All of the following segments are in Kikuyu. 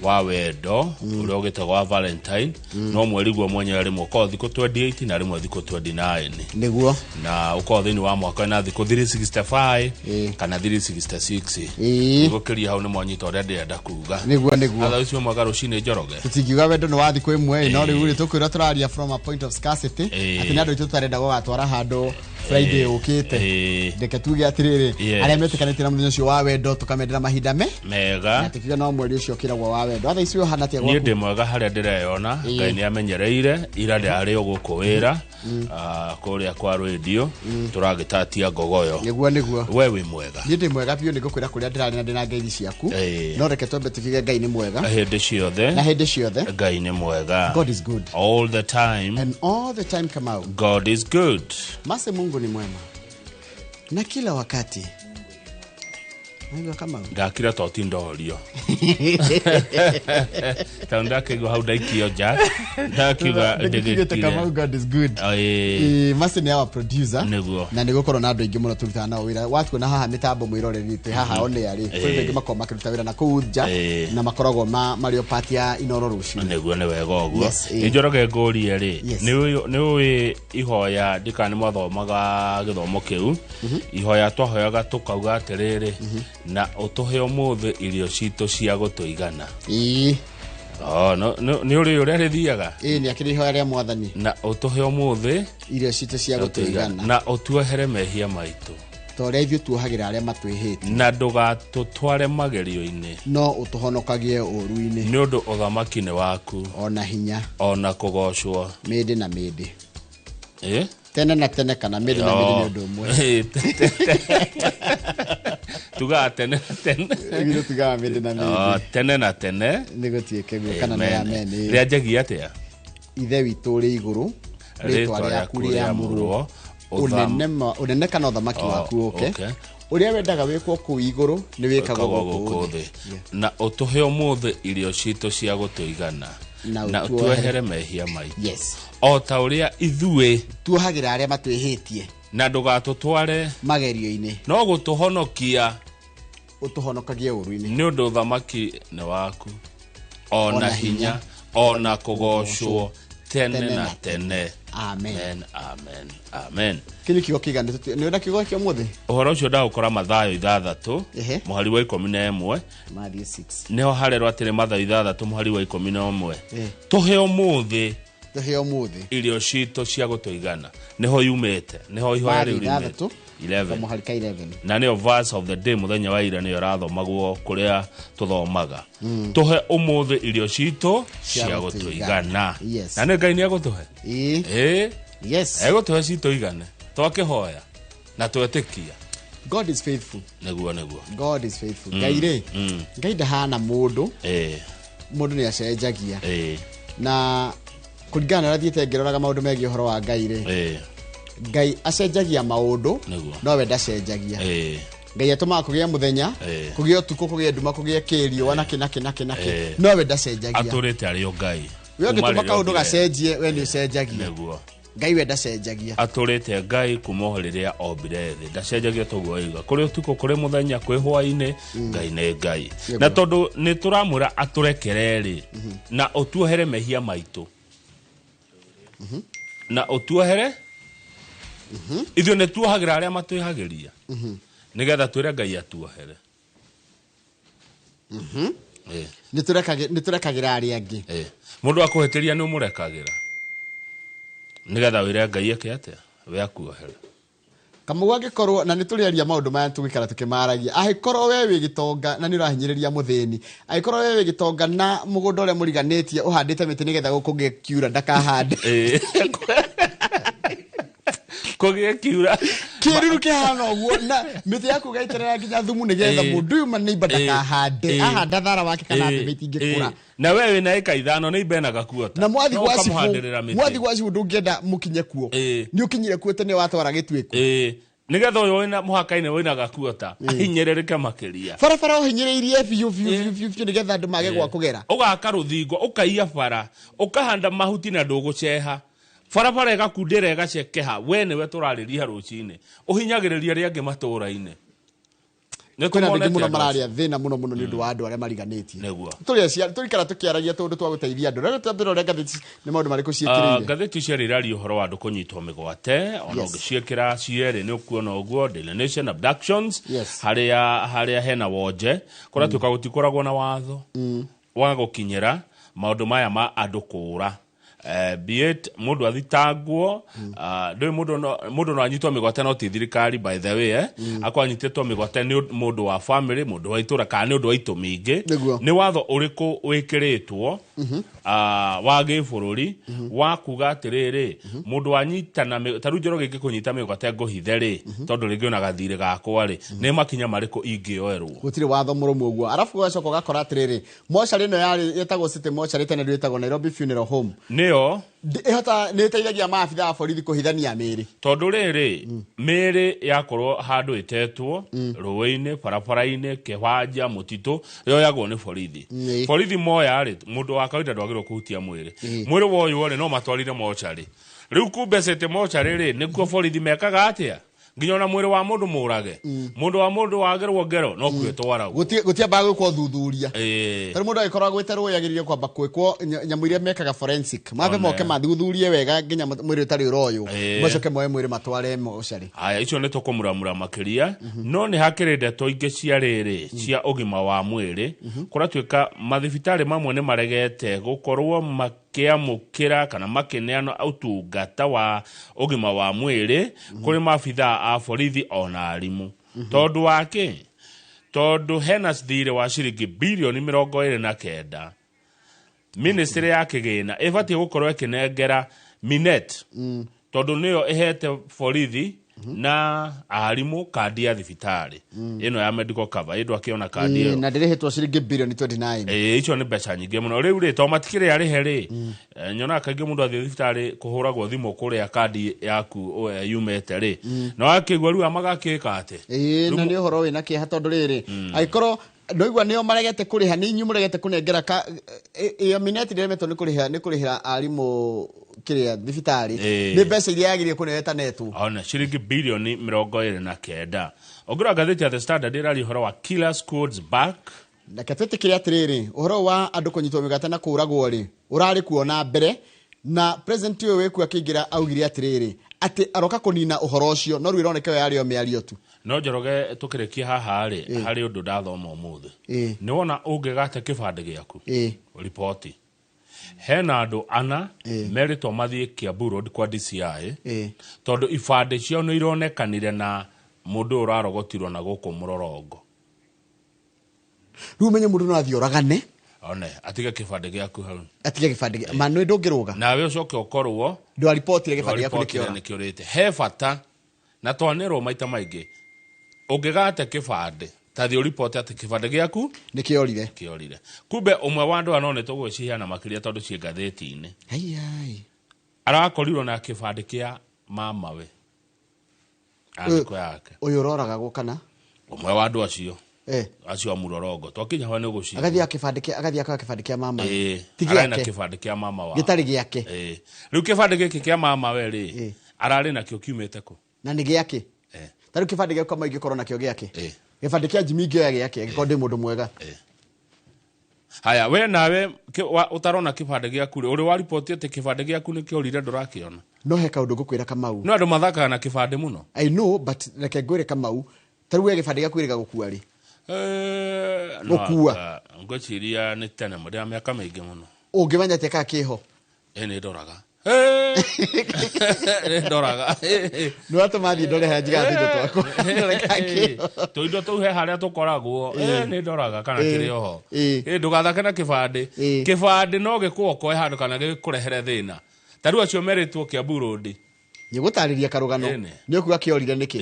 Wa wendo ũrĩa ũgĩtagwo wa Valentine, no mweri guo mwenyewe rĩmwe ũkoragwo thikũ 28 na rĩmwe thikũ 29. Na ũkoragwo thĩinĩ wa mwaka na thikũ 365 kana 366. Gũkĩria hau nĩ mwanyita ũrĩa ndĩrenda kuga. Nĩguo, nĩguo. Atha ũcio mwega rũcinĩ, Njoroge. Tũtingiuga wendo nĩ wa thikũ ĩmwe ĩ, no rĩu rĩ tũkwĩrwo tũraria from a point of scarcity, atĩ nĩ andũ aitũ tũtarenda gũgatwara handũ Friday ũkĩte. Reke tuge atĩrĩrĩ, arĩa metĩkanĩtie na mũthenya ũcio wa wendo, tũkamendera mahinda me mega. Na tũkiuga no mweri ũcio ũkĩragwo wa wendo. Atha icio ũhana atĩa Niĩ gwaku? Ndĩ mwega harĩa ndĩreyona. Ngai nĩ amenyereire. Ira ndĩrarĩ o gũkũ wĩra, kũrĩa kwa rĩndio tũragĩtatia ngogoyo. Nĩguo, nĩguo. We wĩ mwega? Niĩ ndĩ mwega biũ. Nĩ ngũkwĩra kũrĩa ndĩrarĩ na ndĩna ngeithi ciaku. No reke twambe tukiuge Ngai nĩ mwega. Hĩndĩ ciothe. Na hĩndĩ ciothe. Ngai nĩ mwega. God is good. All the time. And all the time, Kamau. God is good. Mase, Mungu ni mwema na kila wakati. Naigua, Kamau. Ndakira to ti ndorio tondũ ndakĩigua hau ndaikio nja, ndakiuga Ndĩkĩugĩte ndĩgĩkire. Kamau, God is good. Ĩĩ. Ĩĩ, Mase nĩ our producer. Na nĩ gũkorwo na andũ aingĩ mũno tũrutaga nao wĩra. Watuona haha mĩtambo mwĩroreri twĩ haha on air rĩ, kũrĩ andũ aingĩ makoragwo makĩruta wĩra na kũu nja na makoragwo marĩ o part ya Inoro rũcinĩ. Nĩguo, nĩ wega ũguo. Yes, ĩĩ. Nĩ Njoroge, ngũrie rĩ, nĩ ũĩ ihoya ndikana nĩ mwathomaga gĩthomo kĩu, ihoya twahoyaga tũkauga atĩrĩrĩ, na ũtũhe ũmũthĩ irio citũ cia gũtũigana? Ĩĩ. Oh, nĩ ũrĩ ũrĩa rĩthiaga? Ĩĩ, nĩ akĩrĩ ihoya rĩa Mwathani. Na ũtũhe ũmũthĩ irio citũ cia gũtũigana, na ũtuohere mehia maitũ, ta ũrĩa ithuĩ tuohagĩra arĩa matwĩhĩtie, na ndũgatũtware magerio-inĩ, no ũtũhonokagie ũũru-inĩ, nĩ ũndũ ũthamaki nĩ waku, ona hinya, ona kũgocwo, mĩndĩ na mĩndĩ. Ĩ? Tene na tene kana mĩndĩ na mĩndĩ nĩ ũndũ ũmwe. Ĩ, tugaga tene na tene. Ithuĩ tugaga mĩndĩ na mĩndĩ. Oh, tene na tene. Nĩ gũtuĩke guo kana nĩ amen. Rĩanjagia atĩa? Ithe witũ ũrĩ igũrũ, rĩtwa rĩaku rĩamũrwo, ũnene kana ũthamaki Oh, waku ũke, ũke. Ũrĩa wendaga wĩkwo kũu igũrũ nĩ wĩkagwo wĩkagwo gũkũ gũkũ thĩ. thĩ. Na ũtũhe ũmũthĩ irio citũ cia gũtũigana, na na ũtuohere ũtuohere mehia maitũ, o ta ũrĩa ithuĩ tuohagĩra arĩa matwĩhĩtie, na ndũgatũtware magerio-inĩ, no gũtũhonokia ũtũhonokagie ũũru-inĩ, nĩ ũndũ ũthamaki nĩ waku, ona hinya, ona kũgocwo tene tene na na tene. Amen. Amen, amen, amen. Kĩ nĩ kiugo kĩiganu? Nĩ ũrenda kiugo kĩa ũmũthĩ? Ũhoro ũcio ndagũkora Mathayo 6, mũhari wa 11. Matthew 6. Nĩho harerwo atĩrĩ, Mathayo 6 mũhari wa 11, tũhe ũmũthĩ tũhe ũmũthĩ irio citũ cia gũtũigana. Nĩho yumĩte, nĩho ihoya Matthew rĩu riumĩte. 6, 11. Kamũhari ka 11. Na nĩyo verse of the day mũthenya wa ira, nĩyo ĩrathomagwo kũrĩa tũthomaga, tũhe ũmũthĩ irio citũ cia cia gũtũigana. gũtũigana. Na nĩ Ngai nĩ egũtũhe. Ĩ, egũtũhe citũigane twakĩhoya na twetĩkia. God is faithful. Nĩguo, nĩguo. God is faithful. Ngai rĩ, Ngai ndahana mũndũ. Mũndũ nĩ acenjagia. Na kũringana na ũrĩa thiĩte ngĩroraga maũndũ megiĩ ũhoro wa Ngai rĩ, Ngai acenjagia maũndũ, no we ndacenjagia. Ngai atũmaga kũgĩe mũthenya, kũgĩe ũtukũ, kũgĩe nduma, kũgĩe kĩriũa na kĩ na kĩ na kĩ na kĩ, no we ndacenjagia. Atũrĩte arĩ o Ngai We kuma ũngĩtũma rĩrĩa kaũndũ ombire. gacenjie, we nĩ ũcenjagia. Ngai we ndacenjagia. Atũrĩte Ngai kuma o rĩrĩa ombire thĩ, ndacenjagia. Toguo oiga, kũrĩ ũtukũ, kũrĩ mũthenya, kwĩ hwainĩ, Ngai nĩ Ngai. Na tondũ nĩ tũramwĩra atũrekere rĩ, na ũtuohere mehia maitũ, na ũtuohere ithuĩ nĩ tuohagĩra arĩa matwĩhagĩria, nĩgetha twĩre Ngai atuohere. Nĩ tũrekagĩra arĩa angĩ. Ĩ. Mũndũ akũhĩtĩria nĩ ũmũrekagĩra nĩgetha wĩre Ngai eke atĩa? We akuohere. Kamau, angĩkorwo na nĩ tũrĩaria maũndũ maya, tũgĩikara tũkĩmaragia, angĩkorwo we wĩ gĩtonga na nĩ ũrahinyĩrĩria mũthĩni, angĩkorwo we wĩ gĩtonga na mũgũnda ũrĩa mũriganĩtie ũhandĩte mĩtĩ nĩgetha gũkũgĩe kiura ndakahande. Ĩ. Kũgĩe kiura. Kĩruru kĩhana ũguo na mĩtĩ yaku ũgaitĩrĩra nginya thumu nĩgetha mũndũ ũyũ maneiba ndakahande, ahanda thara wake kana mbembe itingĩkũra. Na we wĩna ĩka 5 nĩ imbe na gakuota. Na mwathi No gwa cibũ, ũkamũhandĩrĩra mĩtĩ. Mwathi gwa cibũ ndũngĩenda mũkinye kuo. Nĩ ũkinyire kuo tene watwara gĩtuĩko. Ĩ. Nĩgetha ũyũ wĩna mũhaka-inĩ wĩna gakuota ahinyĩrĩrĩke makĩria. Barabara ũhinyĩrĩirie biũ biũ biũ biũ biũ nĩgetha andũ mage gwa kũgera. Ũgaka rũthingo, ũkaiya bara, ũkahanda mahuti na ndũgũceha barabara, ĩgakundĩra, ĩgacekeha. We nĩwe tũrarĩria rũcinĩ, ũhinyagĩrĩria arĩa angĩ matũũra-inĩ. Nĩ Kwĩna andũ aingĩ tũmonete mũno andũ mararĩa thĩna mũno mũno nĩ ũndũ wa andũ arĩa mariganĩtie. Nĩguo. Tũrĩ tũrikara tũkĩaragia tũndũ twa gũteithia andũ. Rĩu twambĩra ũrĩa ngathĩti nĩ maũndũ marĩkũ ciĩkĩrĩire. Ngathĩti cierĩ iraria ũhoro wa andũ kũnyitwo mĩgwate ona. Ũngĩciĩkĩra cierĩ nĩ ũkuona ũguo. Daily Nation, abductions, harĩa hena wonje kũratuĩka gũtikoragwo na watho wa gũkinyĩra maũndũ maya ma andũ kũũra. Be it mũndũ athitangwo, ndũĩ mũndũ no anyitwo mĩgwate, no ti thirikari, by the way, akorwo anyitĩtwo mĩgwate nĩ mũndũ wa family, mũndũ wa itũra, kana nĩ ũndũ wa itũmi ingĩ. Nĩ watho ũrĩkũ wĩkĩrĩtwo wa gĩbũrũri wa kuga atĩrĩrĩ, mũndũ wanyitana ta rĩu Njoroge ingĩkũnyita mĩgwate ngũhithe rĩ, tondũ rĩngĩ ona gathirĩ gakwa rĩ, nĩ makinya marĩkũ ingĩoerwo? Gũtirĩ watho mũrũmu ũguo. Arabu ũgacoka ũgakora atĩrĩrĩ, mocarĩ ĩno yarĩ ĩtagwo City Mocarĩ, tene rĩu ĩtagwo Nairobi Funeral Home. Nĩyo ĩhota nĩ ĩteithagia maabitha a borithi kũhithania mĩĩrĩ. Tondũ rĩrĩ, mĩĩrĩ yakorwo handũ ĩtetwo rũĩ-inĩ, barabara-inĩ, kĩwanja, mũtitũ, yoyagwo nĩ borithi. Borithi moya rĩ, mũndũ wa kawaida ndwagĩrĩirwo kũhutia mwĩrĩ. Mwĩrĩ woywo rĩ, no matwarire mocarĩ. Rĩu kumbe City mocarĩ rĩ, nĩkuo borithi mekaga atĩa nginya ona mwĩrĩ wa mũndũ mũrage, mũndũ wa mũndũ wagĩrwo ngero no kuo ĩtwaragwo. Gũtiambaga gwĩkwo thuthuria. Tarĩu mũndũ agĩkorwo agwĩte rũĩ agĩrĩire kwamba gwĩkwo nyamũ iria mekaga forensic, mambe moke mathuthurie wega nginya mwĩrĩ ũtarĩ ũroywo, macoke moe mwĩrĩ matware mocarĩ. Aya, icio nĩ tũkũmuramura makĩria, no nĩ hakĩrĩ ndeto ingĩ cia rĩrĩ cia ũgima wa mwĩrĩ. Kũratuĩka mathibitarĩ mamwe nĩ maregete gũkorwo makĩamũkĩra kana makĩneana ũtungata wa ũgima wa mwĩrĩ kũrĩ maabithaa a borithi ona arimũ. Tondũ wa kĩ? Tondũ hena thirĩ wa ciringi birioni 29 ministry ya kĩgĩna ĩbatiĩ gũkorwo ĩkĩnengera minet, tondũ nĩyo ĩhete borithi na arimũ kandi ya thibitarĩ ĩno ya medical cover, ĩndũ akĩona kandi ĩyo. Na ndĩrĩhĩtwo ciringi birioni 29. Ĩĩ, icio nĩ mbeca nyingĩ mũno. Rĩu rĩ, to matikĩrĩ arĩhe rĩ, nyonaga kaingĩ mũndũ athiĩ thibitarĩ kũhũragwo thimũ kũrĩa kandi yaku yumĩte rĩ, na wakĩigua rĩu magakĩka atĩ Ĩĩ, na nĩ ũhoro wĩna kĩeha, tondũ rĩrĩ, angĩkorwo ndoigua nĩo maregete kũrĩha, nĩ inyuĩ mũregete kũnengera ka ĩyo mineti ndĩremetwo nĩ kũrĩha, nĩ kũrĩhĩra arimũ kĩrĩa thibitarĩ, nĩ mbeca iria yagĩrĩire kũneo ĩtanetwo. Ona ciringi birioni 29. Ũngĩrora ngathĩti ya The Standard ĩraria ũhoro wa killer squads back. Reke twĩtĩkĩre atĩrĩrĩ, ũhoro wa andũ kũnyitwo mĩgwate na kũũragwo rĩ, ũrarĩ kuo na mbere, na president ũyũ wĩkuo akĩingĩra augire atĩrĩrĩ, atĩ aroka kũnina ũhoro ũcio, no rĩu ĩroneka ĩyo yarĩ o mĩario tu. No Njoroge, tũkĩrĩkia haha rĩ, harĩ ũndũ ndathoma ũmũthĩ. Nĩ wona ũngĩgate kĩbandĩ gĩaku, riboti hena andũ ana merĩtwo mathiĩ Kiambu Road kwa DCI, tondũ ibandĩ ciao nĩ ironekanire na mũndũ ũyũ ũrarogotirwo na gũkũ mũrorongo. Rĩu ũmenye mũndũ no athiĩ oragane one atige kĩbandĩ gĩaku hau. Atige gĩbandĩ ma nĩ ndũngĩrũga. Nawe ũcoke ũkorwo ndwaribotire gĩbandĩ gĩaku ndwaribotire nĩkĩora. Nĩkĩũrĩte. He bata na twanĩrwo maita maingĩ, ũngĩgate kĩbandĩ, ta thiĩ ũribote atĩ kĩbandĩ gĩaku nĩkĩorire. Kĩorire. Kumbe ũmwe wa andũ aya, no nĩ tũgwĩciheana makĩria tondũ ciĩ ngathĩti-inĩ, Aiai. arakorirwo na kĩbandĩ kĩa mamawe andĩko yake. Ũyũ ũroragagwo kana? Ũmwe wa andũ acio acio a mũrorongo twakinya ho nĩ ũgũciria. Agathiĩ kĩbandĩ kĩa, agathiĩ akoya kĩbandĩ kĩa mama. Ti ararĩ na gĩake. Kĩbandĩ kĩa mama wao. Gĩtarĩ gĩake. Rĩu kĩbandĩ gĩkĩ kĩa mama we rĩ, ararĩ nakĩo kiumĩte kũ? Na nĩ gĩake. Ta rĩu kĩbandĩ gĩakwa ma ingĩkorwo nakĩo gĩake, gĩbandĩ kĩa Jimmy ingĩoya gĩake angĩkorwo ndĩ mũndũ mwega. Haya, we nawe ũtarona kĩbandĩ gĩaku rĩ, ũrĩ wa riboti atĩ kĩbandĩ gĩaku nĩ kĩorire, ndũrakĩona? No he kaũndũ ngũkwĩra, Kamau. No andũ mathakaga na kĩbandĩ mũno. I know, but reke ngwĩre, Kamau, ta rĩu we gĩbandĩ gĩaku ĩrĩga gũkua rĩ? No Gũkua. Ngwĩciria nĩ tene mũno, ndĩna mĩaka mĩingĩ mũno. Ũngĩmenya atĩa kana kĩho? Nĩ ndoraga. Nĩ ndoraga. Nĩ watũma thiĩ ndore harĩa njigaga tũindo twakwa, ndore kana kĩho. Tũindo tũu he harĩa tũkoragwo. Nĩ ndoraga kana kĩrĩ oho. Ndũgathake na kĩbandĩ. Kĩbandĩ no gĩkũokoe handũ kana gĩkũrehere thĩna. Ta rĩu acio merĩtwo Kiambu Road. Nĩ gũtarĩria karũgano. Nĩ ũkuga kĩorire nĩkĩ.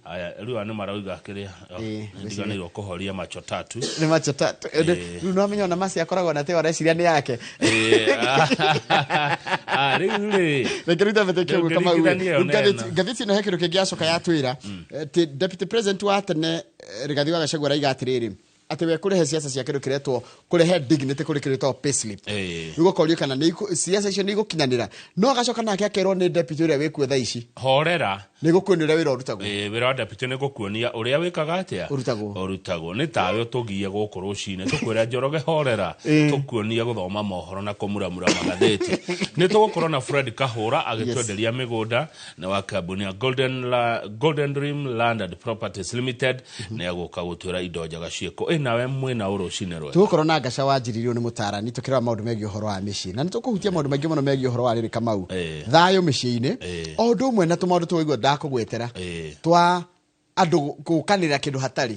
Aya, rĩu aya nĩ marauga kĩrĩa ndiganĩirwo kũhoria macho tatu. Nĩ macho tatu. Rĩu no amenya ona maci akoragwo na teo areciria nĩ yake. Rĩu rĩ, Reke rĩu twambe tũikie ũguo, Kamau. Ngĩringithania ĩyo Rĩu na ĩno. Ngathĩti ĩno he kĩndũ kĩngĩ yacoka yatwĩra atĩ deputy president wa tene, Rigathi wa Gachagua, araiga atĩrĩrĩ, atĩ we kũrehe ciaca cia kĩndũ kĩretwo kũrehe dignity kũrĩ kĩndũ gĩtagwo payslip. Rĩu ũkorio kana nĩ ciaca icio nĩ igũkinyanĩra, no agacoka nake akerwo nĩ deputy ũrĩa wĩkuo thaa ici. Horera. Nĩ gũkuonia ũrĩa wĩra ũrutagwo. Wĩra wa deputy nĩ gũkuonia ũrĩa wĩkaga atĩa? Ũrutagwo. Ũrutagwo. Nĩ tawe ũtũgie gũkũ rũcinĩ tũkwĩra Njoroge horera, tũkuonia gũthoma mohoro na kũmuramura magathĩti. Nĩ tũgũkorwo na Fred Kahũra agĩtwenderia mĩgũnda na wa kambuni ya Golden Dream Land and Properties Limited, nĩ agũka gũtwĩra indo njega ciĩkũ. Nawe mwĩna ũrũcinĩ rwega. Tũgũkorwo na Ngaca wa Njiririo nĩ mũtarani tũkĩrora maũndũ megiĩ ũhoro wa mĩciĩ, na nĩ tũkũhutia maũndũ maingĩ mũno megiĩ ũhoro wa rĩrĩ Kamau, thayũ mĩciĩ-inĩ, o ũndũ ũmwe na tũmaũndũ tũigua ndakũgwetera twa andũ gũkanĩra kĩndũ hatarĩ.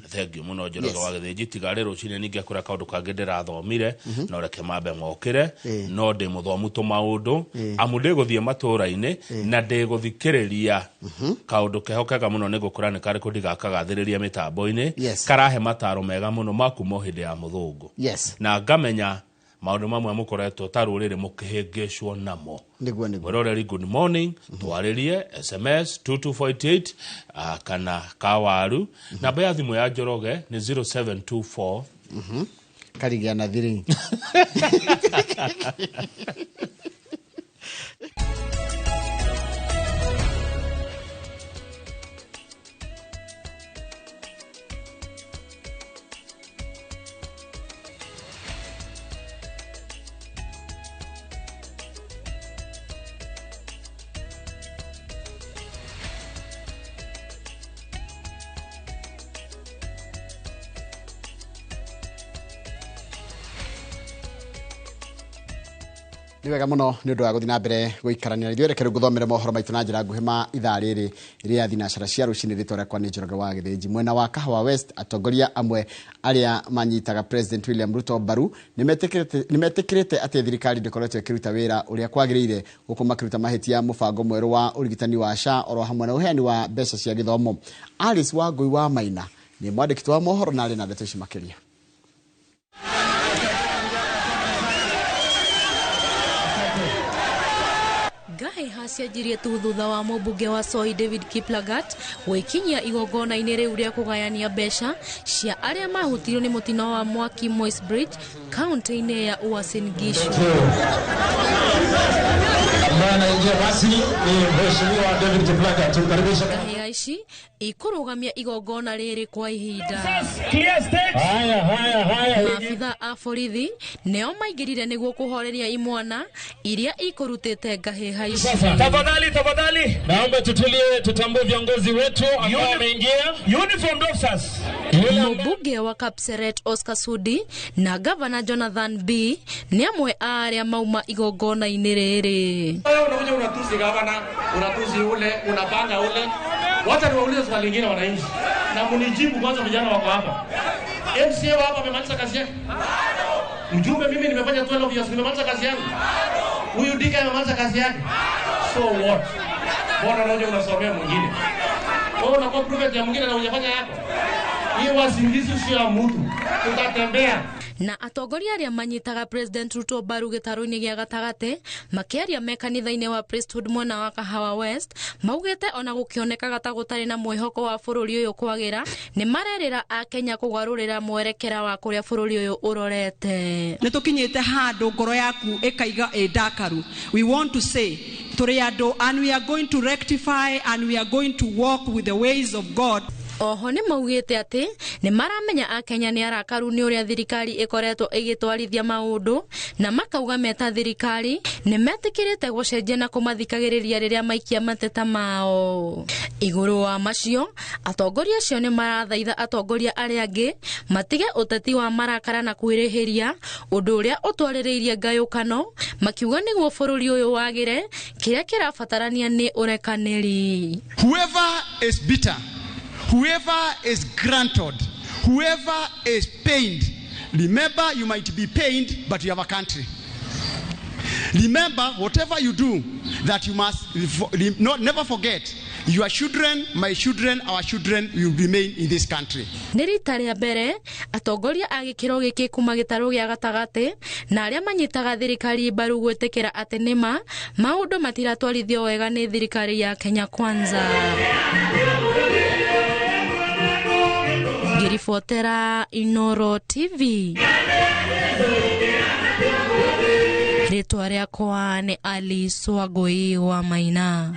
Thank you mũno Njoroge wa Gĩthĩnji. Tiga rĩ rũcinĩ ningĩ kũrĩa kaũndũ kangĩ ndĩrathomire, no reke mambe mokĩre, no ndĩ mũthomu tũmaũndũ, amu ndĩgũthiĩ matũũra-inĩ na ndĩgũthikĩrĩria kaũndũ keho kega mũno nĩ gũkũra nĩ karĩkũ ndigakagathĩrĩria mĩtambo-inĩ, karahe mataro mega mũno ma kuma hĩndĩ ya mũthũngũ. Na ngamenya maũndũ mamwe mũkoretwo ta rũrĩrĩ mũkĩhĩngĩcwo namo. Nĩguo. Mwĩroreri good morning, twarĩrie SMS 2248 kana kawaru. Namba ya thimũ ya Njoroge nĩ 0724 Karigĩa na 3. Nĩ wega mũno nĩ ũndũ wa gũthiĩ na mbere gũikarania ithuĩ. Reke rĩu ngũthomere mohoro maitũ na njĩra nguhĩ ma ithaa rĩrĩ rĩa thinacara cia rũcinĩ. Rĩtwa rĩakwa nĩ Njoroge wa Gĩthĩnji. Mwena wa Kahawa West, atongoria amwe arĩa manyitaga President William Ruto mbaru nĩ metĩkĩrĩte atĩ thirikari ndĩkoretwo ĩkĩruta wĩra ũrĩa kwagĩrĩire, gũkũ makĩruta mahĩtia mũbango mwerũ wa ũrigitani wa SHA oro hamwe na ũheani wa mbeca cia gĩthomo. Alice Wangui wa Maina nĩ mwandĩki wa mohoro na arĩ na ndeto ici makĩria. Ngahĩha cianjirie tu thutha wa mũmbunge wa Soi David Kiplagat gwĩkinyia igongona-inĩ rĩu rĩa kũgayania mbeca cia arĩa mahutirio nĩ mũtino wa mwaki Moi's Bridge kaunti-inĩ ya Uasin Gishu. Ngahĩha ici ikũrũgamia igongona rĩrĩ kwa ihinda. Maabitha a borithi nĩo maingĩrire nĩguo kũhoreria imwana iria ikũrutĩte ngahĩha ici. Tafadhali, tafadhali, naomba tutulie, tutambue viongozi wetu ambao wameingia. Uniformed officers. Mũmbunge wa Kapseret Oscar Sudi na Governor Jonathan B nĩ amwe a arĩa mauma igongona-inĩ rĩrĩ. Unakuja unatusi gavana, unatusi ule, unapanga ule. Wacha niwaulize swali lingine wananchi. Na mnijibu kwanza, vijana wako hapa. MCA wa hapa amemaliza kazi yake? Mjumbe mimi nimefanya 12 years, nimemaliza kazi yangu. Huyu Dika amemaliza kazi yake. So what? Mbona unaje unasomea mwingine? Wewe unakuwa private ya mwingine na hujafanya yako. Hiyo wasingizi sio ya mtu. Tutatembea. Na atongoria arĩa manyitaga President Ruto mbaru gĩtarũ-inĩ gĩa gatagatĩ makĩaria me kanitha-inĩ wa Priesthood mwena wa Kahawa West maugĩte ona gũkĩonekaga ta gũtarĩ na mwĩhoko wa bũrũri ũyũ kwagĩra, nĩ marerĩra akenya kũgarũrĩra mwerekera wa kũrĩa bũrũri ũyũ ũrorete. Nĩ tũkinyĩte handũ ngoro yaku ĩkaiga ĩ ndakaru. We want to say tũrĩ andũ and we are going to rectify and we are going to walk with the ways of God. Oho nĩ maugĩte atĩ nĩ maramenya akenya nĩ arakaru nĩ ũrĩa thirikari ĩkoretwo ĩgĩtwarithia maũndũ, na makauga meta thirikari nĩ metĩkĩrĩte gũcenjia na kũmathikagĩrĩria rĩrĩa maikia mateta mao. Igũrũ wa macio, atongoria acio nĩ marathaitha atongoria arĩa angĩ matige ũteti wa marakara na kwĩrĩhĩria, ũndũ ũrĩa ũtwarĩrĩirie ngayũkano, makiuga nĩguo bũrũri ũyũ wagĩre kĩrĩa kĩrabatarania nĩ ũrekanĩri. Whoever is bitter, whoever is granted, whoever is pained, remember you might be pained, but you have a country. Remember, whatever you do, that you must never forget, your children, my children, our children will remain in this country. Nĩ rita rĩa mbere atongoria a gĩkĩro gĩkĩ kuma gĩtarũ gĩa gatagatĩ na arĩa manyitaga thirikari mbaru gwĩtĩkĩra atĩ nĩma maũndũ matiratwarithio wega nĩ thirikari ya Kenya Kwanza. Ngĩribotera Inoro TV, rĩtwa rĩakwa nĩ Alice Wangui wa Maina.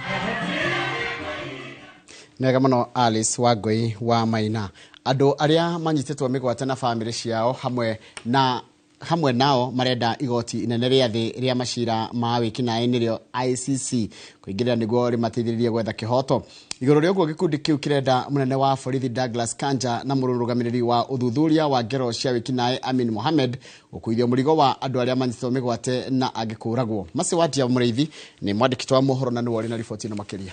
Nĩ wega mũno Alice Wangũi wa Maina. Andũ arĩa manyitĩtwo mĩgwate na bamĩrĩ ciao hamwe nao marenda igoti inene rĩa thĩ rĩa macira ma wĩkinaĩ nĩrĩo ICC kũingĩrĩra nĩguo rĩmateithĩrĩrie gwetha kĩhoto. Igũrũ rĩa ũguo gĩkundi kĩu kĩrenda mũnene wa borithi Douglas Kanja na mũrũgamĩrĩri wa ũthuthuria wa ngero cia wĩkinaĩ Amin Mohamed gũkuithio mũrigo wa andũ arĩa manyitĩtwo mĩgwate na angĩ kũũragwo. Maci Watia Mũrĩithi nĩ mwandĩki wa mohoro na nĩwe ũrĩ na riboti ĩno makĩria.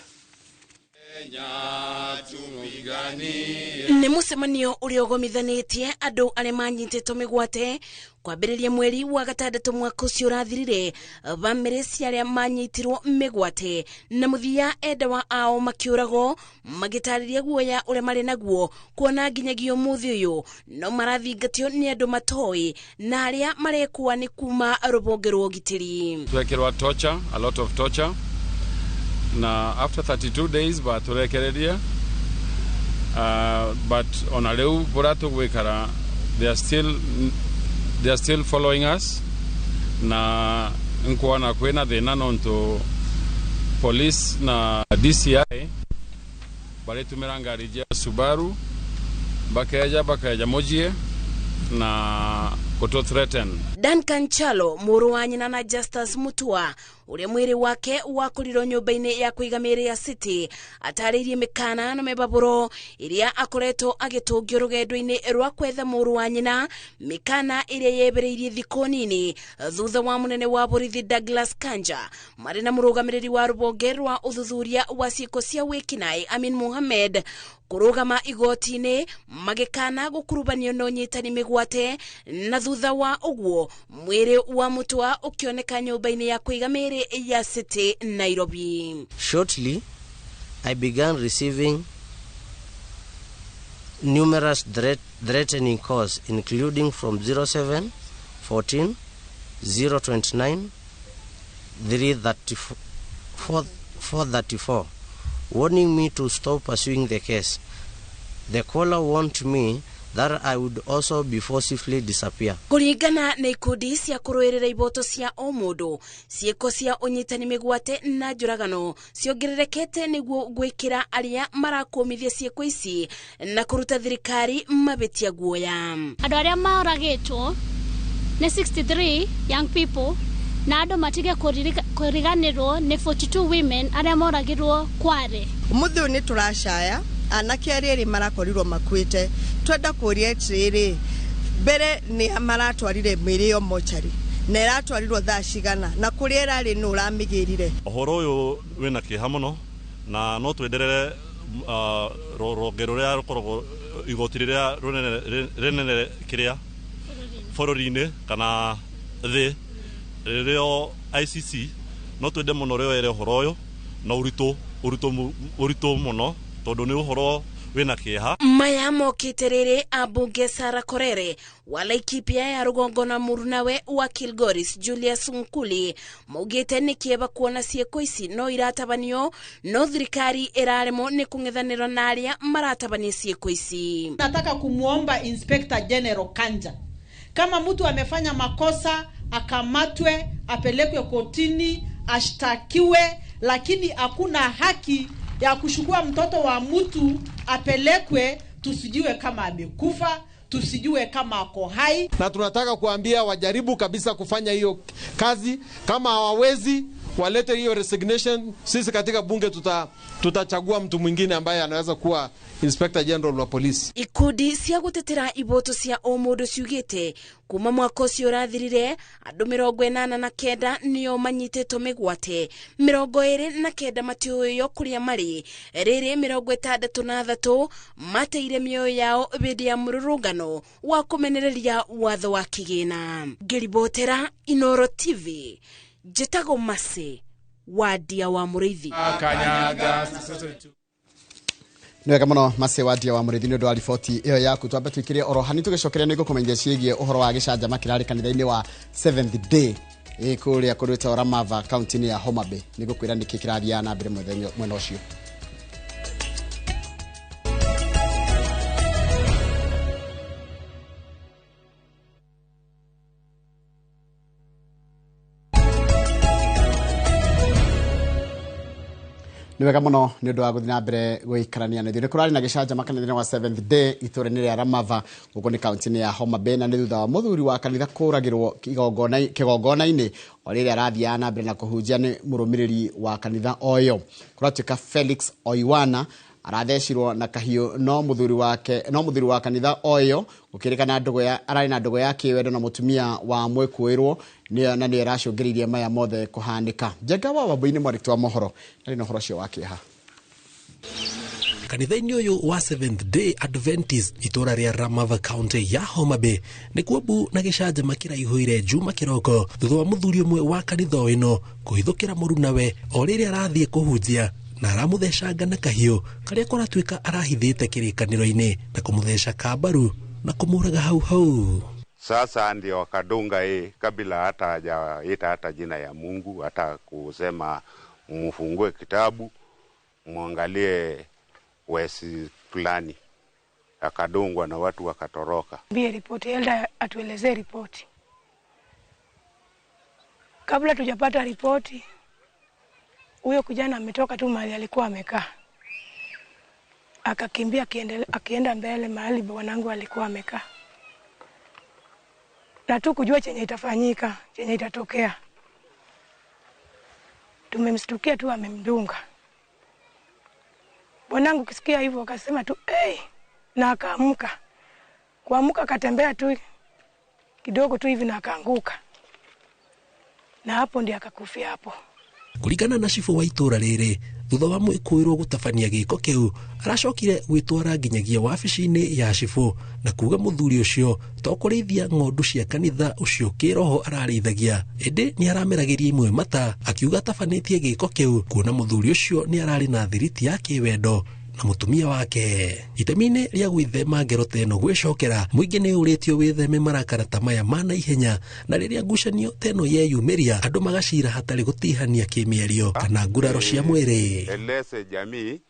Nĩ mũcemanio ũrĩa ũgomithanĩtie andũ arĩa manyitĩtwo mĩgwate kwambĩrĩria mweri wa gatandatũ mwaka ũcio ũrathirire, bamĩrĩ cia arĩa manyitirwo mĩgwate na mũthia endawa ao makĩũragwo magĩtarĩria guoya ũrĩa marĩ naguo kuona nginyagia ũmũthĩ ũyũ no marathingatio nĩ andũ matoĩ na arĩa marekua nĩ kuma rũhonge rwa ũgitĩri. Twekĩrwa torture, a lot of torture, na after 32 days batũrekereria, but ona rĩu bũrĩa tũgwĩkara they are still following us, na nkuona kwĩna thĩna nontu police na DCI barĩtũmĩra ngari cia Subaru bakeja mũciĩ na kuto threaten. Duncan Chalo mũrũ wa nyina na Justus Mutua ũrĩa mwĩrĩ wake wakorirwo nyũmba-inĩ ya kũiga mĩĩrĩ ya City atarĩirie mĩkana na mĩbabũro ĩrĩa akoretwo agĩtũngio rũgendo-inĩ rwa kwetha mũrũ wa nyina, mĩkana ĩrĩa yebereirie thikũ nini thutha wa mũnene wa borithi Douglas Kanja marĩ na mũrũgamĩrĩri wa rũhonge rwa ũthuthuria wa ciĩko cia wĩkinaĩ Amin Mohamed kũrũgama igoti-inĩ magĩkana gũkurubanio na ũnyitani mĩgwate, na thutha wa ũguo mwĩrĩ wa Mutua ũkĩoneka nyũmba-inĩ ya kũiga mĩĩrĩ ya City Nairobi. Shortly, I began receiving numerous threatening calls, including from 07 14 029 334 434, warning me to stop pursuing the case. The caller warned me that I would also be forcibly disappear. Kũringana na ikundi cia kũrũĩrĩra iboto cia o mũndũ, ciĩko cia ũnyitani mĩgwate na njũragano ciongererekete nĩguo gwĩkĩra arĩa marakũmithia ciĩko ici na kũruta thirikari mabĩtia guoya. Andũ arĩa moragĩtwo nĩ 63 young people na andũ matige kũriganĩrwo nĩ 42 women arĩa moragirwo Kware. Ũmũthĩ ũyũ nĩ tũracaya anake arĩa erĩ marakorirwo makuĩte. Twenda kũria atĩrĩrĩ, mbere nĩ maratwarire mwĩrĩ ĩyo mochari na ĩratwarirwo thaa cigana na kũrĩa ĩrarĩ nũ ũramĩgĩrire. Ũhoro ũyũ wĩna kĩeha mũno na no twenderere rũhonge rũrĩa rũkoragwo igoti rĩrĩa rĩnene kĩrĩa bũrũri-inĩ kana thĩ rĩrĩo ICC, no twende mũno rĩoere ũhoro ũyũ na ũritũ mũno tondũ nĩ ũhoro wĩna kĩeha. Maya mokĩte rĩrĩ ambunge Sarah Korere wa Laikipia ya rũgongo na mũrunawe wa Kilgoris Julius Nkuli maugĩte nĩ kĩeva kuona ciĩko ici no iratabanio no thirikari ĩraremwo nĩ kũng'ethanĩra na arĩa maratabania ciĩko ici. Nataka kumuomba Inspector General Kanja, kama mtu amefanya makosa akamatwe, apelekwe kotini, ashtakiwe, lakini hakuna haki ya kushukua mtoto wa mtu apelekwe tusijue kama amekufa, tusijue kama ako hai. Na tunataka kuambia wajaribu kabisa kufanya hiyo kazi, kama hawawezi walete hiyo resignation. Sisi katika bunge tutachagua mtu mwingine ambaye anaweza kuwa Inspector General wa polisi. Ikundi cia gũtetera iboto cia o mũndũ ciugĩte kuma mwaka ũcio ũrathirire andũ 89 nĩo manyitĩtwo mĩgwate, 29 matiũĩo kũrĩa marĩ, rĩrĩ 63 mateire mĩoyo yao hĩndĩ ya mũrũrũngano wa kũmenereria watho wa kĩgĩna. Ngĩribotera Inoro TV, njĩtagwo Mase Wadia wa Mũrĩithi. Nĩ wega mũno Mase Wadia wa Mũrĩithi nĩ ũndũ wa riboti ĩyo yaku. Twambe tũikĩrie oro hani tũgĩcokeria nĩ ngũkũmenyithia ciĩgiĩ ũhoro wa gĩcanjama kĩrarĩ kanitha-inĩ wa Seventh Day kũrĩa kũrĩtwo Ramava kaunti-inĩ ya Homa Bay. Nĩ ngũkwĩra nĩkĩ kĩrathiaga na mbere mwena ũcio. Nĩ wega mũno nĩ ũndũ wa gũthiĩ na mbere gũikarania na ithuĩ. Nĩ kũrarĩ na gĩcanjama kanitha-inĩ wa Seventh Day itũũra-inĩ rĩa Ramava gũkũ nĩ kaunti-inĩ ya Homa Bay, na nĩ thutha wa mũthuri wa kanitha kũragĩrwo kĩgongona-inĩ o rĩrĩa arathiaga na mbere na kũhunjia nĩ mũrũmĩrĩri wa kanitha o ĩyo. Kũratuĩka Felix Oiwana arathecirwo na kahiũ no mũthuri wake no mũthuri wa kanitha o ĩyo gũkĩrĩkana ndũgũ ya ararĩ na ndũgũ ya kĩwendo na mũtumia wa mwĩkũĩrwo nĩyo na nĩyo ĩracũngĩrĩirie maya mothe kũhanĩka. Njenga wa Wambui-inĩ mwandĩki wa mohoro arĩ na ũhoro ũcio wa kĩeha. Kanitha-inĩ ũyũ wa Seventh Day Adventist itũra rĩa Ramava county ya Homa Bay nĩkuo mbu na gĩcanjama kĩraihũire Juma kĩroko thutha wa mũthuri ũmwe wa kanitha ĩno kũhithũkĩra mũrunawe o rĩrĩa arathiĩ kũhunjia na aramũthecanga na kahiũ karĩa kũratuĩka arahithĩte kĩrĩkanĩro-inĩ na kũmũtheca kambaru na kũmũraga hau hau. Sasa ndio wakadunga yeye kabla hata hajaita hata jina ya Mungu, hata kusema mfungue kitabu muangalie wesi fulani, akadungwa na watu wakatoroka. Mbie ripoti, elda atuelezee ripoti. Kabla tujapata ripoti, huyo kijana ametoka tu mahali alikuwa amekaa, akakimbia akienda mbele mahali bwanangu alikuwa amekaa, na tu kujua chenye itafanyika, chenye itatokea. Tumemstukia tu amemdunga bwanangu. Kisikia hivyo akasema tu hey, na akaamka. Kuamka akatembea tu kidogo tu hivi na akaanguka, na hapo ndiye akakufia hapo. Kuringana na cibũ wa itũra rĩrĩ, thutha wa mwĩkũĩrwo gũtabania gĩko kĩu, aracokire gwĩtwara nginyagia wabici-inĩ ya cibũ na kuga mũthuri ũcio to kũrĩithia ng'ondu cia kanitha ũcio kĩroho ararĩithagia, ĩndĩ nĩ arameragĩria imwe mata, akiuga atabanĩtie gĩko kĩu kuona mũthuri ũcio nĩ ararĩ na thiriti ya kĩwendo na mũtumia wake. Itemi-inĩ rĩa gwĩthema ngero ta ĩno gwĩcokera, mũingĩ nĩ ũrĩtio wĩtheme marakara ta maya ma naihenya, na rĩrĩa ngucanio ta ĩno yeyumĩria andũ magacira hatarĩ gũtihania kĩmĩario kana nguraro cia mwĩrĩ. Eleze jamii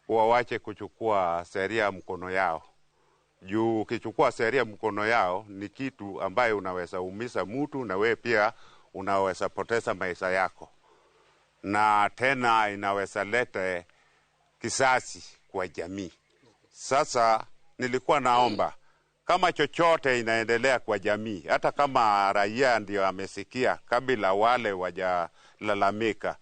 wawache kuchukua sheria mkono yao. Juu ukichukua sheria mkono yao ni kitu ambayo unaweza umisa mtu na we pia unaweza poteza maisha yako, na tena inaweza lete kisasi kwa jamii. Sasa nilikuwa naomba kama chochote inaendelea kwa jamii, hata kama raia ndio amesikia kabla wale wajalalamika,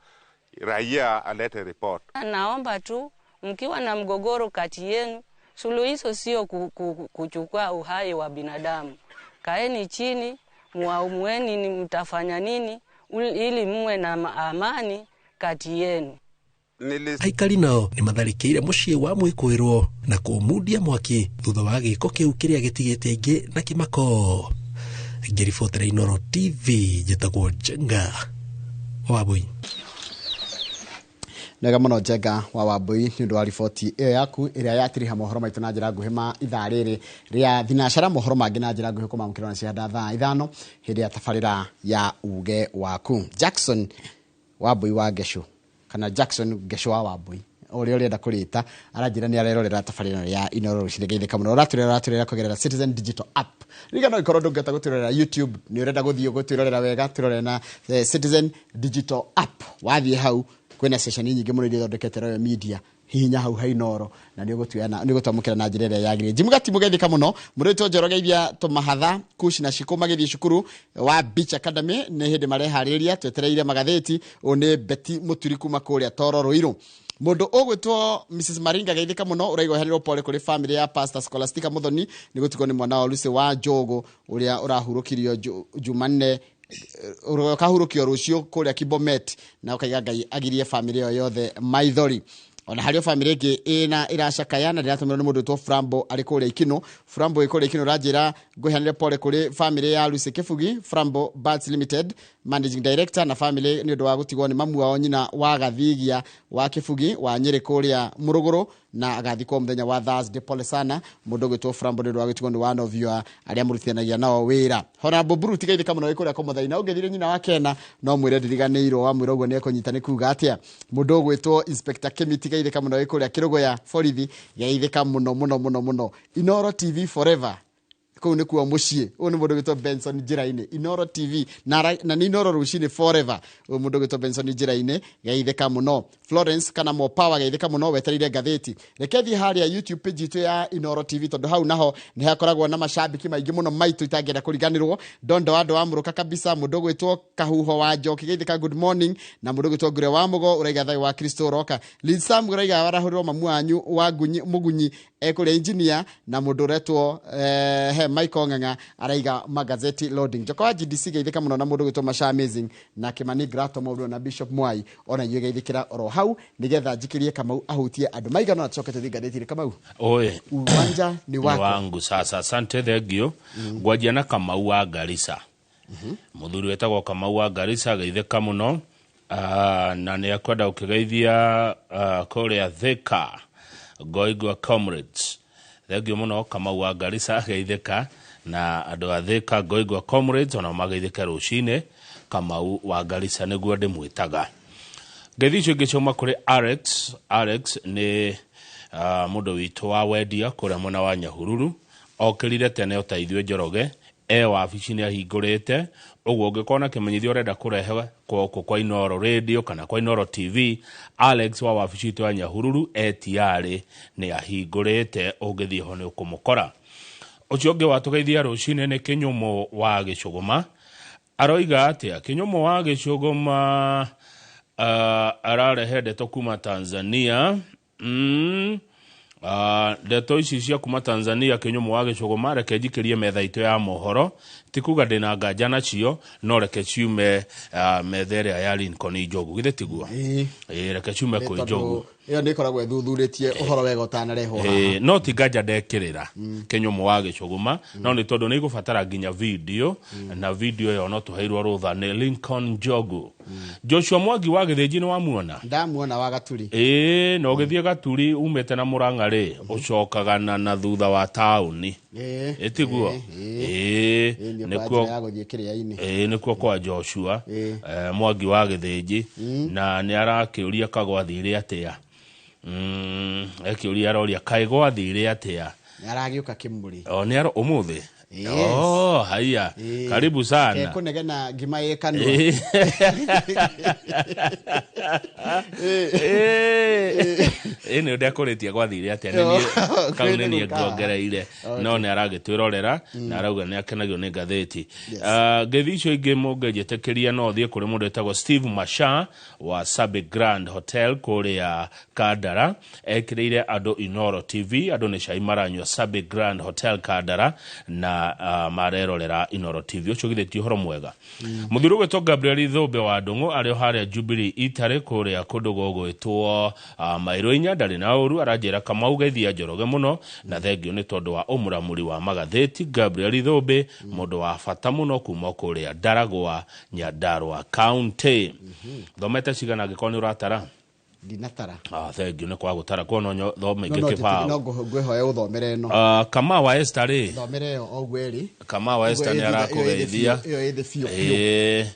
raia alete report. Naomba tu mkiwa na mgogoro kati yenu, suluhisho sio kuchukua uhai wa binadamu. Kaeni chini, muamueni ni mtafanya nini ili muwe na amani kati yenu. Aikari nao nĩ matharĩkĩire mũciĩ wa mwĩkũĩrwo na kũmundia mwaki thutha wa gĩko kĩu kĩrĩa gĩtigĩte aingĩ na kĩmako. Ngĩribotera Inooro TV, njĩtagwo Njenga Wambui. Nega mũno Njenga wa Wambui nĩ ũndũ wa riboti ĩyo yaku ĩrĩa yatiriha mohoro maitũ na njĩra nguhĩ ma ithaa rĩrĩ rĩa thinacara. Mohoro mangĩ na njĩra nguhĩ kũmamũkĩrwo na cianda thaa 5 hĩndĩ ya tabarĩra ya uge waku. Jackson Wambui wa Ngeshu kana Jackson Ngeshu wa Wambui ũrĩa ũrenda kũrĩta aranjĩra nĩ arerorera tabarĩra ya Inooro rũcinĩ. Geithĩka mũno. Ũratũrera kũgerera Citizen Digital App. Ririkana ikorwo ndũngĩhota gũtwĩrorera YouTube, nĩ ũrenda gũthiĩ gũtwĩrorera wega, twĩrorere na Citizen Digital App. Wathiĩ hau kwĩna session nyingĩ mũno iria ithondekete Royal Media, hihinya hau ha Inooro na nĩ ũgũtwamũkĩra na njĩra ĩrĩa yagĩrĩire. Jimugati mũgeithĩka mũno. Mũrĩtwo Njoroge iria tũmahatha Kush na Shiko magĩthiĩ cukuru wa Beach Academy nĩ hĩndĩ mareharĩrĩria, twetereire magathĩti. Ũyũ nĩ Betty Mũturi kuma kũrĩa Toro Ruiru. Mũndũ ũgwĩtwo Mrs Maringa geithĩka mũno, ũraigua heanĩrwo pole kũrĩ family ya Pastor Scholastica Muthoni nĩ gũtigwo nĩ mwana wa Lucy wa Njogu ũrĩa ũrahurũkirio Jumanne, ũkahurũkio rũciũ kũrĩa Kibomet, na ũkaiga Ngai agirie family ĩyo yothe maithori. Ona harĩ o family ĩngĩ ĩna ĩracakaya na ndĩratũmĩrwo nĩ mũndũ wĩtwo Frambo arĩ kũrĩa Ikino. Frambo ĩ kũrĩa Ikino ũranjĩra ngũheanĩre pole kũrĩ family ya Lucy Kĩbugi, Frambo Birds Limited Managing Director, na family nĩ ũndũ wa gũtigwo nĩ mamu wao nyina wa Gathigia wa Kĩbugi wa Nyĩrĩ kũrĩa Mũrũgũrũ, na agathikwo mũthenya wa Thursday. Pole sana mũndũ ũgwĩtwo Frambo nĩ ũndũ wa gũtigwo nĩ one of your arĩa mũrutithanagia nao wĩra. Honorable Buru tigeithĩka mũno wĩ kũrĩa Komothaina. Na ũngĩthire nyina wa Kena no mwĩre ndiriganĩirwo, wamwĩra ũguo nĩ ekũnyita nĩ kuga atĩa. Mũndũ ũgwĩtwo Inspector Kemi tigeithĩka mũno wĩ kũrĩa Kĩrũgũya borithi, geithĩka mũno mũno mũno mũno. Inooro TV forever. Kũu nĩkuo mũciĩ. Ũyũ nĩ mũndũ ũgwĩtwo Benson Njĩra-inĩ, Inoro TV na nĩ Inoro rũcinĩ forever. Ũyũ mũndũ ũgwĩtwo Benson Njĩra-inĩ, geithĩka mũno. Florence kana Mo Power, geithĩka mũno, wetereire ngathĩti. Reke thiĩ harĩa YouTube page itũ ya Inoro TV, tondũ hau naho nĩ hakoragwo na macambĩki maingĩ mũno maitũ itangĩenda kũriganĩrwo. Dondo wa andũ wa mũrũka kabisa, mũndũ ũgwĩtwo Kahuho wa Njoki, geithĩka, good morning. Na mũndũ ũgwĩtwo Ngure wa Mũgo ũraiga thayũ wa Kristo ũroka. Liz Sam ũraiga warahũrĩrwo mamu wanyu wa Ngunyi Mũgunyi ekũrĩa engineer, na mũndũ ũretwo he Michael Ng'ang'a araiga magazeti loading. Njoka wa GDC, geithĩka mũno, na mũndũ ũgwĩtwo Masha Amazing na Kimani Grato Maũndũ na Bishop Mwai, ona inyuĩ geithĩkĩra oro hau, nĩgetha njikĩrie Kamau ahutie andũ maigana na tũcoke tũthiĩ ngathĩti-inĩ. Kamau, Oe. Uwanja nĩ Nĩ wako. Wangu sasa, asante, thengio. Ngwanjia na Kamau wa Garissa, mũthuri wetagwo Kamau wa Garissa, geithĩka mũno. Na nĩ akwenda gũkĩgeithia kũrĩa Thika Ngoingwa Comrades. Thengio mũno, Kamau wa Garissa, geithĩka na andũ a Thika Ngoingwa Comrades, ona mageithĩke rũcinĩ. Kamau wa Garissa nĩguo ndĩmwĩtaga. Ngeithi icio ingĩ ciauma kũrĩ Alex. Alex nĩ mũndũ witũ wa wendia kũrĩa mwena wa Nyahururu, okĩrire tene o ta ithuĩ Njoroge, e wabici nĩ ahingũrĩte. Ũguo ũngĩkorwo na kĩmenyithia ũrenda kũrehe gũkũ kwa Inoro Radio kana kwa Inoro TV, Alex wa wabici itũ ya Nyahururu e tiarĩ nĩ ahingũrĩte, ũngĩthiĩ ho nĩ ũkũmũkora. Ũcio ũngĩ watũgeithia rũcinĩ nĩ Kĩnyũmũ wa Gĩcũgũma. Aroiga atĩa Kĩnyũmũ wa Gĩcũgũma? Ararehe ndeto kuma Tanzania. Ndeto ici cia kuma Tanzania, Kĩnyũmũ wa Gĩcũgũma, reke njikĩrie metha itũ ya mohoro. Ti kuga ndĩna nganja nacio, no reke ciume metha ĩrĩa ya Lincoln Njogu, githĩ tiguo? Ĩĩ, reke ciume Nĩ kwĩ tondũ Njogu. Ĩyo nĩ ĩkoragwo ĩthuthurĩtie ũhoro wega ũtanarehwo haha. No ti nganja ndekĩrĩra Kĩnyũmũ wa Gĩcũgũma, no nĩ tondũ nĩ igũbatara nginya video, na video ĩyo no tũheirwo rũtha nĩ Lincoln Njogu. Joshua Mwangi wa Gĩthĩnji nĩ wamuona? Ndamuona, wa Gaturi. Ĩĩ, na ũgĩthiĩ Gaturi umĩte na Mũrang'a rĩ, ũcokaga na thutha wa taũni. Ĩtiguo? Ĩĩ. Ĩĩ, nĩ nĩkuo njĩra ya gũthiĩ kĩrĩa-inĩ. Ĩĩ, nĩkuo kwa Joshua Mwangi wa Gĩthĩnji, na nĩ arakĩũria kagwathire atĩa. Ekĩũria, aroria kaĩ gwathire atĩa. Nĩ aragĩũka kĩmũrĩ. O nĩ aro ũmũthĩ. Yes. Oh, haya. Karibu sana. Kekũnegena ngima ĩ kanua. Ĩ nĩ ndekũrĩtie gwathire atĩa, nĩ niĩ kau nĩ niĩ nguongereire, no nĩ aragĩtwĩrorera na arauga nĩ akenagio nĩ ngathĩti. Ah, ngeithi icio ingĩ mũngĩnjĩtĩkĩria no thiĩ kũrĩ mũndũ wĩtagwo Steve Masha wa Sabi Grand Hotel kũrĩa Kandara, ekĩrĩire andũ Inoro TV. Andũ nĩ cai maranyua Sabi Grand Hotel Kandara na marerorera Inoro TV. Ũcio githĩ ti ũhoro mwega? Mũthuri ũgwĩtwo Gabriel Thũmbĩ wa Ndũng'ũ arĩ o harĩa Jubilee Itarĩ kũrĩa kũndũ gũgwĩtwo Mairũ inya, ndarĩ na ũru. Aranjĩra, "Kamau, geithia Njoroge mũno na thengio nĩ tondũ wa ũmũramũri wa magathĩti." Gabriel Thũmbĩ, mũndũ wa bata mũno kuma kũrĩa Ndaragwa, Nyandarua County. Thomete cigana angĩkorwo nĩ ũratara? Ndinatara. Ah, thengio nĩ kwaga gũtara kuona thome No, ingĩ no, kĩbaũ. no ngwĩhoya ũthomere ĩno. Ah, Kamau wa Esther rĩ? Thomere ĩyo o ũguo ĩrĩ. Kamau wa Esther nĩ Ĩyo ĩthĩ arakũgeithia. Ĩyo ĩthĩ biũ biũ.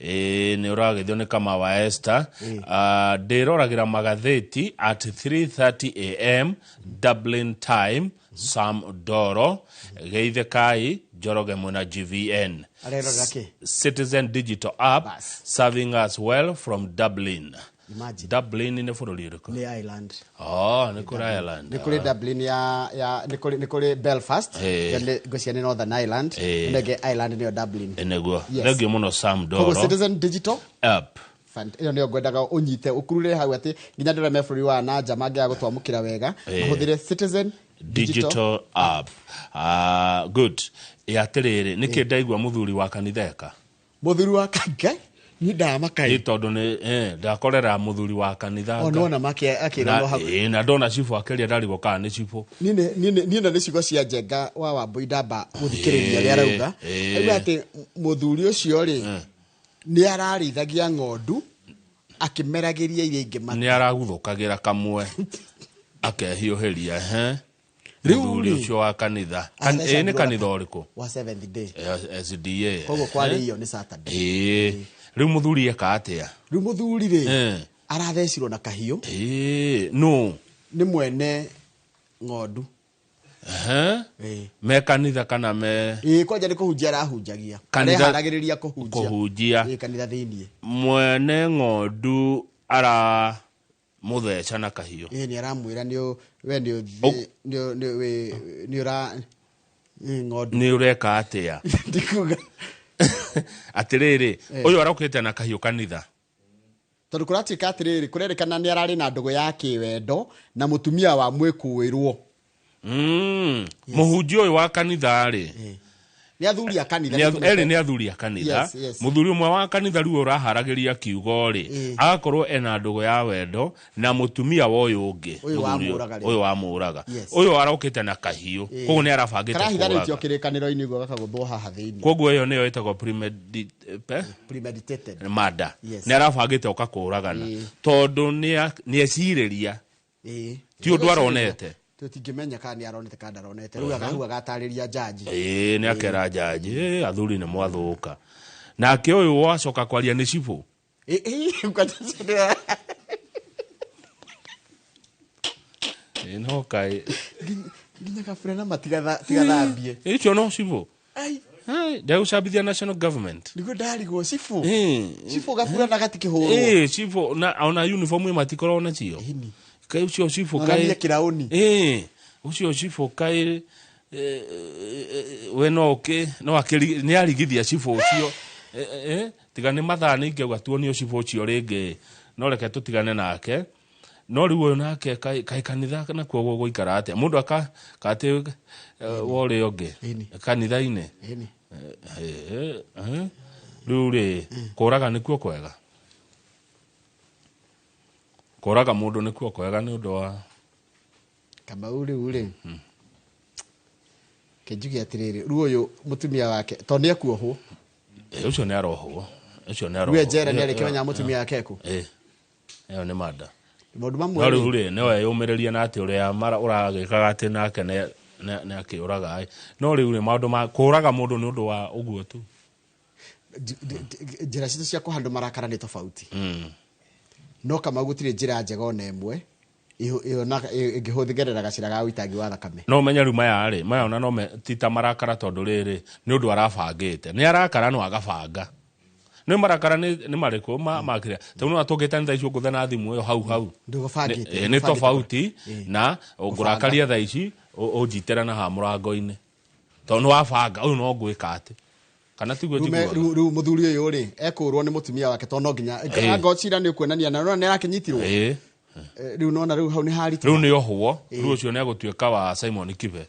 Ĩĩ, nĩ ũrageithio nĩ Kamau wa Esther. Ah, ndĩroragĩra magathĩti at 3:30 a.m. Dublin time. Sam Doro, geithĩkai Njoroge mwena GVN. Arerorera kĩ? Citizen Digital App serving us well from Dublin. Imagine. Dublin nĩ bũrũri ũrĩkũ? Nĩ Ireland. Oh, nĩ kũrĩ Ireland. Nĩ kũrĩ Dublin ya nĩ kũrĩ Belfast. Ya ngwĩciria nĩ Northern Ireland. Ĩno ĩngĩ Ireland nĩyo Dublin. Nĩguo. Yes. Thengio mũno, Sam Koguo Doro. Citizen Digital App. Ĩyo nĩyo ngwendaga ũnyite ũkurure hau, atĩ nginya andũ arĩa me bũrũri wa na nja mangĩaga gũtwamũkĩra wega, mahũthĩre Citizen Digital App. Ah, good. Ĩ atĩrĩrĩ, nĩkĩ ndaigua mũthuri wa kanitha eka? Mũthuri wa kanitha niĩ ndamaka. Ĩ tondũ nĩ ndakorera mũthuri wa kanitha. O nĩwona akĩrwo na, hau. Ĩ, na ndona cibũ akĩria ndarigwo kana nĩ cibũ. Niĩ na nĩ ciugo cia Njenga wa Wambui ndamba gũthikĩrĩria ũrĩa arauga. Auga atĩ mũthuri ũcio rĩ, nĩ ararĩithagia ng'ondu akĩmeragĩria iria ingĩ mata. Nĩ araguthũkagĩra kamwe akehiũhĩria he Rĩu mũthuri rĩ, ũcio wa kanitha. Ĩ nĩ kanitha ũrĩkũ? Wa Seventh Day. SDA. Koguo kwarĩio nĩ Saturday. Ĩ rĩu mũthuri eka atĩa? Rĩu mũthuri rĩ, arathecirwo na kahiũ. Ĩ no Nĩ mwene ng'ondu. Ehe. Me kanitha kana me Ĩĩ, kwanja nĩ kũhunjia arahunjagia. Kanitha- Areharagĩrĩria kũhunjia. Kũhunjia. Ĩĩ, kanitha thĩiniĩ. Mwene ng'ondu ara mũtheca na kahiũ. Ĩĩ, nĩ aramwĩra nĩ we nĩ nĩ nĩ nĩ ũra ĩ, ng'ondu. Nĩ ũreka atĩa? Ndikuga. Atĩrĩrĩ, Eh. ũyũ arokĩte na kahiũ kanitha. Tondũ kũratuĩka atĩrĩrĩ, kũrerĩkana nĩ ararĩ na ndũgũ ya kĩwendo na mũtumia wa mwĩkũĩrwo. Mũhunjia ũyũ wa kanitha rĩ, Nĩ athuri a kanitha. Erĩ nĩ athuri a kanitha. Yes. Mũthuri ũmwe wa kanitha rĩu ũraharagĩria kiugo rĩ, agakorwo ena ndũgũ ya wendo na mũtumia wa ũyũ ũngĩ. Ũyũ wa Mũthuri mũraga rĩ. ũyũ wa mũraga. Ũyũ arokĩte na kahiũ, koguo nĩ arabangĩte Karahithanĩtio kũũraga. kĩrĩkanĩro-inĩ ũguo gakagũthwo haha thĩinĩ. Koguo ĩyo nĩyo ĩtagwo Premeditated. murder. Yes. Nĩ arabangĩte ũka kũũragana tondũ nĩ ecirĩria, ti ũndũ aronete. Tũtingĩmenya kana nĩ aronete kana ndaronete. Rĩu hau agatarĩria jaji. Ĩĩ, nĩ akera jaji, "Ĩ, athuri nĩ mwathũka." Nake ũyũ wacoka kwaria nĩ cibũ. Ĩ, ĩ, kwanja ũcio Ĩ, no kaĩ nginya gaburana matigathambie. Icio no cibũ. Ai. Ndegũcambithia national government. Nĩguo ndarigwo cibũ. Ĩ. Cibũ gaburana gatikĩhũrwo. Ĩ, cibũ na ona uniform ĩ matikoragwo nacio. Kaĩ ũcio cibũ kaĩ Onania kĩraũni. Ĩ, ũcio cibũ kaĩ we no ũkĩ no akĩri nĩ arigithia cibũ ũcio. Tiga nĩ mathaa nĩ ingĩauga tuonio cibũ ũcio rĩngĩ, no reke tũtigane nake. No rĩu ũyũ nake kaĩ kanitha nakuo gũgũikara atĩa mũndũ aka katĩ wa ũrĩa ũngĩ kanitha-inĩ. Ĩni. Rĩu rĩ, kũraga nĩkuo kwega, kũraga mũndũ nĩkuo kwega nĩ ũndũ wa Kamau rĩu rĩ, kenjuge atĩrĩrĩ, rĩu ũyũ mũtumia wake tondũ nĩ ekuohwo. Ũcio nĩ arohwo, ũcio nĩ Rĩu arohwo. e njera nĩ arĩkĩmenya mũtumia wake ekũ. Ĩyo nĩ manda. Maũndũ mamwe No rĩ, rĩu rĩ, no eyũmĩrĩrie na atĩ ũrĩa ũragĩkaga atĩ nake nĩ akĩũraga ĩ. No rĩu rĩ, maũndũ ma kũũraga mũndũ nĩ ũndũ wa ũguo tu. Njĩra citũ cia kũhandũ marakara nĩ tofauti. No Kamau gũtirĩ njĩra njega ona ĩmwe ĩngĩhũthĩgerera gacĩra ga ũitangi wa thakame. No ũmenye rĩu maya rĩ, maya ona no ti ta marakara tondũ rĩrĩ nĩ ũndũ arabangĩte. Nĩ arakara no agabanga. Nĩ marakara nĩ marĩkũ makĩria. Tondũ no atũngĩte thaa ici ũngũthe na thimũ ĩyo hau hau. Ndũgũbangĩte. Nĩ tofauti na ũngũrakaria thaa ici ũnjitĩre na haha mũrango-inĩ. Tondũ nĩ wabanga ũyũ no ngwĩka atĩ. Kana tiguo njiguaga. Rĩu mũthuri ũyũ rĩ, ekũrwo nĩ mũtumia wake tondũ no nginya anga cira nĩ ũkuonania na nĩ arakĩnyitirwo. Rĩu nona rĩu hau nĩ haritũ. Rĩu nĩ ohwo, rĩu ũcio nĩ agũtuĩka wa Simon Kibe.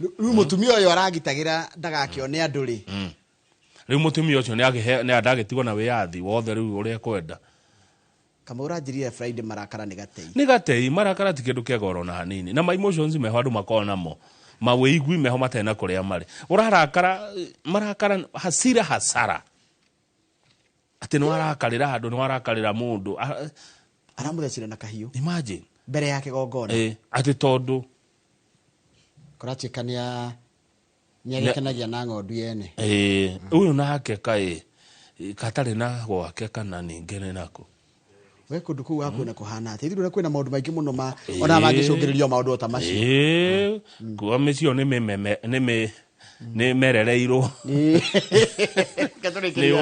Rĩu mũtumia ũyũ aragitagĩra ndagakĩone andũ rĩ. Rĩu mũtumia ũcio nĩ ndagĩtigwo na wĩyathi wothe rĩu ũrĩa ekwenda. Kamau ũranjĩrire Friday marakara nĩ gatei. Nĩ gatei, marakara ti kĩndũ kĩa goro na hanini. Na ma emotions meho andũ makoragwo namo. Mawĩigui meho matarĩ na kũrĩa marĩ. Ũrarakara, marakara hasira hasara. Atĩ nĩ warakarĩra handũ, nĩ warakarĩra mũndũ. Aramũthecire na kahiũ. Imagine. Mbere ya kĩgongona. Atĩ tondũ Kũratuĩka nĩ agĩkenagia na ng'ondu yene. Ũyũ nake kaĩ katarĩ na gwake kana ningĩ nĩ nako. We kũndũ kũu hakuhĩ na kũhana atĩa? Ithuĩ kwĩna maũndũ maingĩ mũno ma ona mangĩcũngĩrĩrio maũndũ o ta macio. Kuo mĩciĩ ĩyo nĩ merereirwo. Nĩ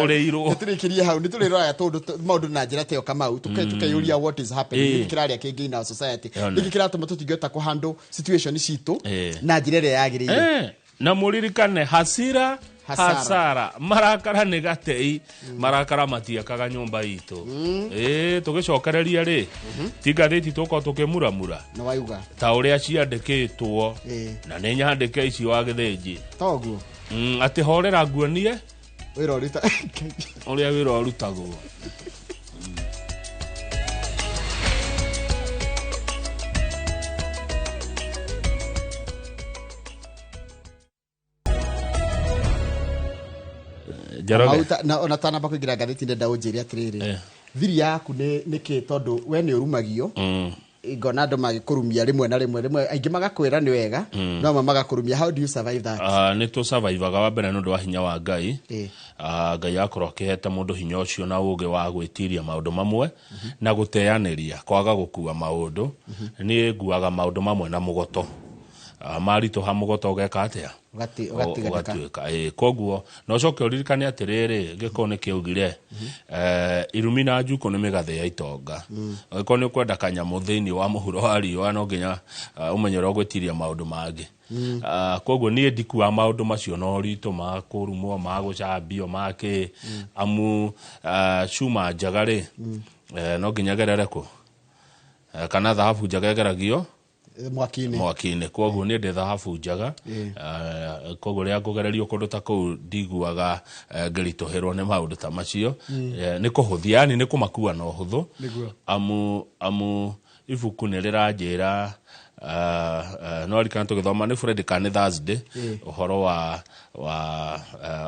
ũrĩirwo. Tũrĩkĩrie hau, nĩ tũrĩroraga tũndũ maũndũ na njĩra ta ĩyo Kamau, tũkeyũria what is happening, nĩkĩ kĩrarĩa kĩngĩ in our society, nĩkĩ kĩratũma tũtingĩhota kũhandle situation citũ na njĩra ĩrĩa yagĩrĩire. Na mũririkane hasira hasara, marakara nĩ gatei, marakara matiakaga nyũmba itũ. Tũgĩcokereria rĩ, ti ngathĩti tũkorwo tũkĩmuramura. Nĩ wauga. Ta ũrĩa ciandĩkĩtwo, na nĩ nyandĩke ici wa Gĩthĩnji. Toguo. Atĩ horera nguonie wĩra ũruta ũrĩa wĩra ũrutagwo. Na ona tanamba kũingĩra ngathĩti ndenda ũnjĩre atĩrĩrĩ, thiri yaku nĩ kĩ tondũ we nĩ ũrumagio, ngona andũ magĩkũrumia rĩmwe na rĩmwe, rĩmwe aingĩ magakwĩra nĩ wega, no amwe magakũrumia. How do you survive that? Nĩ tũsurvivaga wa mbere nĩ ũndũ wa hinya wa Ngai. Ngai akorwo akĩhete mũndũ hinya ũcio na ũũgĩ wa gwĩtiria maũndũ mamwe na gũteanĩria, kwaga gũkua maũndũ. Niĩ nguaga maũndũ mamwe na mũgoto. Maritũha mũgoto ũgeka atĩa? Ũgatiganĩka. Ũgatuĩka. Ĩĩ, koguo na ũcoke ũririkane atĩrĩrĩ, gĩkũyũ nĩ kĩaugire irumi na njukũ nĩ mĩgathĩ ya itonga. Angĩkorwo nĩ ũkwenda kanyamũ thĩinĩ wa mũhuro wa riũa, no nginya ũmenye ũrĩa ũgwĩtiria maũndũ mangĩ. Koguo niĩ ndikuaga maũndũ macio na ũritũ ma kũrumwo, ma gũcambio, ma kĩ, amu cuma njega rĩ, no nginya ĩgerere kũ? Kana thahabu njega ĩgeragio mwaki-inĩ. Mwaki-inĩ. Koguo niĩ ndĩ thahabu njega. Koguo rĩrĩa ngũgererio kũndũ ta kũu, ndiguaga ngĩritũhĩrwo nĩ maũndũ ta macio. Nĩ kũhũthia, yani nĩ kũmakua na ũhũthũ. Amu ibuku nĩ rĩranjĩra, no ririkana tũgĩthoma nĩ Friday kana nĩ Thursday, ũhoro wa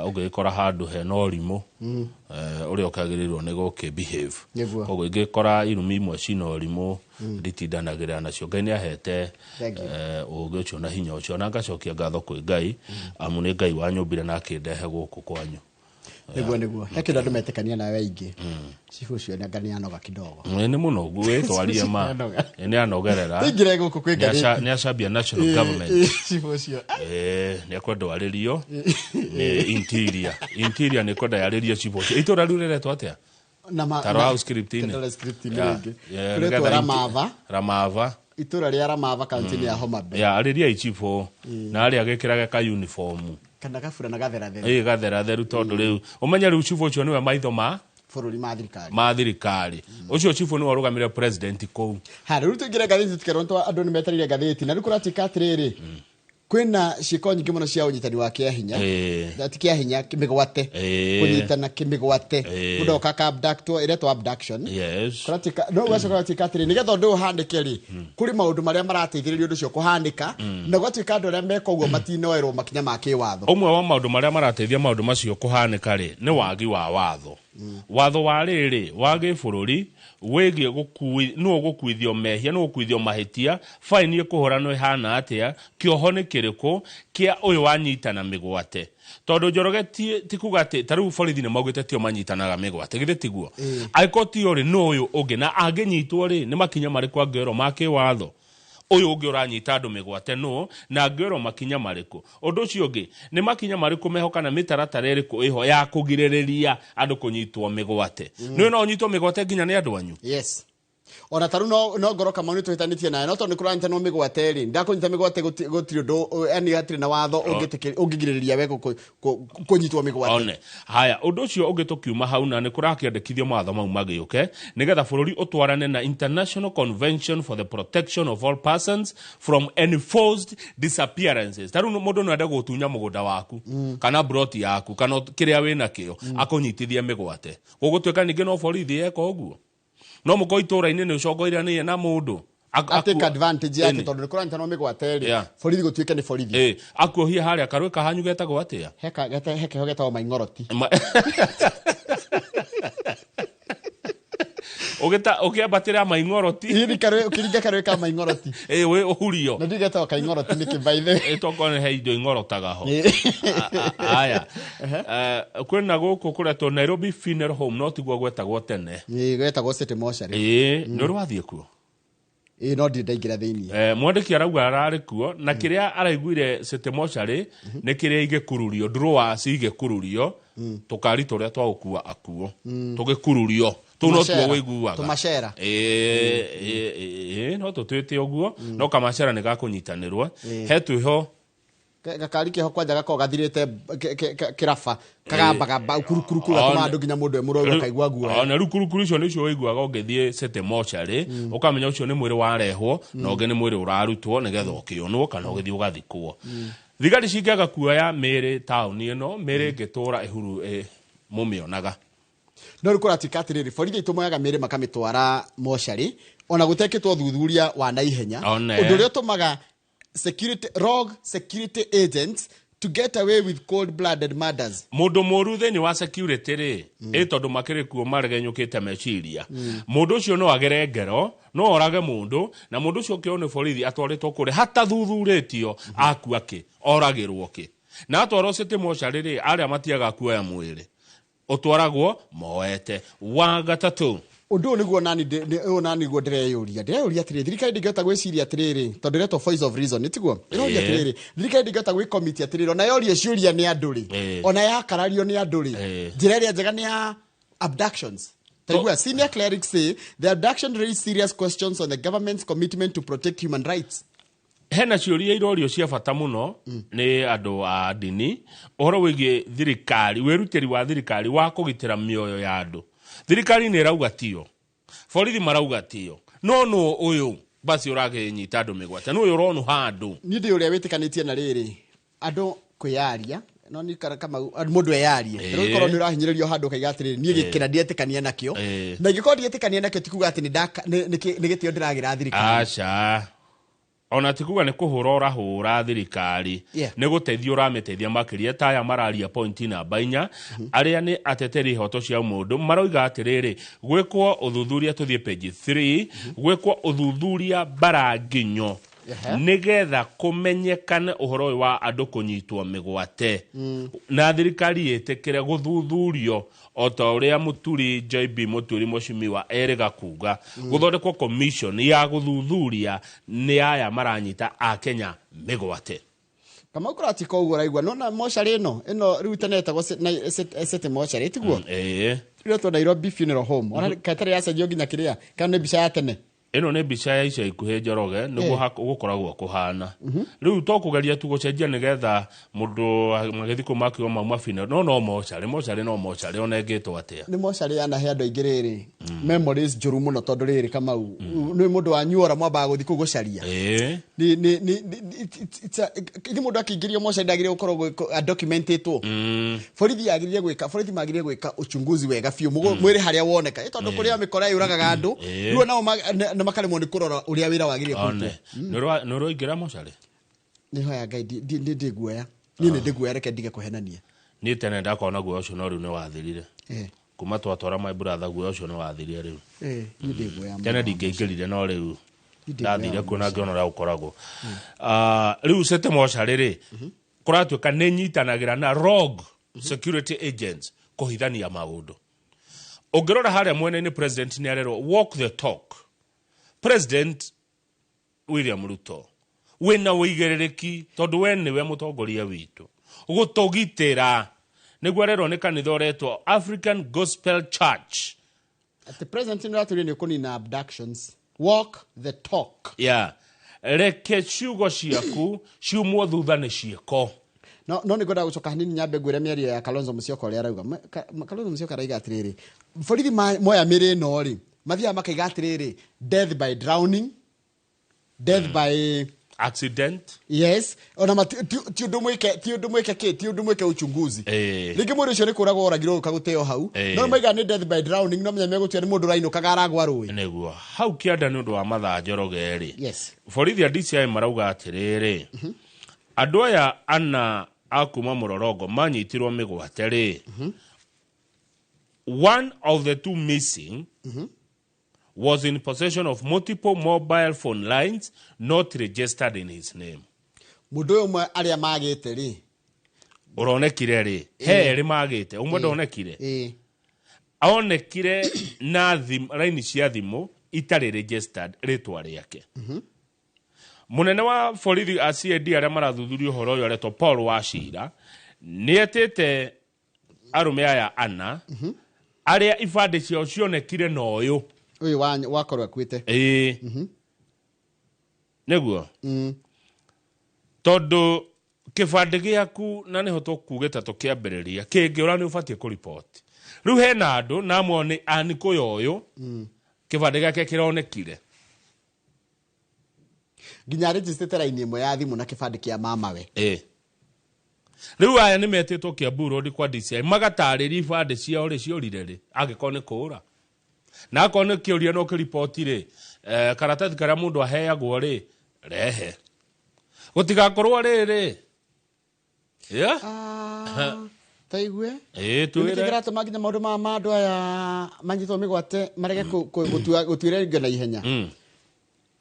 ũngĩgĩkora handũ hena ũrimũ, ũrĩa ũkagĩrĩirwo nĩ gũkĩ behave. Koguo ingĩkora irumi imwe cina ũrimũ, nditindanagĩrĩra nacio. Ngai nĩ ahete Thank you. Ũũgĩ ũcio na hinya ũcio, na ngacokia ngatho kwĩ Ngai, amu nĩ Ngai wanyũmbire na akĩndehe gũkũ kwanyu. Nĩguo he kĩndũ andũ metĩkania nawe aingĩ, cibũ ũcio nĩ nĩ anoga kidogo. Nĩ mũno gwĩtwarie ma. Nĩanoga. Nĩ anogerera. Tũingĩre gũkũ kwĩ ngathĩti. Nĩ acambia national government. Cibũ ũcio. Nĩ ekwenda arĩrio nĩ interior, nĩ kwenda yarĩrie cibũ ũcio. Itũra rĩu rĩretwo atĩa? Tarora hau script-inĩ. Tarora script-inĩ rĩngĩ. Yeah, Kũretwo nĩgetha Ramava. Ramava. Itũra rĩa Ramava, kaunti-inĩ ya Homa Bay. Ya arĩria icibũ na arĩa agĩkĩrage ka uniform kana gaburana gatherathera. Ĩ, gatheratheru, tondũ rĩu ũmenye rĩu cibũ ũcio nĩwe maitho ma bũrũri, ma thirikari. Ma thirikari. Ũcio cibũ nĩwe ũrũgamĩrĩre president kũu. Ha, rĩu tũingĩre ngathĩti, tũkerwo nĩ andũ nĩ metereire ngathĩti. Na rĩu kũratuĩka atĩrĩrĩ, kwĩna ciĩko nyingĩ mũno cia ũnyitani wa kĩahinya. Ti kĩahinya, mĩgwate. Kũnyitana kĩmĩgwate. Mũndũ oka aka abductwo, ĩretwo abduction. Kũratuĩka no ũgacoka ũgatuĩka atĩrĩ, nĩgetha ũndũ ũyũ ũhanĩke rĩ, kũrĩ maũndũ marĩa marateithĩrĩria ũndũ ũcio kũhanĩka, na gũgatuĩka andũ arĩa meka ũguo matinoerwo makinya ma kĩwatho. Ũmwe wa maũndũ marĩa marateithia maũndũ macio kũhanĩka rĩ, nĩ wagi wa watho. Watho wa rĩrĩ wa gĩbũrũri wĩgiĩ nũ ũgũkuithio mehia, nũ ũgũkuithio mahĩtia, baini ĩkũhũranwo ĩhana atĩa, kĩoho nĩ kĩrĩkũ kĩa ũyũ wanyitana mĩgwate. Tondũ Njoroge, ti kuga atĩ ta rĩu borithi nĩ maugĩte tio manyitanaga mĩgwate, githĩ tiguo? Angĩkorwo tio rĩ, nũ ũyũ ũngĩ? Na angĩnyitwo rĩ, nĩ makinya marĩkũ angĩoerwo ma kĩwatho? Ũyũ ũngĩ ũranyita andũ mĩgwate nũ, na angĩoerwo makinya marĩkũ? Ũndũ ũcio ũngĩ, nĩ makinya marĩkũ meho kana mĩtaratara ĩrĩkũ ĩho ya kũgirĩrĩria andũ kũnyitwo mĩgwate? Nĩ no ũnyitwo mĩgwate nginya nĩ andũ anyu. Yes, ona tarĩu no ngoro Kamau nĩ tũhĩtanĩtie nawe, no tondũ nĩ kũranyitanwo mĩgwate rĩ, ndakũnyita mĩgwate, gũtirĩ ũndũ, yani hatirĩ na watho ũngĩgirĩrĩria we kũnyitwo mĩgwate. One haya, ũndũ ũcio ũngĩ, tũkiuma hau, na nĩ kũrakĩandĩkithio mawatho mau magĩũke nĩgetha bũrũri ũtwarane na International Convention for the Protection of All Persons from Enforced Disappearances. Ta rĩu mũndũ no ende gũtunya mũgũnda waku kana broti yaku kana kĩrĩa wĩ nakĩo, akũnyitithie mĩgwate. Gũgũtuĩka ningĩ no borithi eka ũguo, no mũkorwo itũra-inĩ nĩ ũcongoiranie na mũndũ take advantage yake Ĩni. tondũ nĩ kũranyitanwo mĩgwate rĩ, borithi gũtuĩke nĩ borithi. Akuohie harĩa karũĩ kahanyu getagwo atĩa? He keho getagwo maing'oroti. Ũgĩta ũkĩambatĩra maing'oroti. Ĩni, karũĩ ũkĩringa karũĩ ka maing'oroti. Ĩ, wĩ ũhurio. Na ndiũ getagwo kaing'oroti nĩkĩ, by the way? Ĩ, tokorwo nĩ he indo ing'orotaga ho. Aya. Kwĩna gũkũ kũretwo Nairobi Funeral Home, no tiguo gwetagwo tene. Ĩ, getagwo City Mortuary. Ĩ, nĩ ũrĩ wathiĩ kuo? Ĩ, no ndirĩ ndaingĩra thĩiniĩ. Mwandĩki arauga ararĩ kuo, na kĩrĩa araiguire City Mortuary nĩ kĩrĩa igĩkururio, drawers igĩkururio, tũkari tũrĩa twa gũkua akuo tũgĩkururio, tũu no tuo Tũmacera. wĩiguaga. Tũmacera. Ĩ, no tũtwĩte ũguo, no kamacera nĩ gakũnyitanĩrwo. He twĩho. Gakari keho kwanja gakoragwo gathirĩte kĩraba, kagambagamba kurukuru, gatũmaga andũ nginya mũndũ e mũrwaru akaigua guoya. Ona rĩu kurukuru icio nĩcio wĩiguaga ũngĩthiĩ City Mortuary, ũkamenya ũcio nĩ mwĩrĩ warehwo na ũngĩ nĩ mwĩrĩ ũrarutwo nĩgetha ũkĩonwo kana ũgĩthiĩ ũgathikwo. Thigari cingĩaga kuoya mĩĩrĩ taũni ĩno, mĩĩrĩ ĩngĩtũra ĩhuru mũmĩonaga. No rĩu kũratuĩka atĩrĩrĩ, borithi aitũ moyaga mĩĩrĩ makamĩtwara mocarĩ ona gũtekĩtwo thuthuria wa naihenya, One. ũndũ ũrĩa ũtũmaga security, rogue security agents to get away with cold blooded murders. Mũndũ mũru thĩinĩ wa security rĩ, ĩ tondũ makĩrĩ kuo maregenyũkĩte meciria, mũndũ ũcio no agere ngero, no orage mũndũ, na mũndũ ũcio ũkĩoywo nĩ borithi atwarĩtwo kũrĩa hataathuthurĩtio akua kĩ, oragĩrwo kĩ, na atwarwo City Mortuary rĩ, arĩa matiaga kuoya mwĩrĩ, ũtwaragwo moete. Wa gatatũ. Ũndũ ũyũ nĩguo nani ũyũ nani nĩguo ndĩreyũria. Ndĩreyũria atĩrĩrĩ, thirikari ndĩngĩhota gwĩciria atĩrĩrĩ, tondũ ĩretwo voice of reason, nĩ tiguo? Ĩroria atĩrĩrĩ, thirikari ndĩngĩhota gwĩkomiti atĩrĩrĩ, ona yorio ciũria nĩ andũ rĩ, ona yakarario nĩ andũ rĩ, njĩra ĩrĩa njega nĩ ya abductions. Taigua, senior clerics say the abduction raised serious questions on the government's commitment to protect human rights. Hena ciũria irorio cia bata mũno nĩ andũ a ndini ũhoro wĩgiĩ thirikari, wĩrutĩri wa thirikari wa kũgitĩra mĩoyo ya andũ. Thirikari nĩ ĩrauga tio, borithi marauga tio, no nũ ũyũ basi ũrakĩnyita andũ mĩgwate, nũ ũyũ ũronũha andũ? Niĩ ndĩ ũrĩa wĩtĩkanĩtie na rĩrĩ, andũ kwĩyaria no nĩ kama mũndũ eyarie. Rĩu korwo nĩ ũrahinyĩrĩrio handũ ũkaiga atĩrĩrĩ, niĩ gĩkĩra ndietĩkania nakĩo, na ingĩkorwo ndietĩkania nakĩo ti kuga atĩ nĩ gĩtĩo ndĩragĩra thirikari. Aca, ona ti kuga nĩ kũhũra ũrahũra thirikari, nĩ gũteithia ũramĩteithia makĩria. Ta aya mararia pointi namba 4, arĩa nĩ ateteri ihoto cia mũndũ, maroiga atĩrĩrĩ, gwĩkwo ũthuthuria, tũthiĩ page 3, gwĩkwo ũthuthuria mbaranginyo nĩgetha kũmenyekane ũhoro ũyũ wa andũ kũnyitwo mĩgwate, na thirikari ĩtĩkĩre gũthuthurio o ta ũrĩa Mũturi JB Mũturi mũcimiwa erĩga kuga, gũthondekwo commission ya gũthuthuria nĩ aya maranyita Akenya mĩgwate. Kamau kũratika ũguo ũraigua, nona mocarĩ ĩno ĩno rĩu tene ĩtagwo City Mocarĩ, tiguo? Ĩĩ. Ĩretwo Nairobi Funeral Home. Ona katarĩ yacenjio nginya kĩrĩa, kana nĩ mbica ya tene? Ĩno nĩ mbica ya ica ikuhĩ, Njoroge, nĩguo gũkoragwo kũhana. Rĩu to kũgeria tu gũcenjia nĩgetha mũndũ magĩthiĩ kũu makiuga mauma funeral, no mocarĩ, mocarĩ no mocarĩ, ona ĩngĩtwo atĩa? Nĩ mocarĩ yanahe andũ aingĩ rĩrĩ memories njũru mũno, tondũ rĩrĩ Kamau nĩ mũndũ wanyuora mwambaga gũthiĩ kũu gũcaria. Nĩ mũndũ akĩingĩrio mocarĩ ndagĩrĩire gũkorwo adocumentĩtwo. Borithi yagĩrĩire gwĩka, borithi magĩrĩire gwĩka uchunguzi wega biũ, mwĩrĩ harĩa woneka, tondũ kũrĩa mĩkora yũragaga andũ, rĩu nao na makaremwo nĩ kũrora ũrĩa wĩra wagĩrĩire kũrutwo. Nĩ ũraingĩra mocarĩ? Nĩ hoya Ngai, nĩ ndĩguoya. Niĩ nĩ ndĩguoya, reke ndige kũhenania. Niĩ tene ndakona guoya ũcio, no rĩu nĩ wathirire. Kuma twatwara my brother, guoya ũcio nĩ wathirire rĩu. Niĩ ndĩguoya. Tene ndingĩingĩrire, no rĩu ndathire kuo na ngĩona ũrĩa gũkoragwo. Rĩu City Mocarĩ rĩ, kũratuĩka nĩ nyitanagĩra na rogue security agents kũhithania maũndũ. Ũngĩrora harĩa mwena-inĩ, president nĩ arerwo walk the talk. President William Ruto, wĩna ũigĩrĩrĩki tondũ we nĩwe mũtongoria witũ gũtũgitĩra, nĩguo arerwo nĩ kanitha ũretwo African Gospel Church. Atĩ president nĩ ũratũria nĩ ũkũnina abductions. Walk the talk. Yeah. Reke ciugo ciaku ciumwo thutha nĩ ciĩko. No nĩ ngwenda gũcoka hanini nyambe ngwĩre mĩario ya Kalonzo Musyoka ũrĩa arauga. Kalonzo Musyoka arauga atĩrĩrĩ, borithi moya mĩrĩ ĩno rĩ, mathiaga makaiga atĩrĩrĩ, death by drowning, death by accident. Yes, ona ti ũndũ mwĩke, ti ũndũ mwĩke kĩ, ti ũndũ mwĩke uchunguzi. Rĩngĩ mũndũ ũcio nĩ kũragwo oragirwo ũka gũteo hau. No maiga nĩ death by drowning, no menya megũtua nĩ mũndũ ũrainũkaga aragwa rũĩ. Nĩguo hau kĩanda nĩ ũndũ wa mathaa, Njoroge rĩ. Yes. Borithi a DCI marauga atĩrĩrĩ, andũ aya ana a kuma Mũrorongo manyitirwo mĩgwate rĩ, one of the two missing was in possession of multiple mobile phone lines not registered in his name. Mũndũ ũyũ ũmwe arĩa magĩte rĩ, ũronekire rĩ, he erĩ magĩte, ũmwe ndonekire. Onekire na raini cia thimũ itarĩ registered rĩtwa rĩake. Mũnene wa borithi a CID arĩa marathuthuria ũhoro ũyũ aretwo Paul Wachira nĩ etĩte arũme aya ana arĩa ibandĩ ciao cionekire na ũyũ ũyũ wakorwo akuĩte. Ĩĩ, nĩguo, tondũ kĩbandĩ gĩaku na nĩho tũkugĩte tũkĩambĩrĩria kĩngĩũra nĩ ũbatiĩ kũriboti. Rĩu hena andũ na amwe nĩ anikũya ũyũ kĩbandĩ gĩake kĩronekire nginya registrĩte raini ĩmwe ya thimũ na kĩbandĩ kĩa mamawe. Ĩĩ, rĩu aya nĩ metĩtwo Kiambu Road kwa DCI magatarĩria ibandĩ ciao rĩ ciorire rĩ, angĩkorwo nĩ kũũra, na akorwo nĩ kĩũria no kĩriboti rĩ, karatathi karĩa mũndũ aheagwo rĩ, rehe gũtigakorwo rĩrĩ. Yeah? Taigue. Ĩĩ, Nĩ twĩre. kĩratũma nginya maũndũ ma andũ aya manyitwo mĩgwate marege gũtuĩra na ihenya.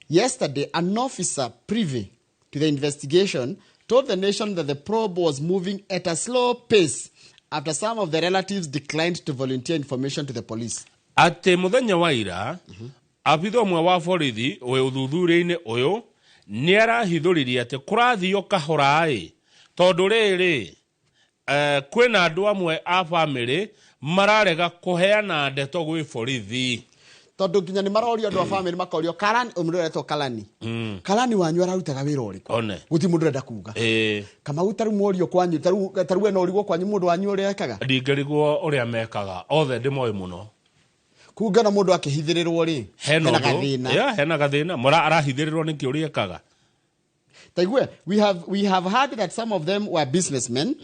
Yesterday, an officer privy to the investigation told the nation that the probe was moving at a slow pace after some of the relatives declined to volunteer information to the police. Atĩ mũthenya wa ira abitha ũmwe wa borithi wĩ ũthuthuria-inĩ ũyũ nĩ arahithũririe atĩ kũrathio kahora-ĩ, tondũ rĩrĩ kwĩna andũ amwe a bamĩrĩ mararega kũheana ndeto gwĩ borithi. Tondũ nginya nĩ marorio andũ a bamĩrĩ, makorio Karani, mũndũ ũretwo Karani, Karani wanyu ararutaga wĩra ũrĩkũ? One. Gũtirĩ mũndũ ũrenda kuga. Kamau, tarĩu mworio kwanyu, tarĩu we no ũrigwo kwanyu mũndũ wanyu ũrĩa ekaga. Ndingĩrigwo ũrĩa mekaga othe, ndĩmoĩ mũno. Kungana mũndũ akĩhithĩrĩrwo rĩ, hena hena ũndũ. Gathĩna. Yeah, hena gathĩna. Mũra arahithĩrĩrwo nĩkĩ ũrĩa ekaga? Taigue, we have heard that some of them were businessmen,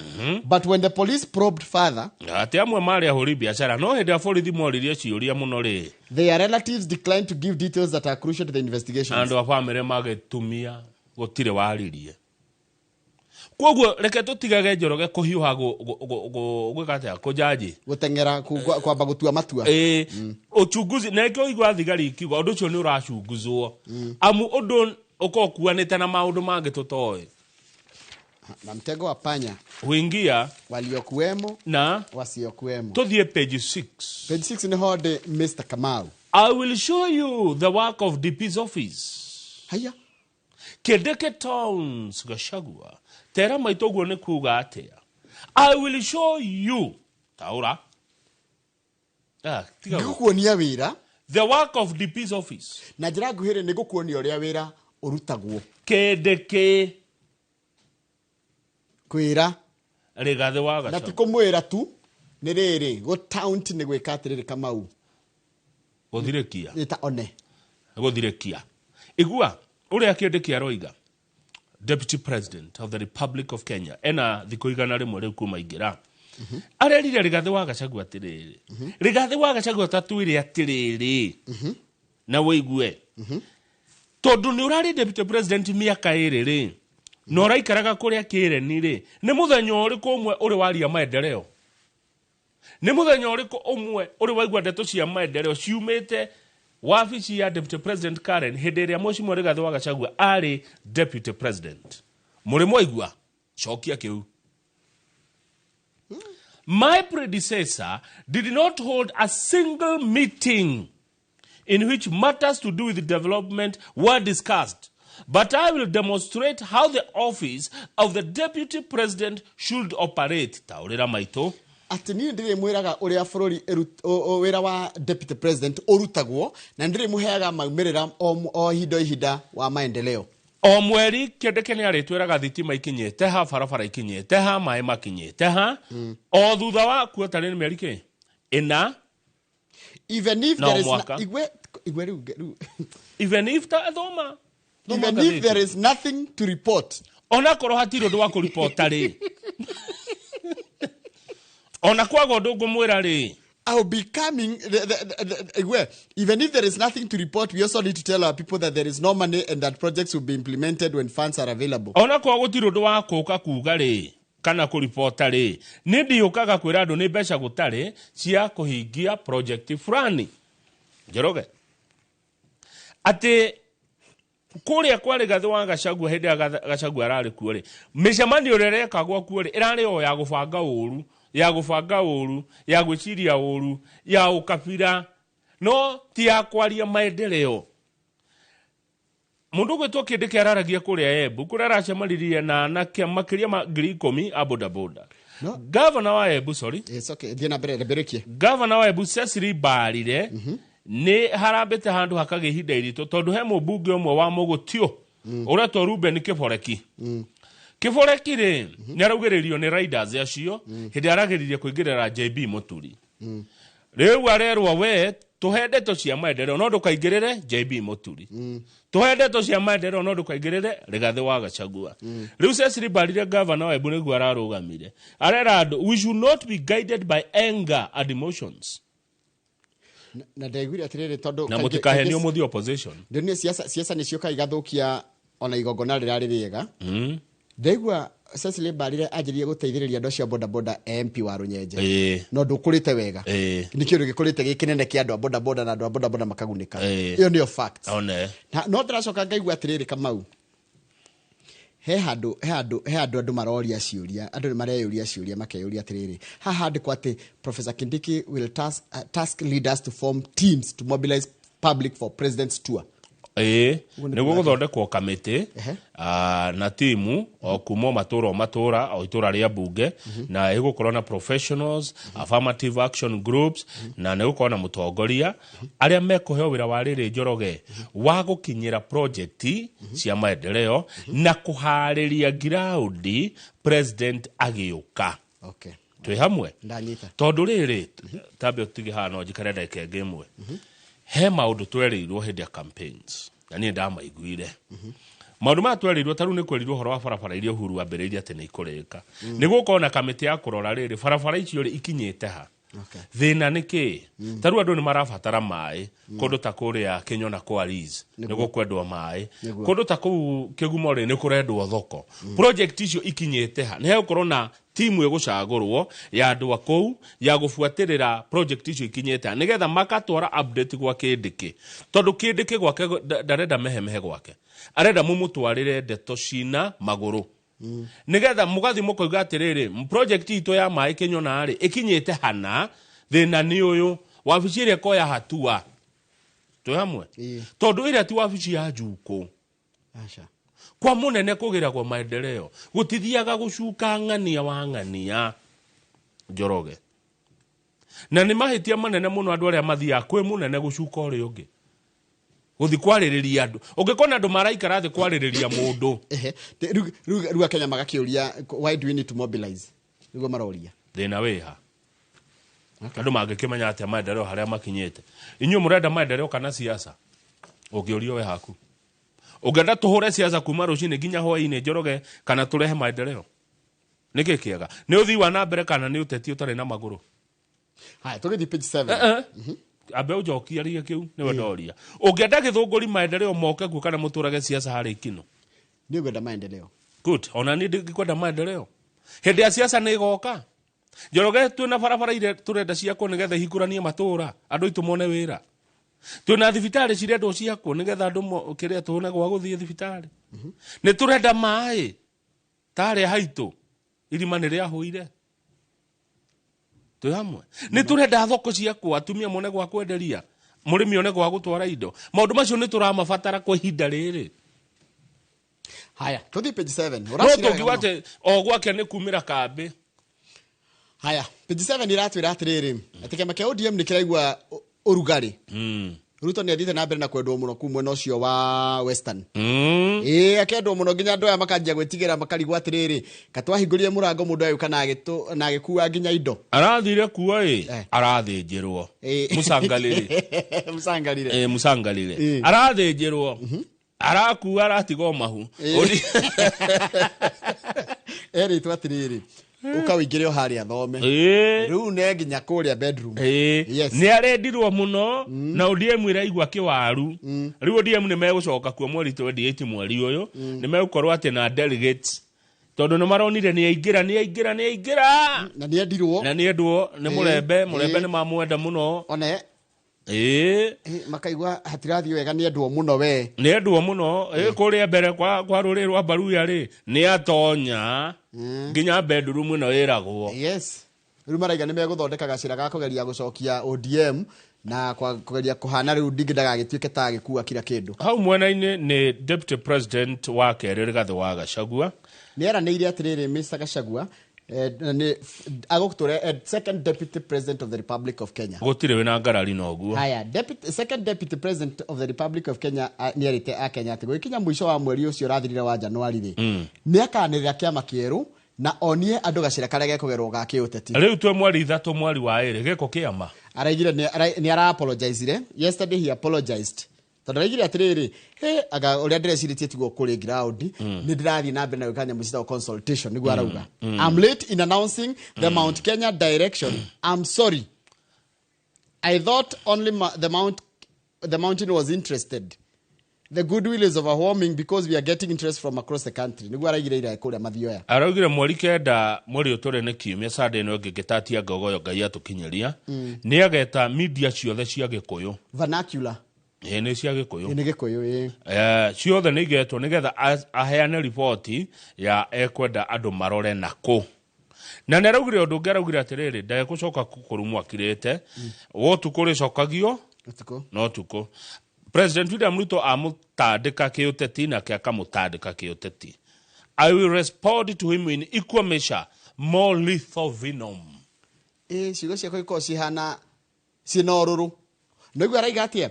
but when the police probed further, atĩ amwe marĩ ahũri biacara, no hĩndĩ ya borithi moririe ciũria mũno rĩ, their relatives declined to give details that are crucial to the investigations. Andũ a bamĩrĩ magĩtumia gũtirĩ waririe. Koguo reke tũtigage, Njoroge, kũhiũha gwĩka atĩa, kũjaji. Gũteng'era kwamba gũtua matua. Ĩĩ, uchunguzi na ĩkĩo igua thigari ikiuga ũndũ ũcio nĩ ũracunguzwo, amu ũndũ ũkorwo ũkuanĩte na maũndũ mangĩ tũtoĩ. Na mtego wa panya huingia waliokuwemo na wasiokuwemo. Tũthiĩ page 6. Page 6 nĩho ndĩ, Mr. Kamau. I will show you the work of DP's office. Haya. Kindiki Towns Gachagua. Tera maitũ ũguo nĩ kuga atĩa? I will show you. Taũra. Ah, tiga. Ngũkuonia wĩra. The work of DP's office. Na njĩra nguhĩ rĩ, nĩ ngũkuonia ũrĩa wĩra ũrutagwo. Kindiki. Kwĩra. Rigathĩ wa Na ti Gachagua. kũmwĩra tu, nĩ rĩrĩ, gũ taunt nĩ gwĩka atĩrĩrĩ, Kamau. Gũthirĩkia. Nĩ ta one. Gũthirĩkia. Igua ũrĩa Kindiki aroiga. Deputy President of the Republic of Kenya ena thikũ 100 rĩu kuma ingĩra, arerire Rigathĩ wa Gachagua atĩrĩrĩ, Rigathĩ wa Gachagua, tatwĩre atĩrĩrĩ na wĩigue, tondũ nĩ ũrarĩ deputy president mĩaka 2 rĩ, na ũraikaraga kũrĩa kĩreni rĩ, nĩ mũthenya ũrĩkũ ũmwe ũrĩ waria maendeleo? Nĩ mũthenya ũrĩkũ ũmwe ũrĩ waigua ndeto cia maendeleo ciumĩte wabici ya deputy president Karen hĩndĩ ĩrĩa Mheshimiwa Rigathĩ wa Gachagua arĩ deputy president? Mũrĩ mwaigua? Cokia kĩu. My predecessor did not hold a single meeting in which matters to do with development were discussed. But I will demonstrate how the office of the deputy president should operate. Taũrĩra maitũ. Atĩ niĩ ndĩrĩ mwĩraga ũrĩa bũrũri wĩra wa deputy president ũrutagwo, na ndĩrĩ mũheaga maumĩrĩra o ihinda o ihinda wa maendeleo. O mweri Kĩndĩke nĩ arĩtwĩraga thitima ikinyĩte ha, barabara ikinyĩte ha, maĩ makinyĩte ha, o thutha wa kuota nĩ mĩeri kĩ 4. Even if No there is mwaka. Igwe igwe rĩu Even if ta thoma. Thoma Even if ngathĩti. there is nothing to report. Onakorwo hatirĩ ũndũ wa kũribota rĩ, ona kwaga ũndũ ngũmwĩra rĩ. I'll be coming. Well, even if there is nothing to report, we also need to tell our people that there is no money and that projects will be implemented when funds are available. Ona korwo gũtirĩ ũndũ wa kũka kuga rĩ kana kũribota rĩ, nĩ ndiũkaga kwĩra andũ nĩ mbeca gũtarĩ cia kũhingia project fulani. Njoroge, atĩ kũrĩa kwa Rigathĩ wa Gachagua, hĩndĩ ĩrĩa Gachagua ararĩ kuo rĩ, mĩcemanio ĩrĩa ĩrekagwo kuo rĩ, ĩrarĩ o ya gũbanga ũru, ya gũbanga ũru, ya gwĩciria ũru, ya ũkabira, no ti ya kwaria maendeleo. Mũndũ ũgwĩtwo Kĩndĩkĩ araragia kũrĩa Embu, kũrĩa aracemanirie na anake makĩria ma 10,000 a bodaboda. No. Gavana wa Embu, sorry. It's okay. Thiĩ na mbere, rambĩrĩkie. Gavana wa Embu Cecily Mbarire nĩ harambĩte handũ hakagĩa ihinda iritũ, tondũ he mũmbunge ũmwe wa Mũgũtio ũretwo Ruben Kĩboreki. Kĩboreki rĩ, nĩ araugĩrĩrio nĩ riders acio hĩndĩ aragĩrĩrie kũingĩrĩra JB Mũturi. Rĩu arerwo, we tũhe ndeto cia maendeleo no ndũkaingĩrĩre JB Mũturi, tũhe ndeto cia maendeleo no ndũkaingĩrĩre Rigathĩ wa Gachagua. Rĩu Cecily Mbarire, gavana wa Embu, nĩguo ararũgamire arera andũ, we should not be guided by anger and emotions. Na ndaiguire atĩrĩrĩ, tondũ na mũtikahenio mũthiĩ opposition. Ndĩrire siasa nĩ ciũkaga igathũkia ona igongona rĩrarĩ rĩega. Ndaigua Cecily Mbarire anjĩrĩrie gũteithĩrĩria andũ acio a bodaboda, MP wa Rũnyenje, no ndũkũrĩte wega. Nĩ kĩndũ gĩkũrĩte gĩ kĩnene kĩa andũ a bodaboda, na andũ a bodaboda makagunĩka. Ĩyo nĩyo fact. One. Na no ndĩracoka ngaigua atĩrĩrĩ, Kamau, He handũ he handũ he handũ andũ maroria ciũria, andũ nĩ mareyũria ciũria, makeyũria atĩrĩrĩ, haha handĩkwo atĩ Professor Kindiki will task leaders to form teams to mobilize public for president's tour. Ĩĩ. Ũguo nĩ nĩguo kuga atĩa? Gũthondekwo kamĩtĩ na timu o kuma o matũra o matũra, o itũra rĩa mbunge, na ĩgũkorwo na professionals, affirmative action groups, na nĩ gũkorwo na mũtongoria arĩa mekũheo wĩra wa rĩrĩ, Njoroge, wa gũkinyĩra project cia maendeleo na kũharĩria ground president agĩũka. Twĩ hamwe? Ndanyita. Tondũ rĩrĩ, tambe ũtige haha, no njikare ndagĩka ĩngĩ ĩmwe. He maũndũ twerĩirwo hĩndĩ ya campaigns na niĩ ndamaiguire maũndũ maya twerĩirwo. Ta rĩu nĩ kwerirwo ũhoro wa barabara iria Uhuru ambĩrĩirie atĩ nĩ ikũrĩka. Nĩ gũkorwo na kamĩtĩ ya kũrora rĩrĩ, barabara icio rĩ, ikinyĩte ha, thĩna nĩ kĩ. Ta rĩu andũ nĩ marabatara maĩ kũndũ ta kũrĩa Kĩnyona kwa Liz, nĩ gũkwendwo maĩ. Kũndũ ta kũu Kĩgumo rĩ, nĩ kũrendwo thoko. Project icio ikinyĩte ha? Nĩ hegũkorwo na timu ĩgũcagũrwo ya andũ a kũu ya gũbuatĩrĩra project icio ikinyĩte ha, nĩgetha makatwara update gwa Kĩndĩkĩ, tondũ Kĩndĩkĩ gwake ndarenda mehemehe gwake, arenda mũmũtwarĩre ndeto cina magũrũ, nigetha mũgathi mũkoiga atĩrĩrĩ, project itũ ya maĩ Kĩnyona rĩ, ĩkinyĩte hana, thĩna nĩ ũyũ, wabici ĩrĩa ĩkoya hatua. Twĩ hamwe? Tondũ ĩrĩa ti wabici ya njukũ. Aca. Kwa mũnene kũgĩragwo maendeleo, gũtithiaga gũcuka ng'ania wa ng'ania, Njoroge, na nĩ mahĩtia manene mũno andũ arĩa mathiaga kwĩ mũnene gũcuka ũrĩa ũngĩ, gũthi kwarĩrĩria andũ, ũngĩkona andũ maraikara thĩ kwarĩrĩria mũndũ. Ehe. Rĩu Akenya magakĩũria, why do we need to mobilize? Nĩguo maroria. Thĩna wĩha? Andũ mangĩkĩmenya atĩa maendeleo harĩa makinyĩte? Inyuĩ mũrenda maendeleo kana siasa? Ũngĩũrio we haku, ũngĩenda tũhũre siasa kuma rũcinĩ nginya hwainĩ, Njoroge, kana tũrehe maendeleo? Nĩkĩ kĩega? Nĩ ũthii wa na mbere kana nĩ ũteti ũtarĩ na magũrũ? Haya, tũgĩthiĩ page 7. Eh, eh. Ambe ũnjokie rĩge kĩu nĩwe ndoria. Ũngĩenda gĩthũngũri maendeleo moke kuo kana mũtũrage siasa harĩ ikino? Nĩ ngwenda maendeleo. Good. Ona niĩ ndingĩkwenda maendeleo hĩndĩ ya siasa nĩ ĩgoka, Njoroge. Twĩna barabara iria tũrenda ciakwo nĩgetha ihingũranie matũra, andũ aitũ mone wĩra. Twĩna thibitarĩ cirendwo ciakwo nĩgetha andũ kĩrĩa tũone gwa gũthiĩ thibitarĩ. Nĩ tũrenda maĩ tarĩa haitũ, irima nĩ rĩahũire. Twĩ hamwe? Nĩ tũrenda thoko ciakwo, atumia mone gwa kwenderia, mũrĩmi one gwa gũtwara indo. Maũndũ macio nĩ tũramabatara kwa ihinda rĩrĩ. Haya, tũthiĩ page 7. No Ũraciria tũngiuga wega mũno. atĩ o gwake nĩ kumĩra kambĩ. Haya, page 7 iratwĩra atĩrĩrĩ, atĩ kĩama kĩa ODM nĩ kĩraigua ũrugarĩ. Ruto nĩ athiĩte na mbere na kwendwo mũno kuu mwena ũcio wa Western. Ĩĩ, akendwo mũno nginya andũ aya makanjia gwĩtigĩra, makarigwo atĩrĩrĩ, katwahingũrire mũrango mũndũ agĩũka na na agĩkua nginya indo. Arathire kuo ĩ, arathĩnjĩrwo mũcangalĩre. Mũcangarire. Ĩ, mũcangalĩre arathĩnjĩrwo, arakua, aratigwo mahu. Erĩtwo atĩrĩrĩ, ũka ũingĩre o harĩa thome. Rĩu ne nginya kũrĩa bedroom. Nĩ arendirwo mũno na ODM ĩraigua kĩwaru. Rĩu ODM nĩ megũcoka kuo mweri 28 mweri ũyũ. Nĩ megũkorwo atĩ na delegates, tondũ nĩ maronire nĩ aingĩra, nĩ aingĩra, nĩ aingĩra. Na nĩ endirwo. Na nĩ endwo nĩ mũrembe. Mũrembe nĩ mamwenda mũno. One. Ĩĩ. Makaigua hatirathiĩ wega, nĩ endwo mũno we. Nĩ endwo mũno. Ĩ, kũrĩa mbere kwa rũrĩrĩ rwa Baruya rĩ, nĩ atonya nginya bedroom ĩno ĩragwo. Yes, rĩu maraiga nĩ megũthondeka gacĩra ga kũgeria gũcokia ODM na kũgeria kũhana rĩu ndingĩ ndagagĩtuĩke ta agĩkua kira kĩndũ. Hau mwena-inĩ nĩ deputy president wa kerĩ, Rigathĩ wa Gachagua. Nĩ eranĩire atĩrĩrĩ, Mr Gachagua nĩ agũtũre second deputy president of the Republic of Kenya. Gũtirĩ wĩna ngarari na ũguo. Haya, second deputy president of the Republic of Kenya nĩ erĩte akenya atĩ gũgĩkinya mũico wa mweri ũcio ũrathirire wa Januari rĩ, nĩ akanĩrĩra kĩama kĩerũ na onie andũ gacĩra karĩa gekũgerwo ga kĩũteti. Rĩu twĩ mweri 3 mweri wa 2, gĩko kĩama. Araigire nĩ ara apologizire yesterday, he apologized tondũ araigire atĩrĩrĩ, he anga ũrĩa ndĩrecirĩtie tiguo kũrĩ ground. Nĩ ndĩrathiĩ na mbere na gwĩka nyamũ citagwo consultation, nĩguo arauga. "I'm late in announcing the Mount Kenya direction. I'm sorry. I thought only the mountain was interested. The goodwill is overwhelming because we are getting interest from across the country." Nĩguo araigire ira kũrĩa Mathioya. Araugire mweri 9 mweri ũyũ tũrĩ, nĩ kiumia Sunday ĩno ĩngĩ, ngĩtatia ngogoyo Ngai atũkinyĩria, nĩ ageta media ciothe cia Gĩkũyũ. Vernacular. Ĩ nĩ cia Gĩkũyũ. Nĩ Gĩkũyũ, ĩ. Ciothe nĩ igetwo nĩgetha aheane riboti ya ekwenda andũ marore nakũ. Na nĩ araugire ũndũ ũngĩ, araugire atĩrĩrĩ, ndegũcoka kũrumwo akirĩte, ũtukũ ũrĩcokagio ũtukũ no ũtukũ. President William Ruto amũtandĩka kĩũteti nake akamũtandĩka kĩũteti. I will respond to him in equal measure, more lethal venom. Ĩ ciugo ciakwa ikoragwo cihana ciĩna ũrũrũ. No igua araiga atĩa?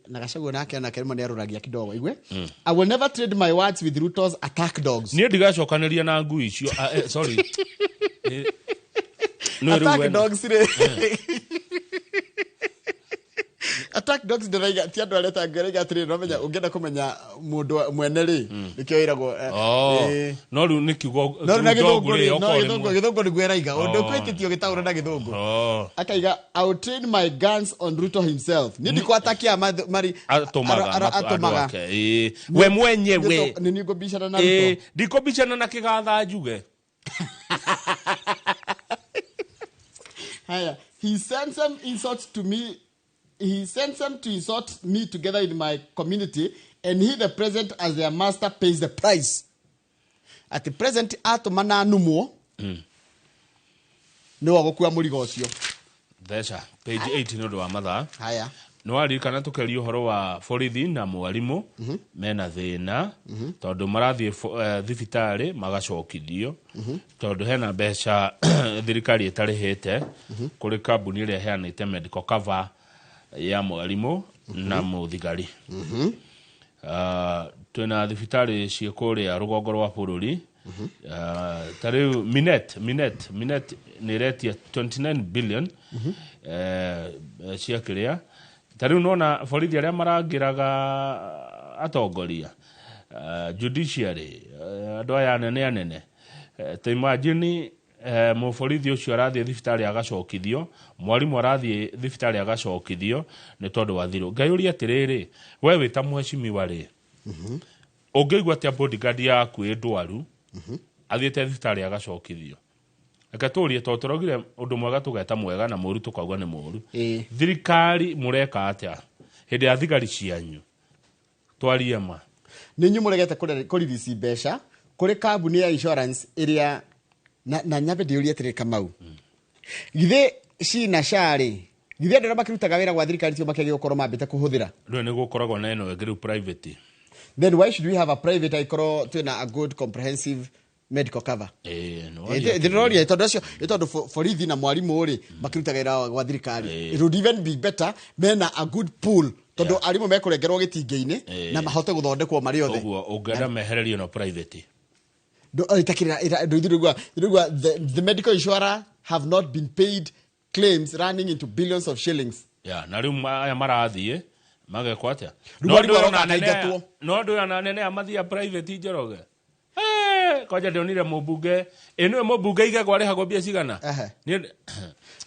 Na Gachagua nake nake rĩmwe nĩ arũragia kidogo igue. I will never trade my words with Ruto's attack dogs. Niĩ ndigacokanĩria na ngui icio. Sorry. Nĩ rĩu Attack dogs rĩ. Attack dogs ndĩraiga ti andũ arĩa ta ngui, araiga atĩrĩrĩ, no menya ũngĩenda kũmenya mũndũ mwene rĩ, nĩkĩo ĩragwo, Oh. No rĩu nĩ kiugo No rĩu na dog Gĩthũngũ rĩ, rĩ, no okorwo Gĩthũngũ rĩmwe. Gĩthũngũ nĩguo ĩraiga. Ũndũ kwĩtĩtio gĩtaũre na Gĩthũngũ. Akaiga, I will train my guns on Ruto himself. Niĩ ndikwatakia mari atũmaga atũmaga. Andũ ake. Ĩĩ. We mwenyewe. Nĩ niĩ ngũbicana na Ruto. Ndikũbicana na kĩgatha njuge. Haya, he sent some insults to me. He sent them to insult me together with my community, and he, the president, as their master, pays the price. At the present, atũmana numwo nĩ wa gũkua mũrigo ũcio. Theca page 8 nĩ ũndũ wa mathaa. Haya. Nĩ waririkana tũkĩaria ũhoro wa borithi na mwarimũ mena thĩna tondũ marathiĩ thibitarĩ magacokithio tondũ hena mbeca thirikari ĩtarĩhĩte kũrĩ kambuni ĩrĩa ĩheanĩte medical cover ya mwarimũ na mũthigari. Twĩna thibitarĩ ciĩ kũrĩa rũgongo rwa bũrũri. Ta rĩu Minet nĩ ĩretia 29 billion cia kĩrĩa. Ta rĩu nona borithi arĩa marangĩraga atongoria, judiciary, andũ aya anene anene, ta imagine, mũborithi ũcio arathiĩ thibitarĩ agacokithio, mwarimũ arathiĩ thibitarĩ agacokithio nĩ tondũ wa thirũ. Ngayũria atĩrĩrĩ, we wĩ ta mheshimiwa rĩ, ũngĩigua atĩa bodyguard yaku ĩ ndwaru athiĩte thibitarĩ agacokithio? Reke tũrie, tondũ tũraugire ũndũ mwega tũgeta mwega na mũru tũkauga nĩ mũru. Thirikari mũreka atĩa hĩndĩ ya thigari cianyu? Twarie ma. Nĩ inyuĩ mũregete kũririci mbeca kũrĩ kambuni ya insurance ĩrĩa na nyambe ndĩũrie atĩrĩ, Kamau, githĩ cina SHA rĩ, githĩ andũ arĩa makĩrutaga wĩra gwa thirikari tio makĩagĩrĩirwo gũkorwo mambĩte kũhũthĩra? Rĩu nĩ gũkoragwo na ĩno ĩngĩ rĩu private. Then why should we have a private angĩkorwo twĩna a good comprehensive medical cover? Ĩĩ, nĩ waria. Ndĩroria tondũ acio ĩ tondũ borithi na mwarimũ rĩ makĩrutaga wĩra gwa thirikari, it would even be better mena a good pool tondũ arimũ mekũrengerwo gĩtingĩ-inĩ na mahote gũthondekwo marĩ othe. Ũguo ũngĩenda mehererio no private. Ndũigua the medical insurer have not been paid claims running into billions of shillings. Ya na rĩu aya marathiĩ magekwo atĩa? Rĩu No mwarimũ ndũĩ aroka ona anene aya- akaingatwo. No ndũĩ ona anene aya mathiaga private, Njoroge. Kwanja ndionire mũmbunge ĩ nĩwe mũmbunge Igego arĩhagwo mbia cigana? Nĩ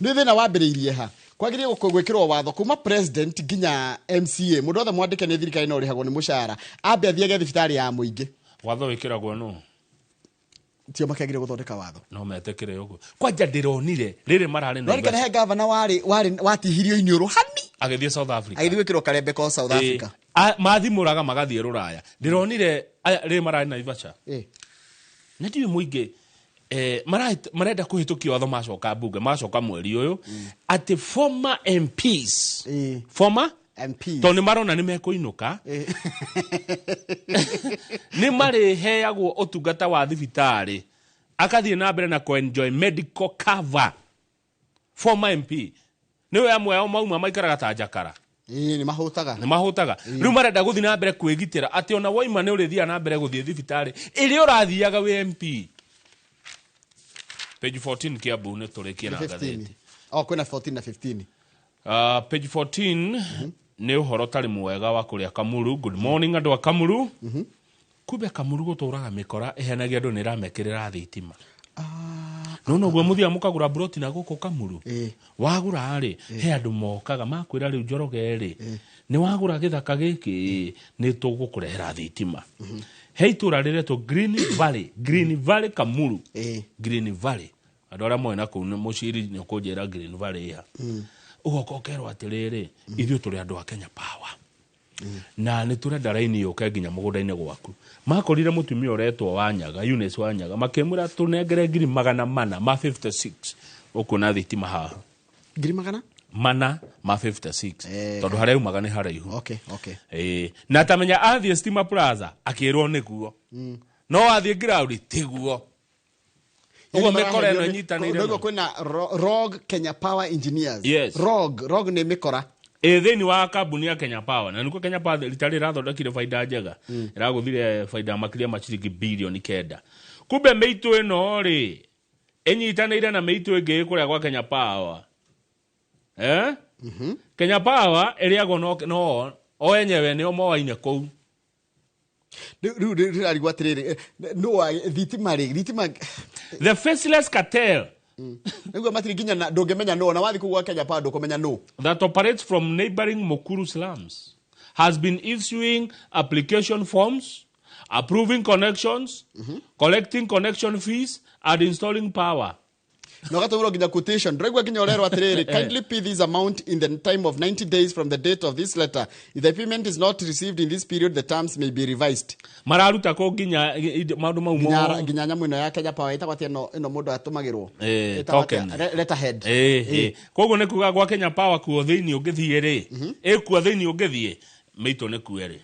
thĩna wambĩrĩirie ha kwagĩrĩire gwĩkĩrwo watho kuma president nginya MCA, mũndũ wothe mwandĩke nĩ thirikari na ũrĩhagwo nĩ mũcara ambe athiage thibitarĩ ya mũingĩ. Watho wĩkĩragwo nũ? Tio makĩagĩrĩire gũthondeka watho. No metĩkĩre ũguo. Kwanja ndĩronire rĩrĩ mararĩ na Rorikana he gavana warĩ warĩ watihirio iniũrũ hani agĩthiĩ South Africa. Agĩthiĩ gwĩkĩrwo karembeko South Africa. Mathimũraga magathiĩ rũraya. Ndĩronire aya rĩrĩ mararĩ Naivasha na ndiũĩ mũingĩ, marenda kũhĩtũkia watho macoka mbunge, macoka mweri ũyũ, atĩ former MPs, former MPs, tondũ nĩ marona nĩ mekũinũka, nĩ marĩheagwo ũtungata wa thibitarĩ akathiĩ na mbere na kũ-enjoy medical cover. Former MP nĩwe amwe ao mauma maikaraga ta njakara. Ĩĩ, nĩ mahũtaga. Nĩ mahũtaga. Rĩu marenda gũthiĩ na mbere kwĩgitĩra atĩ ona woima nĩ ũrĩthiaga na mbere gũthiĩ thibitarĩ ĩrĩa ũrathiaga wĩ MP. Page 14 Kiambu nĩ tũrĩkie na 15. ngathĩti. Oh, kwĩna 14 na 15. Page 14 nĩ ũhoro tarĩ mwega wa kũrĩa Kamuru. Good morning andũ a Kamuru. Kumbe Kamuru gũtũraga mĩkora ĩheanagia andũ nĩ ĩramekĩrĩra thitima. No noguo mũthiaga mũkagũra broti na gũkũ Kamuru. Wagũra rĩ, he andũ mokaga makwĩra rĩu Njoroge rĩ, nĩ wagũra gĩthaka gĩkĩ nĩ tũgũkũrehera thitima. He itũra rĩretwo Green Valley, Green Valley Kamuru. Green Valley. Andũ arĩa moĩ na kũu nĩ mũciri nĩ ũkũnjĩra Green Valley ĩha. Ũgoka ũkerwo atĩrĩrĩ, ithuĩ tũrĩ andũ a Kenya Power. Na nĩ tũrenda raini yũke nginya mũgũnda-inĩ gwaku. Makorire mũtumia ũretwo Wanyaga, Eunice Wanyaga, makĩmwĩra tũnengere 456,000 ũkuona thitima haha. 456 Tondũ harĩa umaga nĩ haraihu. Okay, okay. Na tamenya athiĩ Stima Plaza akĩrwo nĩguo. No athiĩ ground tiguo. Ũguo mĩkora ĩno ĩnyitanĩire. Nĩguo kwĩna Rogue Kenya Power Engineers. Yes. Rogue nĩ mĩkora. Thĩinĩ wa kambuni ya Kenya Power, na nĩkuo Kenya Power rita rĩrĩ ĩrathondekire baida njega. Ĩragũthire baida makĩria ma ciringi 9 bilioni. Kumbe mĩitũ ĩno rĩ ĩnyitanĩire na mĩitũ ĩngĩ kũrĩa gwa Kenya Power. Kenya Power ĩrĩagwo no o enyewe nĩo moaine kũu. Rĩu rĩrarigwo atĩrĩrĩ, nũ thitima rĩ thitima. The faceless cartel Nĩguo matirĩ nginya ndũngĩmenya nũ, ona wathiĩ kũu gwa Kenya Power ndũkũmenya nũ. That operates from neighboring Mukuru slums has been issuing application forms, approving connections, collecting connection fees, and installing power. Na ũgatũmĩrwo nginya quotation, ndũraigua nginya ũrerwo atĩrĩrĩ, "Kindly pay this amount in the time of 90 days from the date of this letter. If the payment is not received in this period, the terms may be revised." Mararuta kũ nginya maũndũ mau Nginya nyamũ ĩno ya Kenya Power ĩtagwo atĩa, ĩno mũndũ atũmagĩrwo? Ĩtagwo Token. atĩa? Letterhead. Koguo nĩ kuga gwa Kenya Power kuo thĩinĩ ũngĩthiĩ rĩ, ĩkuo thĩinĩ ũngĩthiĩ mĩitũ nĩ kuo ĩrĩ.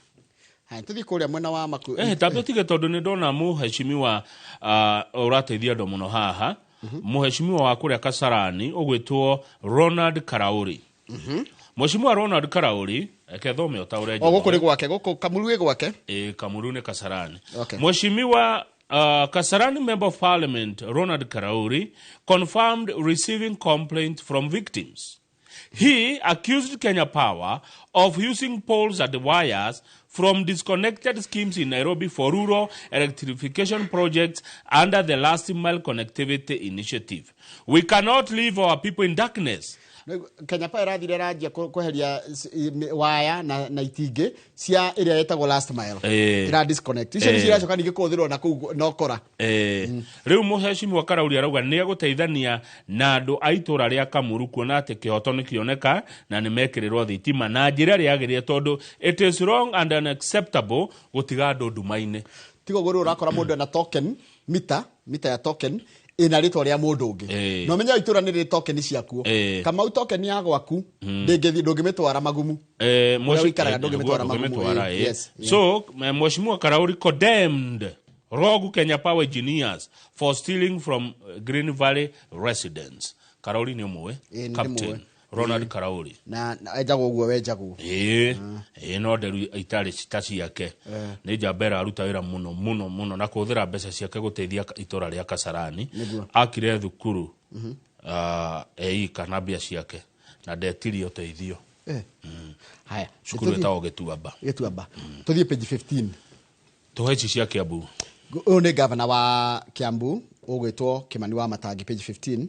Haya, tũthiĩ kũrĩa mwena wa maku. Tambe ũtige tondũ nĩ ndona mũhecimiwa ũrateithia andũ mũno haha, mũhecimiwa wa kũrĩa Kasarani ũgwĩtwo Ronald Karauri. Mheshimiwa Ronald Karauri, reke thome ũtaũre. O gũkũ nĩ gwake, gũkũ Kamuru ĩ gwake. Ĩ, Kamuru nĩ Kasarani. Okay. Mheshimiwa Kasarani Member of Parliament Ronald Karauri confirmed receiving complaint from victims. He accused Kenya Power of using poles and wires from disconnected schemes in Nairobi for rural electrification projects under the Last Mile Connectivity Initiative. "We cannot leave our people in darkness." Kenya Power ĩrathire ĩranjia kweheria waya na itingĩ cia ĩrĩa ĩtagwo last mile. Ĩra disconnect icio nĩcio iracoka ningĩ kũhũthĩrwo na kũu nokora. Rĩu mũhecimiwa Karauri arauga nĩ egũteithania na andũ a itũra rĩa Kamuru kuona atĩ kĩhoto nĩ kĩoneka na nĩ mekĩrĩrwo thitima na njĩra ĩrĩa yagĩrĩire, tondũ it is wrong and unacceptable gũtiga andũ nduma-inĩ. Tiga ũguo, rĩu ũrakora mũndũ ena token mita ya token ĩna rĩtwa rĩa mũndũ ũngĩ. Na ũmenye itũra nĩ rĩrĩ token ciakuo. Kamau, token ya gwaku ndĩngĩthiĩ, ndũngĩmĩtwara magumu. Ũrĩa ũikaraga ndũngĩmĩtwara magumu. Ndũngĩmĩtwara, Yes. So Mheshimiwa Karauri condemned rogue Kenya Power engineers for stealing from Green Valley residents. Karauri nĩ ũmũĩ? Nĩ Captain ndĩmũĩ. Ronald Karauri. Na enjagwo ũguo wenjagwo. Ĩĩ, no nderu itarĩ ta ciake. Nĩ njamba ĩraruta wĩra mũno mũno mũno na kũhũthĩra mbeca ciake gũteithia itũra rĩa Kasarani. Akire thukuru eika na mbia ciake na ndetirie ũteithio. Haya. Cukuru ĩtagwo Gĩtuamba. Gĩtuamba. Tũthiĩ page 15. Tũhe ici cia Kiambu. Ũyũ nĩ gavana wa Kiambu ũgwĩtwo Kimani wa Matangi, page 15.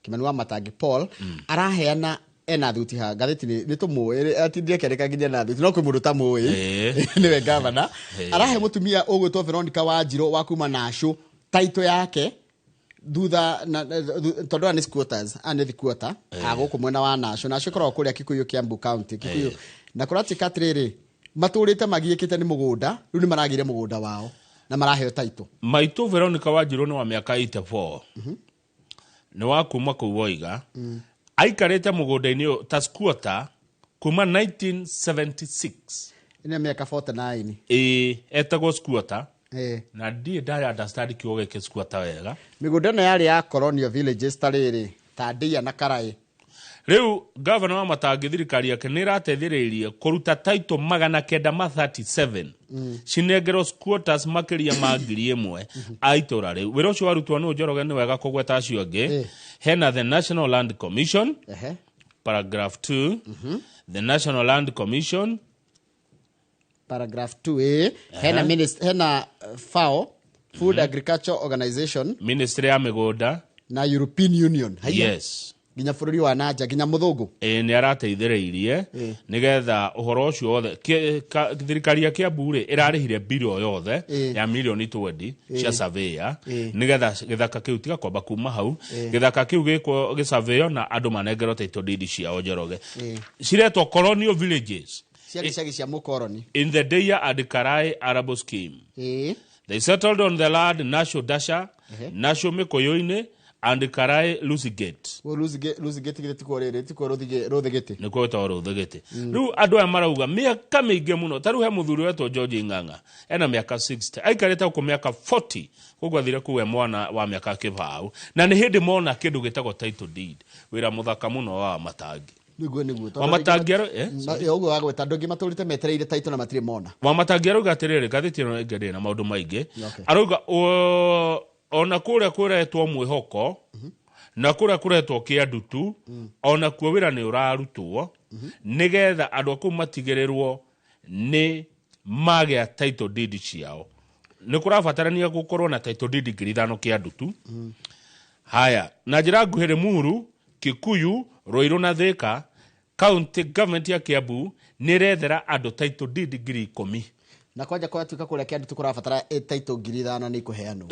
Kimani wa Matangi Paul araheana ena thuti ha ngathĩti nĩ tũmũĩ, atindire kĩandĩka nginya na thuti, no kwĩ mũndũ tamũĩ. Nĩwe gavana. Arahe mũtumia ũgwĩtwo Veronica Wanjirũ wa kuma Nacũ taito yake thutha tondũ aya nĩ squatters, aya nĩ squatter a gũkũ mwena wa Nacũ. Nacũ ĩkoragwo kũrĩa Kikuyu, Kiambu County, Kikuyu. Na kũratuĩka atĩrĩrĩ, matũrĩte magiĩkĩte nĩ mũgũnda, rĩu nĩ maragĩire mũgũnda wao na maraheo taito. Maitũ Veronica Wanjirũ nĩ wa mĩaka 84, nĩ wa kuma kũu woiga aikarĩte mũgũnda-inĩ ũyũ ta squatter kuma 1976. Ĩno mĩaka 49. Ĩĩ, etagwo squatter. Na ndirĩ ndaya understand kiugo gĩkĩ squatter wega. Mĩgũnda ĩno yarĩ ya colonial villages, ta rĩrĩ ta Ndĩa na Karaĩ. Rĩu gavana wa Matangi, thirikari yake nĩ ĩrateithĩrĩirie kũruta title 937 cinengerwo squatters makĩria ma 1,000 a itũra rĩu. Wĩra ũcio warutwo nĩ Njoroge. Nĩ wega kũgweta acio angĩ. Hena the National Land Commission. Paragraph 2, the National Land Commission. Paragraph 2, hena hena FAO, Food Agriculture Organization. Ministry ya mĩgũnda. Na European Union. Haiya. Yes. Nginya bũrũri wa nanja, nginya mũthũngũ. Ĩ, nĩ arateithĩrĩirie nĩgetha ũhoro ũcio wothe thirikari ya Kiambu rĩ ĩrarĩhire mbiro yothe ya mirioni 20 cia surveyor nĩgetha gĩthaka kĩu tiga kwamba kuma hau gĩthaka kĩu gĩkwo gĩsurveyo na andũ manengerwo title deed ciao, Njoroge. Ciretwo colonial villages. Ciarĩ icagi cia mũkoroni. In the Deya and Karai Arable Scheme. They settled on the land Nasho Dasha, Nasho Mikoyoine, and Karai Lusigate. Lusigate githĩ tikuo rĩrĩ tikuo Rũthĩgĩtĩ. Nĩkuo gwĩtagwo Rũthĩgĩtĩ. Rĩu andũ aya marauga mĩaka mĩingĩ mũno. Ta rĩu he mũthuri wetwo George Ng'ang'a ena mĩaka 60, aikarĩte gũkũ mĩaka 40, koguo athire kũu e mwana wa mĩaka kĩbaũ, na nĩ hĩndĩ mona kĩndũ gĩtagwo title deed. Wĩra mũthaka mũno wa Matangi. Nĩguo nĩguo. Wamatangi ũguo wagweta andũ angĩ matũrĩte metereire title na matirĩ mona. Wamatangi arauga atĩrĩrĩ, ngathĩti ĩno ĩngĩ ndĩrĩ na maũndũ maingĩ. Arauga ona kũrĩa kũretwo mwĩhoko na kũrĩa kũretwo kĩandutu, ona kuo wĩra nĩ ũrarutwo nĩgetha andũ a kũu matigĩrĩrwo nĩ magĩa title deed ciao. Nĩ kũrabatarania gũkorwo na title deed 5,000 kĩandutu. Haya, na njĩra nguhĩ Limuru, Kikuyu, Ruiru na Thika, county government ya Kiambu nĩ ĩrethera andũ title deed 10,000. Na kwanja kwatuĩka kũrĩa Kĩandutu kũrabatara title 5,000 nĩ ikũheanwo.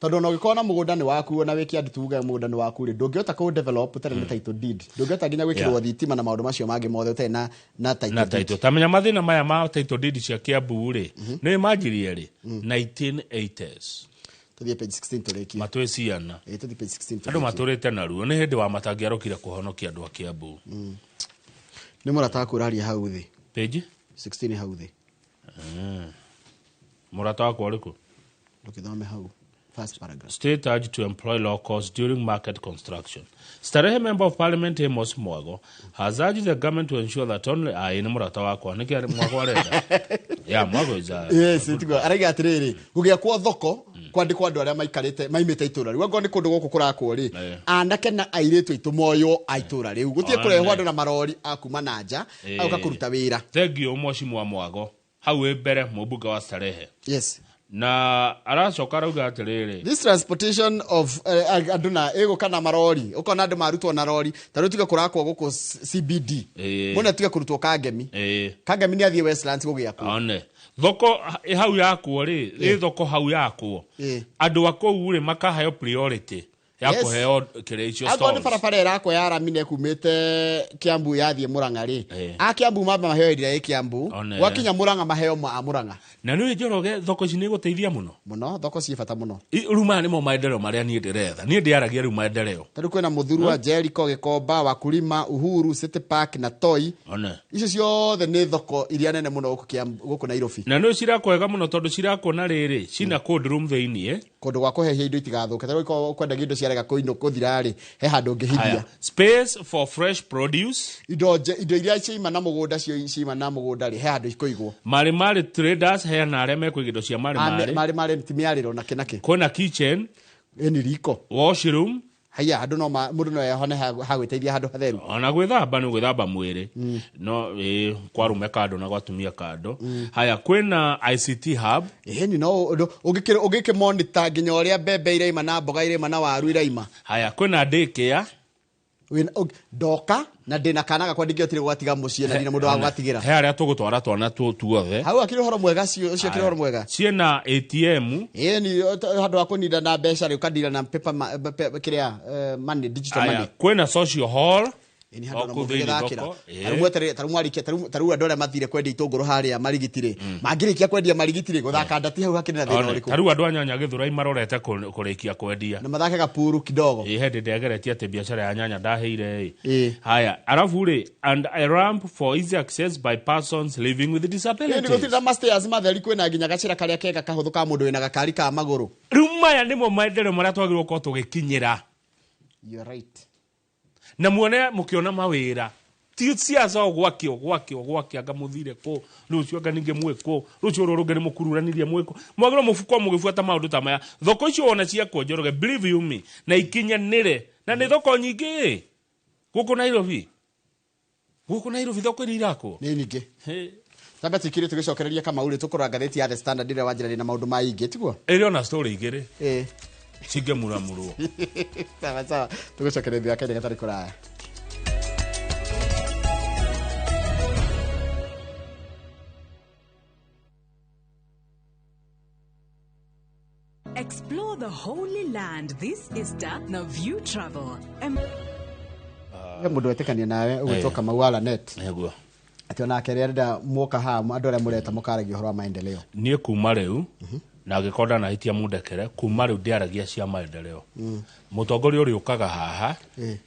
Tondũ ona ũngĩkorwo na mũgũnda nĩ waku na wĩ Kĩandutu uge mũgũnda nĩ waku rĩ, ndũngĩhota kũ develop ũtarĩ na title deed. Ndũngĩhota nginya gwĩkĩrwo thitima na maũndũ macio mangĩ mothe ũtarĩ na title deed. Ta menya mathĩna maya ma title deed cia Kiambu rĩ, nĩ manjirie rĩ 1980s. Tũthiĩ page 16 tũrĩkie. Matwĩ ciana. Tũthiĩ page 16 tũrĩkie. Andũ matũrĩte na ruo. Nĩ hĩndĩ wa Matangi arokire kũhonokia andũ a Kiambu. Nĩ mũrata waku ũraria hau thĩ. Page 16 hau thĩ. Mũrata wakwa ũrĩkũ? Ndũkĩthome hau. First paragraph. State urged to employ locals during market construction. Starehe Member of Parliament Amos Mwago has urged the government to ensure that only nĩ mũrata wakwa. Nĩkĩ Mwago arenda? Yeah, Mwago is a... Yes, tiguo. Araiga atĩrĩrĩ, gũgĩakwo thoko kwandĩkwo andũ arĩa maikarĩte maimĩte itũra rĩu. Angorwo nĩ kũndũ gũkũ kũrakwo rĩ, anake na airĩtu aitũ moywo a itũra rĩu. Gũtirĩ kũrehwo andũ na marori a kuma na nja agoka kũruta wĩra. Thengiũ Mheshimiwa Mwago hau wĩ mbere mũmbunge wa Starehe. Yes. Na aracoka arauga atĩrĩrĩ, this transportation of andũ na ĩgũka na marori, ũkona andũ marutwo na rori, ta rĩu tuge kũrakwo gũkũ CBD, mũne tuge kũrutwo Kangemi. Kangemi nĩ athiĩ Westlands gũgĩakwo. One thoko hau yakwo rĩ, ĩ thoko hau yakwo, andũ a kũu rĩ makaheo priority ya kũheo kĩrĩa icio stalls. Angorwo nĩ barabara ĩrakwo ya rami na ĩkumĩte Kiambu yathiĩ Murang'a rĩ, a Kiambu mamba maheo ĩrĩa ĩ Kiambu, gwakinya Murang'a maheo ma Murang'a. Na nĩ Njoroge thoko ici nĩ igũteithia mũno. Mũno, thoko ciĩ bata mũno. Rĩu maya nĩmo maendeleo marĩa niĩ ndĩretha. Niĩ ndĩaragia rĩu maendeleo. Ta rĩu kwĩna Mũthurwa, Jericho, Gĩkomba, Wakulima, Uhuru, City Park na Toi. Icio ciothe nĩ thoko iria nene mũno gũkũ Nairobi. Na nĩ cirakwo wega mũno tondũ cirakwo na rĩrĩ, cina cold room thĩiniĩ. Kũndũ gwa kũhehia indo itigathũke. Ta rĩu ũkorwo ũkwendagia indo ciarega kũthira rĩ, he handũ ũngĩhithia. Space for fresh produce. Indo iria ciaima na mũgũnda ciaima na mũgũnda rĩ, he handũ ikũigwo. Marĩ marĩ traders he na arĩa mekũiga indo cia marĩ marĩ. Marĩ marĩ ti mĩarĩro na kĩ na kĩ. Kwĩna kitchen. Ĩni riko. Washroom. Haya, andũ no mũndũ no ehone ha gwĩteithia handũ hatheru. Ona gwĩthamba nĩ gwĩthamba mwĩrĩ. No kwarume kando na gwatumia kando. Haya, kwĩna ICT hub. Ĩni no ũngĩkĩ monitor nginya ũrĩa mbembe iraima na mboga iraima na waru iraima. Haya, kwĩna daycare. Ndoka na ndĩna kana gakwa ndingĩhotire gũgatiga mũciĩ na ndina mũndũ wa gũgatigĩra. He arĩa tũgũtwara twana tuothe. Hau akĩrĩ ũhoro mwega ũcio akĩrĩ ũhoro mwega. Ciĩna ATM. Ĩni handũ ha kũninda na mbeca rĩ ũkandira na paper kĩrĩa money, digital money. Kwĩna social hall. Ĩni handũ na mũndũ gĩthakĩra. Tarĩu andũ arĩa mathire kwendia itũngũrũ harĩa marigiti rĩ, mangĩrĩkia kwendia marigiti rĩ, gũthaka ndati hau hakĩrĩ na thĩna ũrĩkũ? Tarĩu andũ a nyanya Gĩthũrai marorete kũrĩkia kwendia. Na mathake gapuru kidogo. Ĩ hĩndĩ ndĩageretie atĩ biacara ya nyanya ndaheire ĩ. Haya, arabu rĩ, and a ramp for easy access by persons living with disabilities. Ĩni gũtirĩ na mastairs matheri, kwĩna nginya gacĩra karĩa kega kahũthũ ka mũndũ wĩna gakari ka magũrũ. Rĩu maya nĩmo maendeleo marĩa twagĩrĩirwo gũkorwo tũgĩkinyĩra. You are right. Na muone mũkĩona mawĩra ti ciaca gwakio gwakio gwakio anga mũthire kũ rũciũ anga ningĩ mwĩ kũ rũciũ rũrũ rũngĩ nĩ mũkururanirie mwĩ kũ mwagĩrĩirwo mũbuko mũgĩbuata maũndũ ta maya. Thoko icio wona ciakwo Njoroge, believe you me, na ikinyanĩre na nĩ thoko nyingĩ gũkũ Nairobi. Gũkũ Nairobi thoko iria irakwo nĩ nyingĩ. Tamba tikiri tũgĩcokereria Kamau rĩ, tũkũrora ngathĩti ya The Standard ĩrĩa wanjĩra na maũndũ maingĩ tiguo? Ĩrĩ ona story igĩrĩ. Cingĩmuramurwo. Sawa sawa, tũgũcokereria kahinda gatarĩ kũraya. Explore the Holy Land this Easter na View Travel. He mũndũ wetĩkania nawe ũgwĩtwo Kamau wa Lanet. Nĩguo. Atĩ onake rĩrĩa arenda muoka haha andũ arĩa mũreta mũkaragia ũhoro wa maendeleo. Niĩ kuma rĩu, na angĩkorwo ndanahĩtia mũndekere, kuma rĩu ndĩaragia cia maendeleo. Mũtongoria ũrĩa ũkaga haha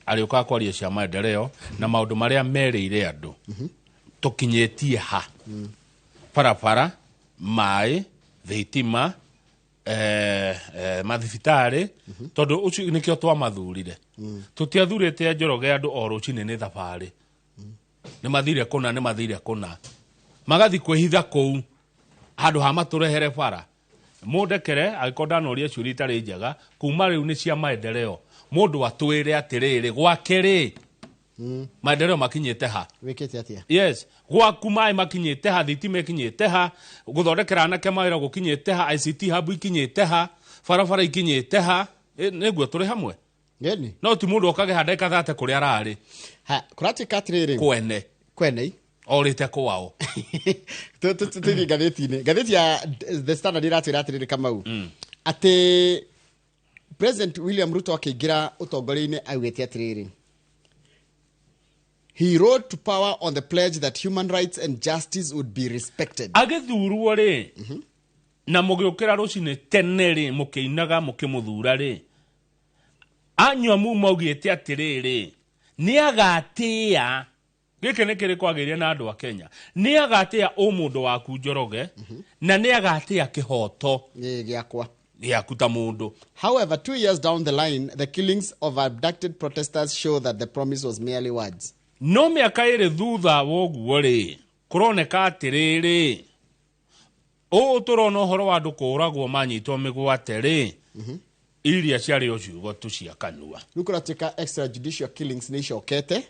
arĩũkaga kwaria cia maendeleo na maũndũ marĩa merĩire andũ. Tũkinyĩtie ha? Barabara, maĩ, thitima, mathibitarĩ, tondũ ũcio nĩkĩo twamathurire. Tũtiathurĩte Njoroge andũ o rũcinĩ nĩ thabarĩ. Nĩ mathire kũna, nĩ mathire kũna. Magathi kwĩhitha kũu handũ ha matũrehere bara. Mũndekere angĩkorwo ndanoria ciũria itarĩ njega, kuma rĩu nĩ cia maendeleo. Mũndũ atwĩre atĩrĩrĩ, gwake rĩ, maendeleo makinyĩte ha? Wĩkĩte atĩa? Yes, gwaku maĩ makinyĩte ha, thitima ikinyĩte ha, gũthondekera anake mawĩra gũkinyĩte ha, ICT hub ikinyĩte ha, barabara ikinyĩte ha. Nĩguo tũrĩ hamwe. Ngeni. No ti mũndũ okage ha ndagĩka 30 kũrĩa ararĩ. Ha, kũratuĩka atĩrĩrĩ. Kwene. Kwene. Orĩte kwao. Tũthiĩ ngathĩti-inĩ. Ngathĩti ya The Standard ĩratwĩra atĩrĩrĩ Kamau. Atĩ President William Ruto akĩingĩra ũtongoria-inĩ augĩte atĩrĩrĩ. He rode to power on the pledge that human rights and justice would be respected. Agĩthurwo rĩ, na mũgĩũkĩra rũcinĩ tene rĩ, mũkĩinaga mũkĩmũthura rĩ, anyua mu maugĩte atĩrĩrĩ, nĩagatĩĩa, gĩkĩ nĩ kĩrĩkũ agĩire na andũ a Kenya, nĩagatĩĩa ũmũndũ waku Njoroge, na nĩagatĩĩa kĩhoto gĩakwa gĩaku ta mũndũ. However, 2 years down the line, the killings of abducted protesters show that the promise was merely words. No mĩaka ĩrĩ thutha wa ũguo rĩ, kũroneka atĩrĩrĩ, ũũ tũrona ũhoro wa andũ kũũragwo manyitwo mĩgwate rĩ, iria ciarĩ o ciugo tu cia kanua. Rĩu kũratuĩka extrajudicial killings nĩ icokete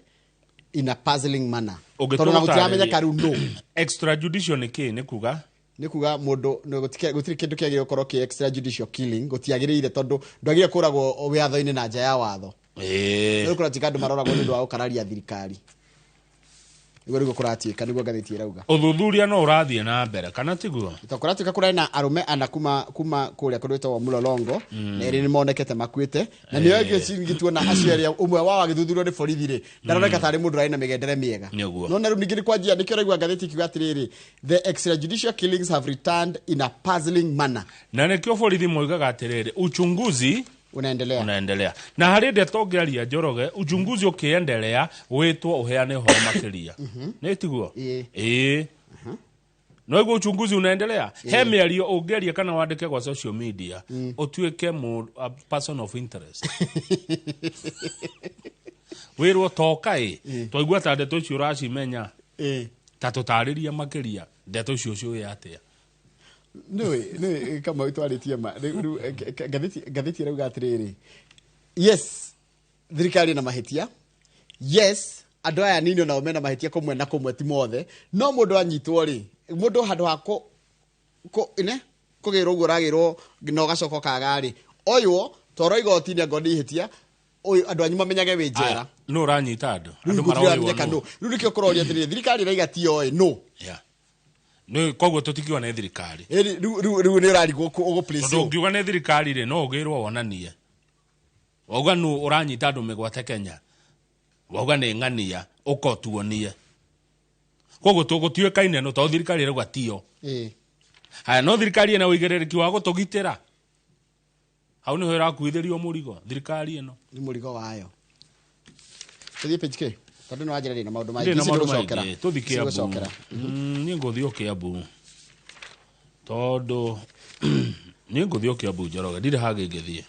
in a puzzling manner. Ũngĩtũra Tondũ na gũtiramenyeka ũtarĩrie. rĩu no. Extrajudicial nĩ kĩ? Nĩ kuga? Nĩ kuga mũndũ, nĩ gũtirĩ kĩndũ kĩagĩrĩire gũkorwo kĩ extrajudicial killing, gũtiagĩrĩire tondũ ndwagĩrĩire kũragwo wĩatho-inĩ na nja ya watho. Rĩu kũratuĩka andũ maroragwo nĩ ũndũ wa gũkararia thirikari. Nĩguo rĩu kũratuĩka, nĩguo ngathĩti ĩrauga. Ũthuthuria no ũrathiĩ na mbere, kana tiguo? Tondũ kũratuĩka kũrarĩ na arũme ana kuma kũrĩa kũndũ gwĩtagwo Mlolongo, na erĩ nĩ monekete makuĩte. Na nĩo ĩngĩ tuona acio erĩ, ũmwe wao agĩthuthurio nĩ borithi rĩ, ndaroneka tarĩ mũndũ ũrarĩ na mĩgendere mĩega. Nĩguo. No na rĩu ningĩ nĩ kwanjia, nĩkĩo ũraigua ngathĩti ikiuga atĩrĩrĩ, the extrajudicial killings have returned in a puzzling manner. Na nĩkĩo borithi moigaga atĩrĩrĩ, uchunguzi unaendelea. Unaendelea. Na harĩ ndeto ũngĩaria Njoroge, uchunguzi ũkĩendelea, wĩtwo ũheane ũhoro makĩria. Nĩ tiguo? Ĩĩ. No iguo uchunguzi unaendelea. He mĩario ũngĩaria kana wandĩke gwa social media, ũtuĩke a person of interest. Wĩrwo toka ĩ, twaigua ta ndeto icio ũracimenya. Ta tũtarĩrie makĩria, ndeto icio ciũĩ atĩa? Nĩũĩ, nĩũĩ, kama twarĩtie ma, rĩu, rĩu, ngathĩti ĩrauga atĩrĩrĩ, yes, thirikari ĩna mahĩtia, yes, andũ aya anini onao mena mahĩtia kũmwe na kũmwe, ti mothe, no mũndũ anyitwo rĩ, mũndũ handũ ha kũgĩrwo ũguo ũragĩrwo na ũgacoka ũkaga rĩ, oywo, twarwo igoti-inĩ angorwo nĩ ihĩtia, ũyũ andũ anyu mamenyage wĩ njera. Aya, nũ ũranyita andũ? Rĩu Andũ gũtirĩ maroywo ũramenyeka nũ? nũ. Rĩu nĩkĩo kũroria atĩrĩrĩ, thirikari ĩraiga ti yoĩ, nũ? Yeah. Nĩ koguo tũtikiuga nĩ thirikari. Ĩni, rĩu nĩ ũrarigwo ũgũ place Tondũ ũ. ũngiuga nĩ thirikari rĩ, no ũgĩrwo wonanie. Wauga nũ ũranyita andũ mĩgwate Kenya. Wauga nĩ ng'ania, ũka ũtuonie. Koguo tũgũtuĩkaine nũ, tondũ thirikari ĩrauga tiyo. Haya, no thirikari ĩna ũigĩrĩrĩki wa gũtũgitĩra. Hau nĩho ĩrakuithĩrio mũrigo, thirikari ĩno. Nĩ mũrigo wayo. Tũthiĩ page K. Tondũ nĩ wanjĩra ndĩ na maũndũ maingĩ. Ndĩ na Ici maũndũ nĩgũcokera. maingĩ. Tũthiĩ Ici Kiambu. nĩgũcokera. Niĩ ngũthiĩ o Kiambu. Tondũ niĩ ngũthiĩ o Kiambu Njoroge, ndirĩ hangĩ ingĩthiĩ.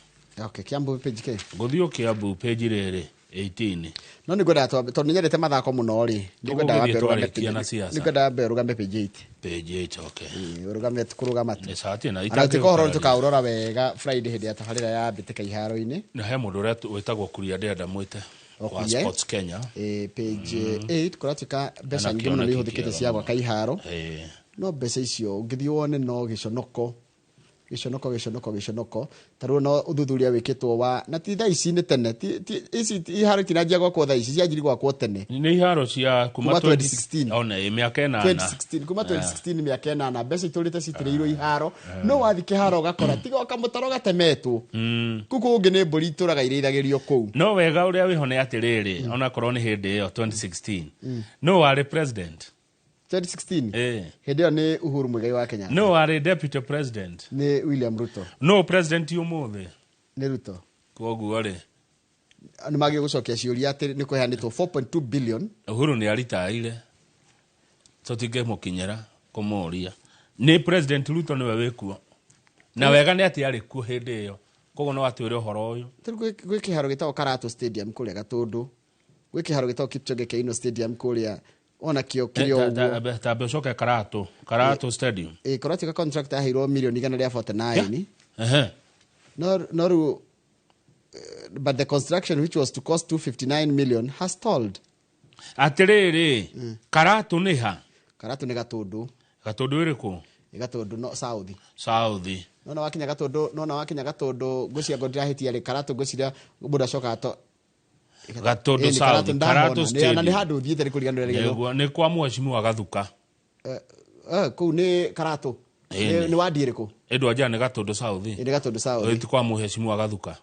Okay, Kiambu page K. Ngũthiĩ o Kiambu page rĩrĩ, 18. No nĩngwendaga twambe, tondũ nĩnyendete mathako mũno rĩ, nĩngwendaga Tũgũgĩthiĩ wambe ũrũgame twarĩkia na page siasa. Nĩngwendaga wambe ũrũgame page 8. Page 8, okay. Ĩĩ, ũrũgame kũrũgama tu. Nĩ cati na Ona itangĩ gũtuĩka ũhoro gũkararia. tũkaũrora wega Friday hĩndĩ ya tabarĩra ya mbĩtĩka iharo-inĩ. Na he mũndũ ũrĩa wĩtagwo Kuria ndĩrenda mwĩte. O Wa Kuria, eh? Sports Kenya. Page 8 kũratuĩka mbeca Ena nyingĩ mũno nĩ kĩoneki ihũthĩkĩte kĩega cia mũno. gwaka iharo. No mbeca icio ũngĩthiĩ wone no gĩconoko. Gĩconoko, gĩconoko, gĩconoko. Ta rĩu no ũthuthuria wĩkĩtwo wa, na ti thaa ici nĩ tene, ti, ti, ici ti, iharo itinanjia gwakwo thaa ici, cianjirie gwakwo tene. Nĩ iharo cia kuma Kuma 2016. One, ĩ, mĩaka ĩnana. 2016, kuma 2016 mĩaka ĩnana, mbeca itũrĩte citĩrĩirwo iharo. No wathiĩ kĩharo ũgakora, tiga o kamũtaro gatemetwo. Kũu kũngĩ nĩ mbũri itũraga irĩithagĩrio kũu. No wega ũrĩa wĩho nĩ atĩrĩrĩ, onakorwo nĩ hĩndĩ ĩyo 2016. No warĩ president. 2016 Eh. Hĩndĩ ĩyo nĩ Uhuru Muigai wa Kenyatta. No arĩ deputy president? Nĩ William Ruto. No president ũmũthĩ? Nĩ Ruto. Koguo rĩ, Nĩ magĩ gũcokia ciũria atĩ nĩ kũheanĩtwo 4.2 billion. Uhuru nĩ aritaire, tũtingĩmũkinyĩra kũmũria. Nĩ President Ruto nĩwe wĩkuo, na wega nĩ atĩ arĩ kuo hĩndĩ ĩyo, koguo no atwĩre ũhoro ũyũ. Tarĩu gwĩ kĩharo gĩtagwo Karato Stadium kũrĩa Gatũndũ, gwĩ kĩharo gĩtagwo Kipchoge Keino Stadium kũrĩa onakĩo kĩrĩ o ũguo. Tambe ũcoke Karato, Karato Stadium. Ĩ kũratuĩka contract yaheirwo mirioni 149. No rĩu but the construction, which was to cost 259 million, has stalled. Atĩrĩrĩ, Karato nĩ ha? Karato nĩ Gatũndũ. Gatũndũ ĩrĩkũ? Ĩ Gatũndũ no South. South. Nona wakinya Gatũndũ ngwĩciria ngo ndĩrahĩtia rĩ, Karato ngwĩciria mũndũ acokaga to Gatũndũ Ĩ, nĩ South. Karato ndahona. Karato Na nĩ Stadium. handũ thiĩte nĩ kũriganĩrwo rĩrĩa. Nĩguo, nĩ kwa mheshimiwa Gathuka. Kũu nĩ Karato. Ĩ, Nĩ wadi ĩrĩkũ? Ĩndũ anja nĩ Gatũndũ South. Ĩ, nĩ Gatũndũ South. Ĩ, ti kwa mheshimiwa Gathuka?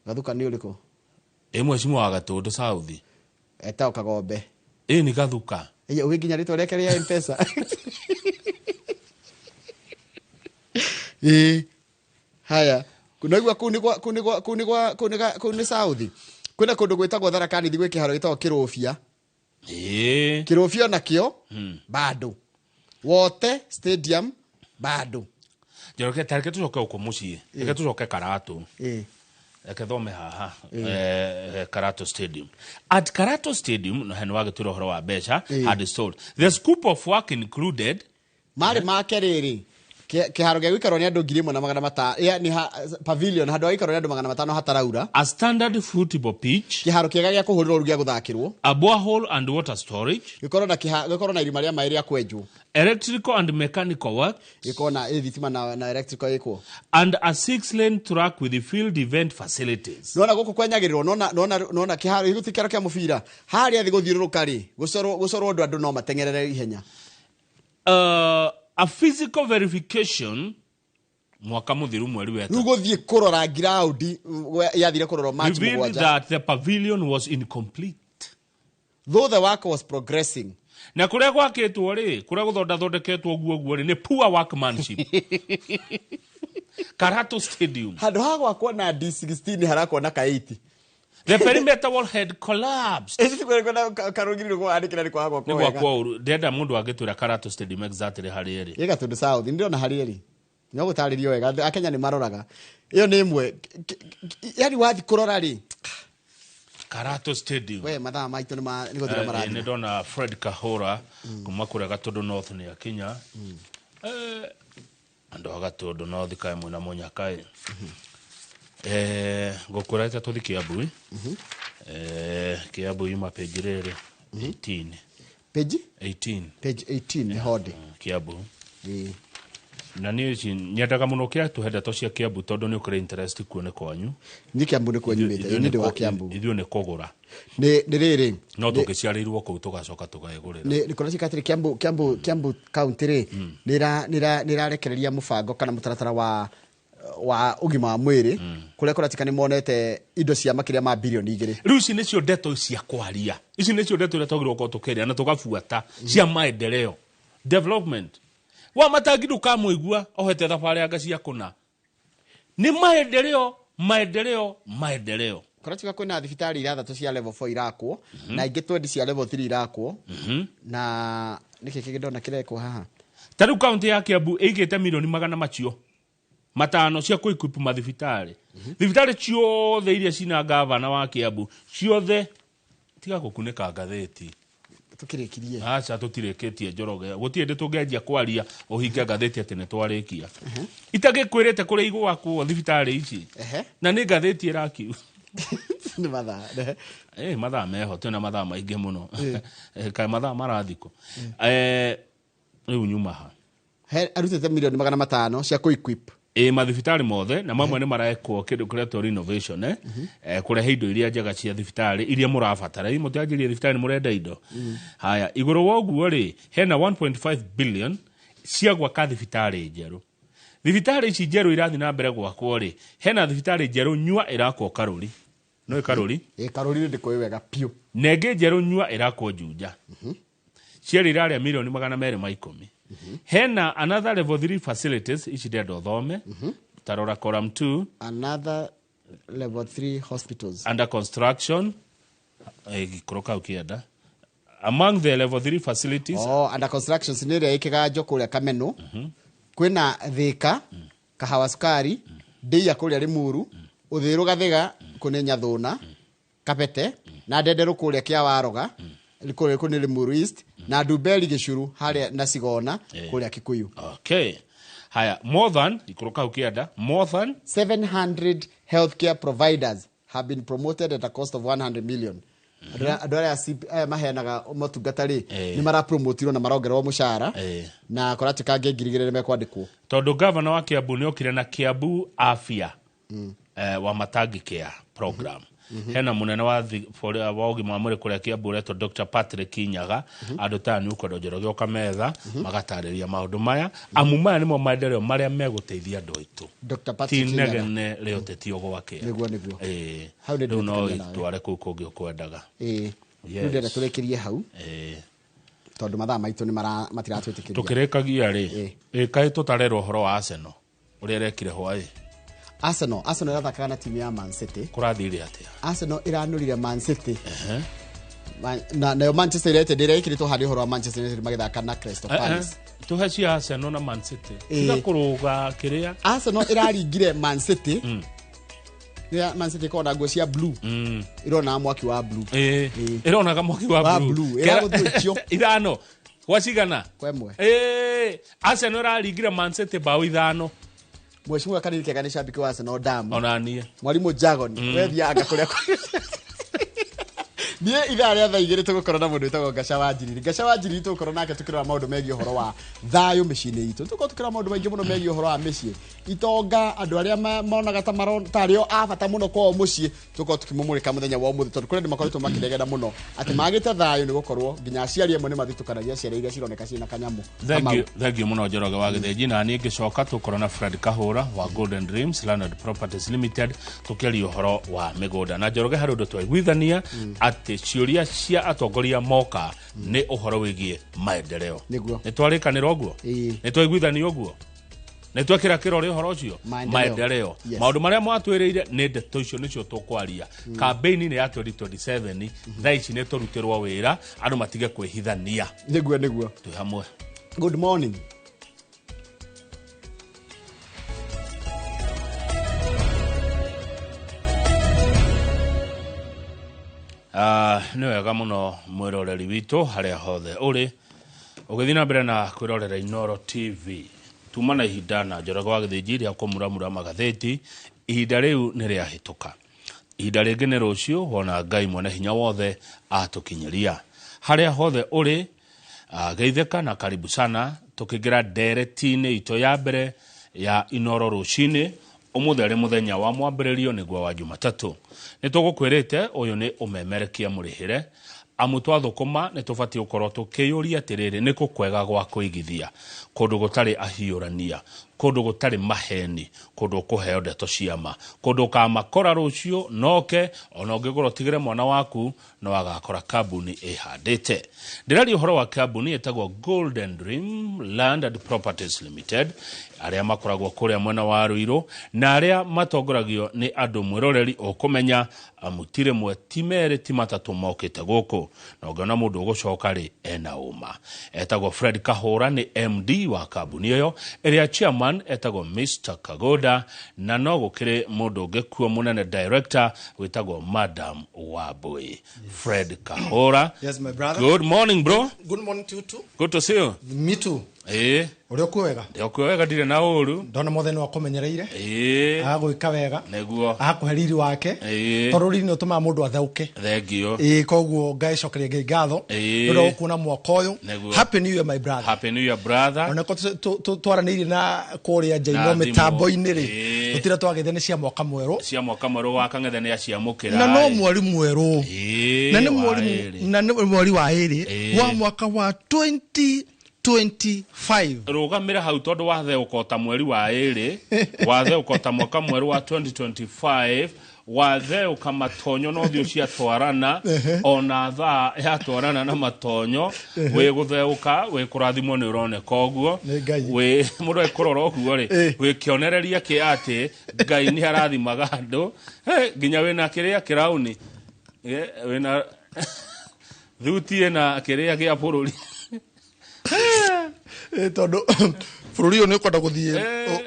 Gathuka nĩ ũrĩkũ? Ĩ, mheshimiwa wa Gatũndũ South. Etagwo Kagombe. Ĩ, nĩ Gathuka. Ĩ, ũgĩ nginya rĩtwa rĩake rĩa M-Pesa. Ĩ, haya, naigua kũu nĩ kwa kũu nĩ kwa kũu nĩ kwa kũu nĩ kũu nĩ South. Kwĩna kũndũ gwĩtagwo Tharaka Nithi, gwĩ kĩharo gĩtagwo Kĩrũbia. Kĩrũbia onakĩo bado, Wote Stadium bado. Njoroge, tareke tũcoke gũkũ mũciĩ, reke tũcoke Karato. Reke thome haha. Karato Stadium, at Karato Stadium no hene wagĩtwĩra ũhoro wa mbeca had sold. The scope of work included Marĩ make rĩrĩ, kĩharo gĩa gũikarwo nĩ andũ 1500, nĩ pavilion, handũ ha gũikarwo nĩ andũ 500 hataraura. A standard football pitch, kĩharo kĩega gĩa kũhũrĩrwo rũu gĩa gũthakĩrwo, a borehole and water storage, gĩkorwo na irima rĩa maĩ rĩa kwenjwo, electrical and mechanical work, gĩkorwo na thitima na electrical ĩkwo, and a 6-lane track with the field event facilities. Nona gũkũ kwenyagĩrĩrwo, nona kĩharo gĩkũ ti kĩharo kĩa mũbira, harĩa thĩ gũthiũrũrũka rĩ, gũcorwo ũndũ andũ no mateng'erere ihenya. A physical verification mwaka mũthiru mweri weta Rĩu gũthiĩ kũrora ground yathire kũrorwo March revealed 7 that the pavilion was incomplete though the work was progressing. Na kũrĩa gwakĩtwo rĩ, kũrĩa gũthondathondeketwo ũguo ũguo rĩ, nĩ poor workmanship. Karato Stadium, Handũ ha gwakwo na D16 harakwo na ka 8. The perimeter wall had collapsed. Karũgiri gwandĩkĩra nĩ kwaga Nĩ gwakwo wega. gwakwo ũru. Ndĩrenda mũndũ angĩtwĩra Karato Stadium exactly harĩa ĩrĩ. Ĩ Gatũndũ South, nĩ ndĩrona harĩa ĩrĩ, no gũtarĩrio wega. Andũ a Kenya nĩ maroraga ĩyo nĩ ĩmwe. Yani wathi kũrora rĩ, Karato Stadium. We, mathaa maitũ nĩ gũthira Nĩ marathira. ndona Fred Kahora kuma kũrĩa Gatũndũ North nĩ akinya. Andũ a Gatũndũ North kaĩ mwĩna mũnyaka ĩ. Ngũkwĩra ĩta tũthi Kiambu. Kiambu yuma page rĩrĩ 18. Page? 18. Page 18 nĩ honde. Kiambu. Na niĩ ici nyendaga mũno kĩa tũhe ndeto cia Kiambu tondũ nĩ ũkĩrĩ interest kuo nĩ kwanyu. Niĩ Kiambu nĩ kuo nyumĩte. Ithuĩ Nĩ ndĩ wa Kiambu. Ithuĩ nĩ kũgũra. Nĩ rĩrĩ, no tũngĩciarĩirwo kũu tũgacoka tũgegũrĩra. Nĩ kũracika atĩrĩ, Kiambu county rĩ, nĩ ĩrarekereria mũbango kana mũtaratara wa ũgima wa mwĩrĩ kũrĩa kũratika nĩ monete indo cia makĩria ma birioni 2. Rĩu ici nĩcio ndeto cia kwaria, ici nĩcio ndeto iria twagĩrĩirwo gũkorwo tũkĩaria na tũgabuata cia maendeleo, development wa matangi. Ndũkamũigua ohete thabarĩ anga cia kũna nĩ maendeleo, maendeleo, maendeleo. Kũratuĩka kwĩna thibitarĩ ithathatũ cia level 4 irakwo na ingĩ 20 cia level 3 irakwo. Na nĩkĩ kĩngĩ ndona kĩrekwo haha? Ta rĩu kaunti ya Kiambu ĩigĩte milioni 500 cia kũ-equip mathibitarĩ, thibitarĩ ciothe iria cina gavana wa Kiambu ciothe. Tiga gũkunĩka ngathĩti. Tũkĩrĩkirie. Aca, tũtirĩkĩtie, Njoroge. Gũtirĩ hĩndĩ tũngĩanjia kwaria ũhinge ngathĩti atĩ nĩ twarĩkia itagĩkwĩrĩte kũrĩa igwakwo thibitarĩ ici. Na nĩ ngathĩti ĩrakiu. Nĩ mathaa. Mathaa meho, twĩna mathaa maingĩ mũno. Kaĩ mathaa marathikũ? Rĩu nyuma ha? Arutĩte milioni 500 cia kũ-equip. Ĩ, mathibitarĩ mothe, na mamwe nĩ marekwo kĩndũ kĩretwo renovation, kũrehe indo iria njega cia thibitarĩ iria mũrabatara. Ĩ, mũtianjĩrie thibitarĩ nĩ mũrenda indo. Haya, igũrũ wa ũguo rĩ, hena 1.5 billion cia gwaka thibitarĩ njerũ. Thibitarĩ ici njerũ irathiĩ na mbere gwakwo rĩ, hena thibitarĩ njerũ nyua ĩrakwo Karũri, no ĩ Karũri? Ĩ, Karũri nĩ ndĩkũĩ wega piũ. Na ĩngĩ njerũ nyua ĩrakwo Juja. Cierĩ irarĩa mirioni 210. Hena another level 3 facilities ici ndĩrenda ũthome. Tarora column 2. Another level 3 hospitals under construction, gĩkũrũ kau kĩenda. Among the level 3 facilities oh, under construction nĩ ĩrĩa ĩkĩganjo kũrĩa Kameno, kwĩna Thĩka, Kahawa Sukari, Ndĩia kũrĩa Limuru, Ũthĩrũ Gathĩga kũnĩ Nyathũna, Kabete na Ndenderũ kũrĩa Kĩawaroga, kũrĩa kũnĩ Limuru East, na Ndumberi Gĩcuru harĩa na Cigona kũrĩa Kikuyu. Okay, haya, more than ikũrũ kau kĩanda, more than 700 healthcare providers have been promoted at a cost of 100 million. Andũ arĩa maheanaga motungata rĩ, nĩ marapromotirwo na marongererwo mũcara, na kũratuĩka angĩ 2,000 nĩ mekwandĩkwo. Tondũ gavana wa Kiambu nĩ okire na Kiambu Afya wa Matangi Care program. Hena munene wa ũgima wa mwĩrĩ kũrĩa Kiambu ũretwo Dr. Patrick Kinyaga. Andũ ta nĩ ũkwenda Njoroge ũka metha magatarĩria maũndũ maya, amu maya nĩmo maendeleo marĩa megũteithia andũ aitũ. Dr. Patrick ti Kinyaga. Negene rĩ ũteti ũgwakĩa. Nĩguo nĩguo. Hau nĩ Rĩu no ndĩretĩkania nawe. itware kũu kũngĩ ũkwendaga. Rĩu ndĩrenda tũrĩkĩrie hau, tondũ mathaa maitũ nĩ matiratwĩtĩkĩria. Tũkĩrĩkagia rĩ, kaĩ tũtarerwo ũhoro wa Arsenal ũrĩa ĩrekire hwaĩ? Arsenal ĩrathakaga na timu ya Man City. Kũrathire atĩa? Arsenal ĩranũrire Man City. Nayo Manchester United ĩrĩa ĩkĩrĩtwo harĩ ũhoro wa Manchester United magĩthaka na Crystal Palace. Tũhe cia Arsenal na Man City. Tiga kũrũga kĩrĩa. Arsenal ĩraringire Man City. Rĩrĩa Man City ĩkoragwo na nguo cia blue. Ĩronaga mwaki wa blue. Ĩronaga mwaki wa blue. Ĩragũthuĩkio. Ithano. Gwa cigana? Kwa ĩmwe. Arsenal ĩraringire Man City bao 5. Mheshimiwa Kanini Kega nĩ shabiki wa Arsenal damu. Ona niĩ. Mwalimu Jagon, we thiaga kũrĩa niĩ ithaa rĩa thaa 2 tũgũkorwo na mũndũ wĩtagwo Ngaca wa Njiriri. Ngaca wa Njiriri tũgũkorwo nake tũkĩrora maũndũ megiĩ ũhoro wa thayũ mĩciĩ-inĩ itũ. Tũgũkorwo tũkĩrora maũndũ maingĩ mũno megiĩ ũhoro wa mĩciĩ, itonga, andũ arĩa monaga ta tarĩ o a bata mũno kwao mũciĩ. Tũgũkorwo tũkĩmũmũrĩka mũthenya wa ũmũthĩ, tondũ kũrĩ andũ makoretwo makĩregera mũno atĩ magĩte thayũ nĩ gũkorwo nginya aciari amwe nĩ mathitũkanagia ciana iria cironeka ciĩna kanyamũ. Thank you mũno Njoroge wa Gĩthĩnji. Na niĩ ngĩcoka tũkorwo na Fred Kahũra wa Golden Dreams Landlord Properties Limited tũkĩaria ũhoro wa mĩgũnda. Na Njoroge harĩ ũndũ twaiguithania atĩ ciũria cia atongoria moka nĩ ũhoro wĩgiĩ maendeleo. Nĩ twarĩkanĩra ũguo? Nĩ twaiguithania ũguo? Nĩ twekĩra kĩrore ũhoro ũcio? Maendeleo. Maũndũ marĩa mwatwĩrĩire nĩ ndeto icio nĩcio tũkwaria. Campaign-inĩ ya 2027 thaa ici nĩ tũrutĩrwo wĩra andũ matige kwĩhithania. Nĩguo nĩguo. Twĩ hamwe. Good morning. Nĩ wega mũno mwĩroreri witũ harĩa hothe ũrĩ ũgĩthiĩ na mbere na kwĩrorera Inooro TV. Tuma na ihinda na Njoroge wa Gĩthĩnji rĩa kũmuramura magathĩti. Ihinda rĩu nĩ rĩahĩtũka. Ihinda rĩngĩ nĩ rũciũ wona Ngai mwene hinya wothe atũkinyĩria. Harĩa hothe ũrĩ, geithĩka na karibu sana tũkĩingĩra ndereti-inĩ itũ ya mbere ya Inooro rũcinĩ. Ũmũthĩ arĩ mũthenya wa mwambĩrĩrio nĩguo wa Jumatatũ. Nĩ tũgũkwĩrĩte ũyũ nĩ ũmemerekia mũrĩhĩre. Amu twathũkũma nĩ tũbatiĩ gũkorwo tũkĩyũria atĩrĩrĩ, nĩ kũ kwega gwa kũigithia, kũndũ gũtarĩ ahiũrania, kũndũ gũtarĩ maheni, kũndũ ũkũheo ndeto cia ma, kũndũ ũkamakora rũciũ noke ona ũngĩgũra ũtigĩre mwana waku no agakora kambuni ĩhandĩte. Ndĩraria ũhoro wa kambuni ĩtagwo Golden Dream Land and Properties Limited, arĩa makoragwo kũrĩa mwena wa Ruiru na arĩa matongoragio nĩ andũ mwĩroreri ũkũmenya amu ti rĩmwe ti merĩ ti matatũ mokĩte gũkũ, na ũngĩona mũndũ ũgũcoka rĩ ena ũma. Etagwo Fred Kahũra nĩ MD wa kambuni ĩyo, ĩrĩa chairman etagwo Mr. Kagoda, na no gũkĩrĩ mũndũ ũngĩ kuo mũnene director wĩtagwo Madam Wambui. Yes. Fred Kahũra. Yes, my brother. Good morning, bro. Good morning to you too. Good to see you. Me too. Ũrĩa ũkuo wega? Ndĩ ũkuo wega, ndirĩ na ũru. Ndona mothe nĩ wakũmenyereire. Agagwĩka wega. Nĩguo. Agakũhe riri wake. Tondũ riri nĩ ũtũmaga mũndũ atheũke. Thank you. Koguo ngaicokeria Ngai ngatho. Nĩ ũndũ wa gũkuona mwaka ũyũ. Happy New Year, my brother. Happy New Year, brother. Ona ko twaranĩirie na kũrĩa nja-inĩ mĩtambo-inĩ rĩ, tũtira twagĩthia nĩ cia mwaka mwerũ. Cia mwaka mwerũ wa Kang'ethe nĩ aciamũkĩra. Na no mweri mwerũ. Na nĩ mweri na nĩ mweri wa ĩrĩ wa mwaka wa 2025. Rũgamĩra hau tondũ watheũka ta mweri wa ĩrĩ, watheũka ta mwaka mwerũ wa 2025, Watheũka matonyo na ũthiũ ciatwarana, ona thaa yatwarana na matonyo, wĩ gũtheũka, wĩ kũrathimwo nĩ ũroneka ũguo. Nĩ Ngai. Wĩ mũndũ ekũrora ũguo rĩ, wĩ kĩonereria kĩa atĩ Ngai nĩ arathimaga andũ. Nginya wĩna kĩrĩa kĩrauni, wĩna thuti ĩna kĩrĩa gĩa bũrũri. Tondũ bũrũri ũyũ nĩ ũkwenda gũthiĩ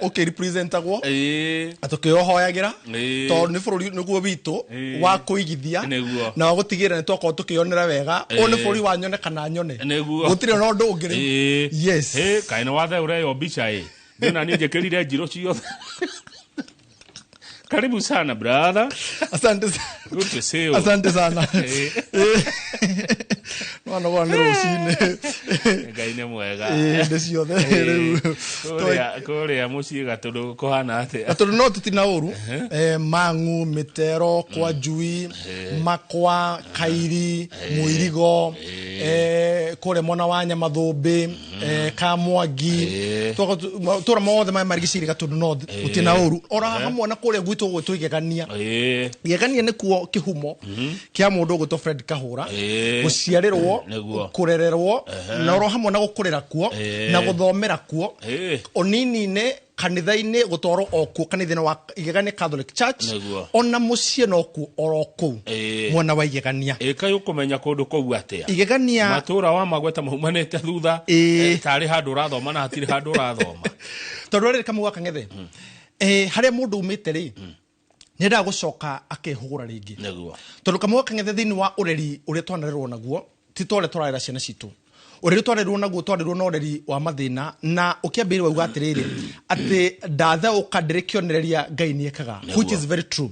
ũkĩrepresentagwo, na tũkĩũhoyagĩra, tondũ nĩ bũrũri nĩguo witũ wa kũigithia na wa gũtigĩrĩra nĩ twakorwo tũkĩyonera wega. Ũyũ nĩ bũrũri wa nyone kana nyone. Gũtirĩ na ũndũ ũngĩ rĩu. Yes. Kaĩ nĩ watheũra ĩyo mbica ĩ. Niĩ na niĩ njĩkĩrire njirũ ciothe. Karibu sana, brother. Asante sana. Good to see you. Asante sana. No no nĩ rũcinĩ. Ngai nĩ mwega. Hĩndĩ ciothe. Rĩu Kũrĩa mũciĩ Gatũndũ kũhana atĩa? Gatũndũ no tũtina ũru. Mang'u, Mĩtero, kwa Njui, Makwa, Kairi, Mũirigo, kũrĩa mwena wa Nyamathũmbĩ, Kamwangi, tũra mothe maya marigicĩirie Gatũndũ North, gũtirĩ na ũru. Ora hamwe na kũrĩa gwitũ gwĩtwo Igegania. Igegania nĩkuo kĩhumo kĩa mũndũ ũgwĩtwo Fred Kahũra, gũciarĩrwo, kũrererwo, na oro hamwe na gũkũrĩra kuo, na gũthomera kuo, ũnini-inĩ kanitha-inĩ, gũtwarwo o kuo kanitha-inĩ wa Igegania Catholic Church, ona mũciĩ no kuo oro kũu mwena wa Igegania. Ĩ kaĩ ũkũmenya kũndũ kũu atĩa? Igegania matũra wa magweta maumanĩte thutha, tarĩ handũ ũrathoma na hatirĩ handũ ũrathoma. Tondũ rĩrĩ Kamau wa Kang'ethe, harĩa mũndũ umĩte rĩ, nĩendaga gũcoka akehũgũra rĩngĩ. Tondũ Kamau wa Kang'ethe thĩinĩ wa ũreri ũrĩa twanarerwo naguo, ti ta ũrĩa tũrarera ciana citũ. Ũreri twarerwo naguo, twarerwo na ũreri wa mathĩna, na ũkĩambĩrĩria wauga atĩrĩrĩ, atĩ ndatheũka ndĩrĩ kĩonereria Ngai nĩekaga, which is very true.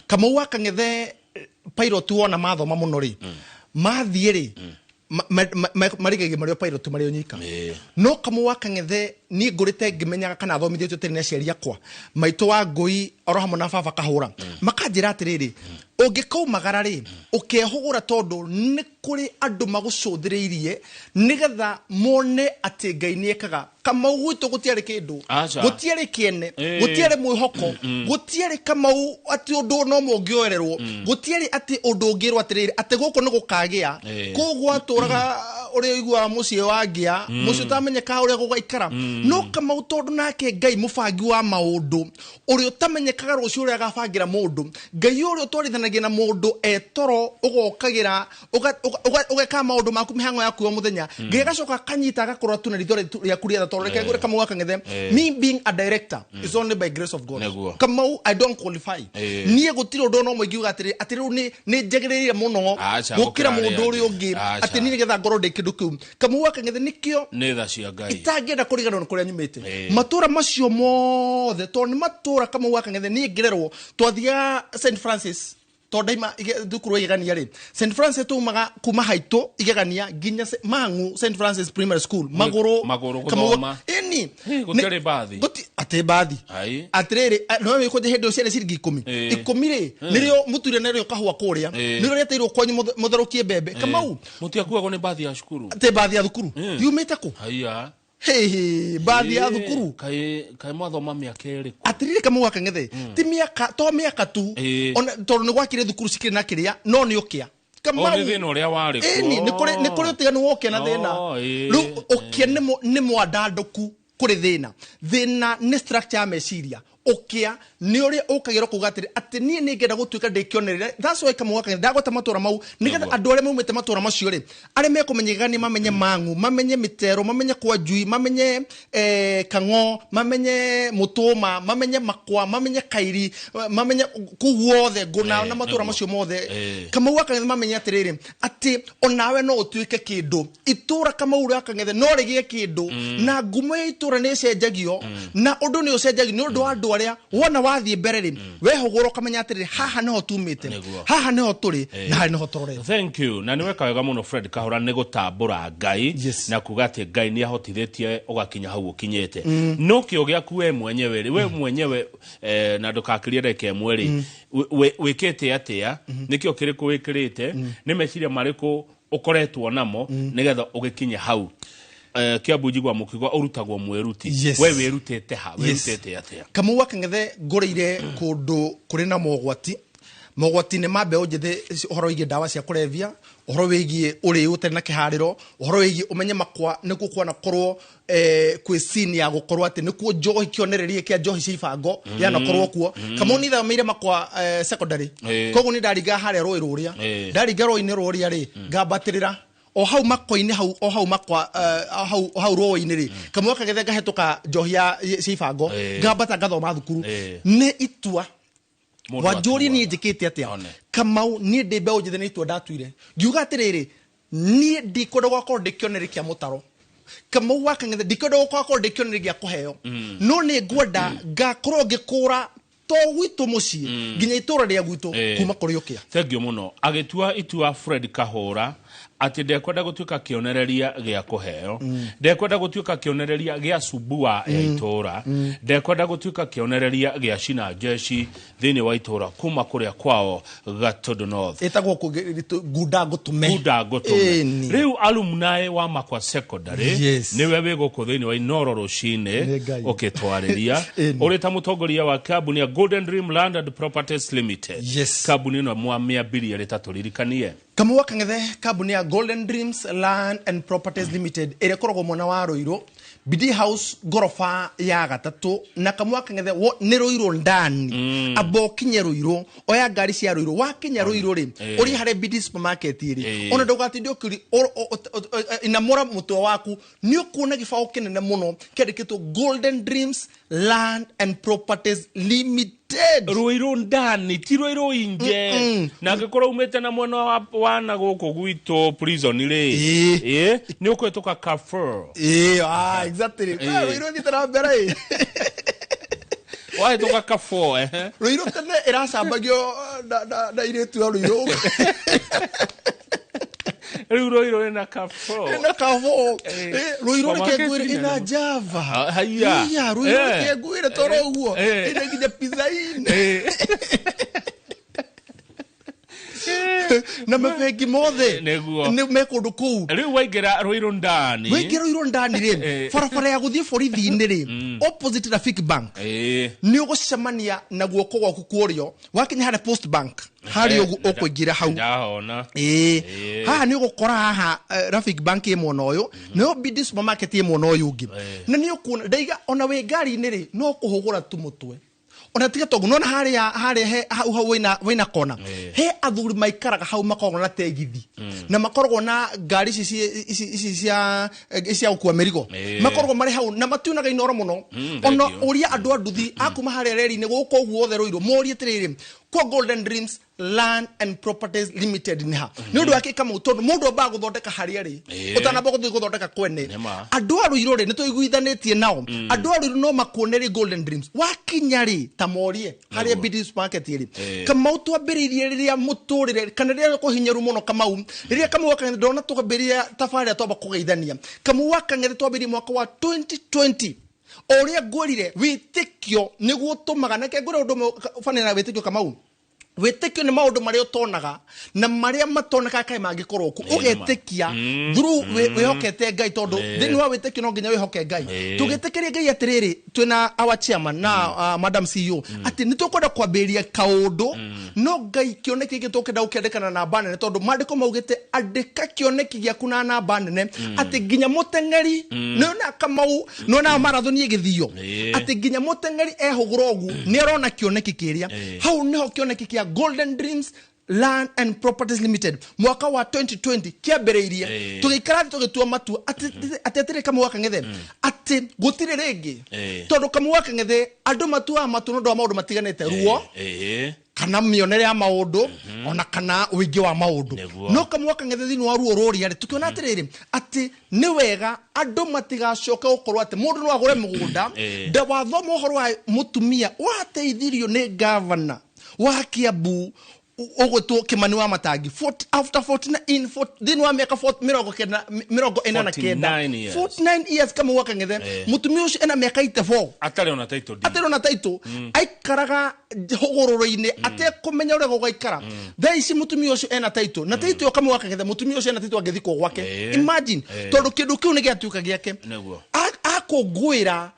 Kamau wa Kang'ethe, pilot wona mathoma mũno rĩ, mathiĩ rĩ, marigaigie marĩ o pilot marĩ o nyika. No Kamau wa Kang'ethe niĩ ngũrĩte ngĩmenyaga kana thomithĩtio tene nĩ aciari akwa, maitũ wa ngũi oro hamwe na baba Kahũra, makanjĩra atĩrĩrĩ, ũngĩkaumagara rĩ, ũkehũgũra tondũ nĩ kũrĩ andũ magũcũthĩrĩirie nĩgetha mone atĩ Ngai nĩekaga. Kamau gwitũ gũtiarĩ kĩndũ, gũtiarĩ kĩene, gũtiarĩ mwĩhoko, gũtiarĩ Kamau atĩ ũndũ no mũngĩoererwo, gũtiarĩ atĩ ũndũ ũngĩrwo atĩrĩrĩ atĩ gũkũ nĩ gũkagĩa. Kũu gwatũraga ũrĩa ũiguaga mũciĩ wa ngĩa, mũciĩ ũtamenyekaga ũrĩa gũgaikara. No Kamau tondũ nake Ngai mũbangi wa maũndũ, ũrĩa ũtamenyekaga rũciũ ũrĩa agabangĩra mũndũ, Ngai ũrĩa ũtwarithanagia na mũndũ etoro, ũgokagĩra, ũgeka maũndũ maku mĩhang'o yaku ya mũthenya, Ngai agacoka akanyita agakorwo tu na ritho rĩaku rĩetha, tondũ reke ngwĩre Kamau wa Kang'ethe, me being a director is only by grace of God. Kamau, I don't qualify. Niĩ gũtirĩ ũndũ ona ũmwe ingiuga atĩrĩ atĩ rĩu nĩ njagĩrĩire mũno Aca, gũkĩra gũkĩra mũndũ arĩa ũrĩa ũngĩ, angĩ. Aca. atĩ niĩ nĩgetha ngorwo ndĩ kĩndũ kĩu. Kamau wa Kang'ethe nĩkĩo Nĩ tha cia Ngai. itangĩenda kũriganĩrwo nĩ kũrĩa nyumĩte. Matũra macio mothe, tondũ nĩ matũra Kamau wa Kang'ethe niĩ ngĩrerwo twathiaga St Francis, tondũ ndaima thukuru wa Igegania rĩ, St Francis tumaga kuma haitũ Igegania nginya Mang'u St Francis Primary School, magũrũ, Magũrũ Kamau wa- gũthoma. Ĩni. Gũtiarĩ mbathi. Atĩ mbathi. Ai. Atĩrĩrĩ, no wĩkũnje hĩndĩ ĩyo ciarĩ ciringi ikũmi. Ikũmi rĩ, nĩrĩo mũture narĩo kahũa kũrĩa. Nĩrĩo rĩeteirwo kwanyu mũtherũkie mbembe. Kamau. Mũtiakuagwo nĩ mbathi ya cukuru? Atĩ mbathi ya thukuru. Yumĩte kũ? Haiya. Hĩ, mbathi ya thukuru. Kaĩ mwathoma mĩaka ĩrĩkũ? Atĩrĩrĩ Kamau wa Kang'ethe, ti mĩaka, to mĩaka tu. Ona tondũ nĩ gwakire thukuru cikĩrĩ na kĩrĩa, no nĩ ũkĩa. Kamau. O nĩ thĩna ũrĩa warĩ kuo. Ĩni, nĩ kũrĩ ũtiganu wa ũkĩa na thĩna. Rĩu ũkĩa nĩ mwandandũku kũrĩ thĩna. Thĩna nĩ structure ya meciria. Ũkĩa nĩ ũrĩa ũkagĩrwo kuga atĩrĩ, atĩ niĩ nĩ ngenda gũtuĩka ndĩ kĩonereria. That's why Kamau wa Kang'ethe ndagweta matũra mau, nĩgetha andũ arĩa maumĩte matũra macio rĩ, arĩa mekũmenya Igegania mamenye Mang'u, mamenye Mĩtero, mamenye kwa Njui, mamenye Kang'o, mamenye Mũtũma, mamenye Makwa, mamenye Kairi, mamenye kũu guothe Ngũna na matũra macio mothe. Kamau wa Kang'ethe mamenye atĩrĩrĩ, atĩ onawe no ũtuĩke kĩndũ. Itũra Kamau wa Kang'ethe no rĩgĩe kĩndũ, na ngumo ya itũra nĩ ĩcenjagio, na ũndũ nĩ ũcenjagio nĩ ũndũ wa andũ arĩa wona wathiĩ mbere rĩ, wehũgũra ũkamenya atĩrĩrĩ, haha nĩho tumĩte, haha nĩho tũrĩ, na harĩ nĩho tũrorete. Thank you. Na nĩ weka wega mũno Fred Kahũra nĩ gũtambũra Ngai na kuga atĩ Ngai nĩ ahotithĩtie ũgakinya hau ũkinyĩte. No kĩo gĩaku we mwenyewe rĩ, we mwenyewe, na ndũgakĩrie ndagĩka ĩmwe rĩ, wĩkĩte atĩa? Nĩkĩo kĩrĩkũ wĩkĩrĩte? Nĩ meciria marĩkũ ũkoretwo namo nĩgetha ũgĩkinye hau? Kĩambu njigua mũkiuga ũrutagwo mwĩruti. We wĩrutĩte ha? Wĩrutĩte atĩa? Kamau wa Kang'ethe ngũrĩire kũndũ kũrĩ na mogwati. Mogwati-inĩ ma mbeũ njĩthĩ, ũhoro wĩgiĩ ndawa cia kũrebia, ũhoro wĩgiĩ ũrĩu ũtarĩ na kĩharĩro, ũhoro wĩgiĩ ũmenye makwa nĩkuo kwanakorwo kwĩ scene ya gũkorwo atĩ nĩkuo njohi, kĩonereria kĩa njohi cia ibango yanakorwo kuo. Kamau, nĩ thameire makwa secondary. Koguo nĩ ndaringa harĩa rũĩ rũrĩa. Ndaringa rũĩ-inĩ rũrĩa rĩ, ngambatĩrĩra o hau makwa-inĩ hau, o hau makwa, hau hau rũĩ-inĩ rĩ, kamwe kagethe ngahĩtũka njohi ya cia ibango. Ngambata ngathoma thukuru. Nĩ itua. Mũndũ Wanjũrie atuaga. Niĩ njĩkĩte atĩa, Kamau? Niĩ ndĩ mbeũ njĩthĩ, nĩ itua ndatuire, ngiuga atĩrĩrĩ, niĩ ndikwenda gwakorwo ndĩ kĩonereria kĩa mũtaro. Kamau wa Kang'ethe, ndikwenda gwakorwo ndĩ kĩonereria gĩa kũheo, no nĩ ngwenda ngakorwo ngĩkũra to gwitũ mũciĩ nginya itũra rĩa gwitũ kuma kũrĩ ũkĩa. Thank you mũno. Agĩtua itua Fred Kahũra atĩ ndekwenda gũtuĩka kĩonereria gĩa kũheo, ndekwenda gũtuĩka kĩonereria gĩa cubua ya itũra, ndekwenda gũtuĩka kĩonereria gĩa cina jeshi thĩinĩ wa itũra kuma kũrĩa kwao Gatũndũ North. Ĩtagwo ngunda ngũtũme. Ngunda ngũtũme. Ĩni. Rĩu alumni wa Makwa Secondary nĩwe wĩ gũkũ thĩinĩ wa Inoro rũcinĩ. Nĩ Ngai. Ũkĩtwarĩria Ĩni. ũrĩ ta mũtongoria wa kambuni ya Golden Dream Land and Properties Limited. Kambuni ĩno mwamĩambirie rĩ, ta tũririkanie? Kamau wa Kang'ethe, kambuni ya Golden Dreams Land and Properties Limited ĩrĩa ĩkoragwo mwena wa Rũirũ, Bidii House, ngoroba ya gatatũ. Na Kamau wa Kang'ethe, nĩ Rũirũ ndani. Amba ũkinye Rũirũ, oya ngari cia Rũirũ, wakinya Rũirũ rĩ, ũrĩ harĩa Bidii Supermarket ĩrĩ. Ona ndũgatinde ũkĩũri inamũra mũtwe waku, nĩ ũkuona gĩbaũ kĩnene mũno kĩandĩkĩtwo Golden Dreams Land and Properties Limited. Rũirũ ndani, ti Rũirũ inje. Na angĩkorwo umĩte na mwena wa na gũkũ gwitũ prison rĩ, nĩ ũkũhĩtũka Carrefour. Ĩĩ, ah, exactly. Rũirũ thiĩte na mbere ĩ. Wahĩtũka Carrefour, ehe. Rũirũ tene ĩracambagio na irĩtu a Rũirũ. Rĩu Rũirũ ĩna Carrefour. Ĩna Carrefour. Rũirũ Supermarket reke ngwĩre nene ĩna mũno. Java. Ah, haiya. Iya, Rũirũ reke ngwĩre toro ũguo ĩna nginya Pizza Inn na mabengi mothe. Nĩ me kũndũ kũu. Rĩu waingĩra Rũirũ ndani. Waingĩra Rũirũ ndani rĩ, barabara ya gũthiĩ borithi-inĩ rĩ, opposite Rafiki Bank, nĩ ũgũcemania na guoko gwaku kũrĩo wakinya harĩa Post Bank harĩa ũguo ũkũingĩra hau. Ndahona. Ĩĩ, haha nĩ ũgũkora haha Rafiki Bank ĩ mwena ũyũ, nayo Bidii Supermarket ĩ mwena ũyũ ũngĩ. Na nĩ ũkuona ndaiga ona wĩ ngari-inĩ rĩ, no kũhũgũra tu mũtwe, ona tiga toguo nona harĩa he hau hau wĩna kona he athuri maikaraga hau, makoragwo na tegithi na makoragwo na ngari ici ici cia gũkua mĩrigo. Makoragwo marĩ hau na matiunaga inoro mũno. Ona Thank you. ũria andũ a nduthi akuma harĩa reri-inĩ gũkũ ũguo othe Rũirũ, morie atĩrĩrĩ, kwa Golden Dreams Land and Properties Limited nĩ ha? Nĩ ũndũ wa kĩ, Kamau? Tondũ mũndũ ambaga gũthondeka harĩa rĩ ũtanamba gũthiĩ gũthondeka kwene. Nĩma. Andũ a Rũirũ rĩ, nĩ tũiguithanĩtie nao. Andũ a Rũirũ no makuonerie Golden Dreams wakinya rĩ, ta morie harĩa Bidii Supermarket ĩrĩ. Kamau, twambĩrĩirie rĩrĩa mũtũrĩre kana rĩrĩa kũhinyaru mũno. Kamau, rĩrĩa Kamau wa Kang'ethe ndona twambĩrĩria tabarĩra twamba kũgeithania, Kamau wa Kang'ethe, twambĩrĩirie mwaka wa 2020. O ũrĩa ngwĩrire, wĩtĩkio nĩguo ũtũmaga nake ngwĩre ũndũ ũmwe ũbanaine na wĩtĩkio. Kamau, wĩtĩkio nĩ maũndũ marĩa ũtonaga na marĩa matonekaga kaĩ mangĩkorwo kuo, ũgetĩkia through wĩhokete Ngai, tondũ thĩinĩ wa wĩtĩkio no nginya wĩhoke Ngai. Tũgĩtĩkĩria Ngai atĩrĩrĩ, twĩna our chairman na madam CEO, atĩ nĩ tũkwenda kwambĩrĩria kaũndũ, no Ngai kĩoneki gĩkĩ tũkenda gũkĩandĩka na namba nene, tondũ maandĩko maugĩte andĩka kĩoneki gĩaku na namba nene, atĩ nginya mũteng'eri nĩona, Kamau, nĩona marathoni ĩgĩthio, atĩ nginya mũteng'eri ehũgũra ũguo nĩ arona kĩoneki kĩrĩa. Hau nĩho kĩoneki kĩa Golden Dreams Land and Properties Limited mwaka wa 2020 kĩambĩrĩirie. Tũgĩikara thĩ tũgĩtua matua atĩ atĩrĩ, Kamau wa Kang'ethe, atĩ gũtirĩ rĩngĩ, tondũ Kamau wa Kang'ethe, andũ matuaga matua nĩ ũndũ wa maũndũ matiganĩte, ruo kana mĩonere ya maũndũ, ona kana ũingĩ wa maũndũ. No Kamau wa Kang'ethe, thĩinĩ wa ruo rũrĩa rĩ, tũkĩona atĩrĩrĩ, atĩ nĩ wega andũ matigacoke gũkorwo atĩ mũndũ no agũre mũgũnda. Ndawathoma ũhoro wa mũtumia wateithirio nĩ gavana wa Kiambu ũgwĩtwo Kimani wa Matangi, after 49 in thĩinĩ wa mĩaka 90, 49. 49 years. 49 years, Kamau wa Kang'ethe. Mũtumia ũcio ena mĩaka 84. Atarĩ ona title deed. Atarĩ ona title. Aikaraga hũgũrũrũ-inĩ atekũmenya ũrĩa gũgaikara. Thaa ici mũtumia ũcio ena title, na title ĩyo, Kamau wa Kang'ethe, mũtumia ũcio ena title angĩthikwo gwake. Imagine. Tondũ kĩndũ kĩu nĩ gĩatuĩka gĩake. Akũngũĩra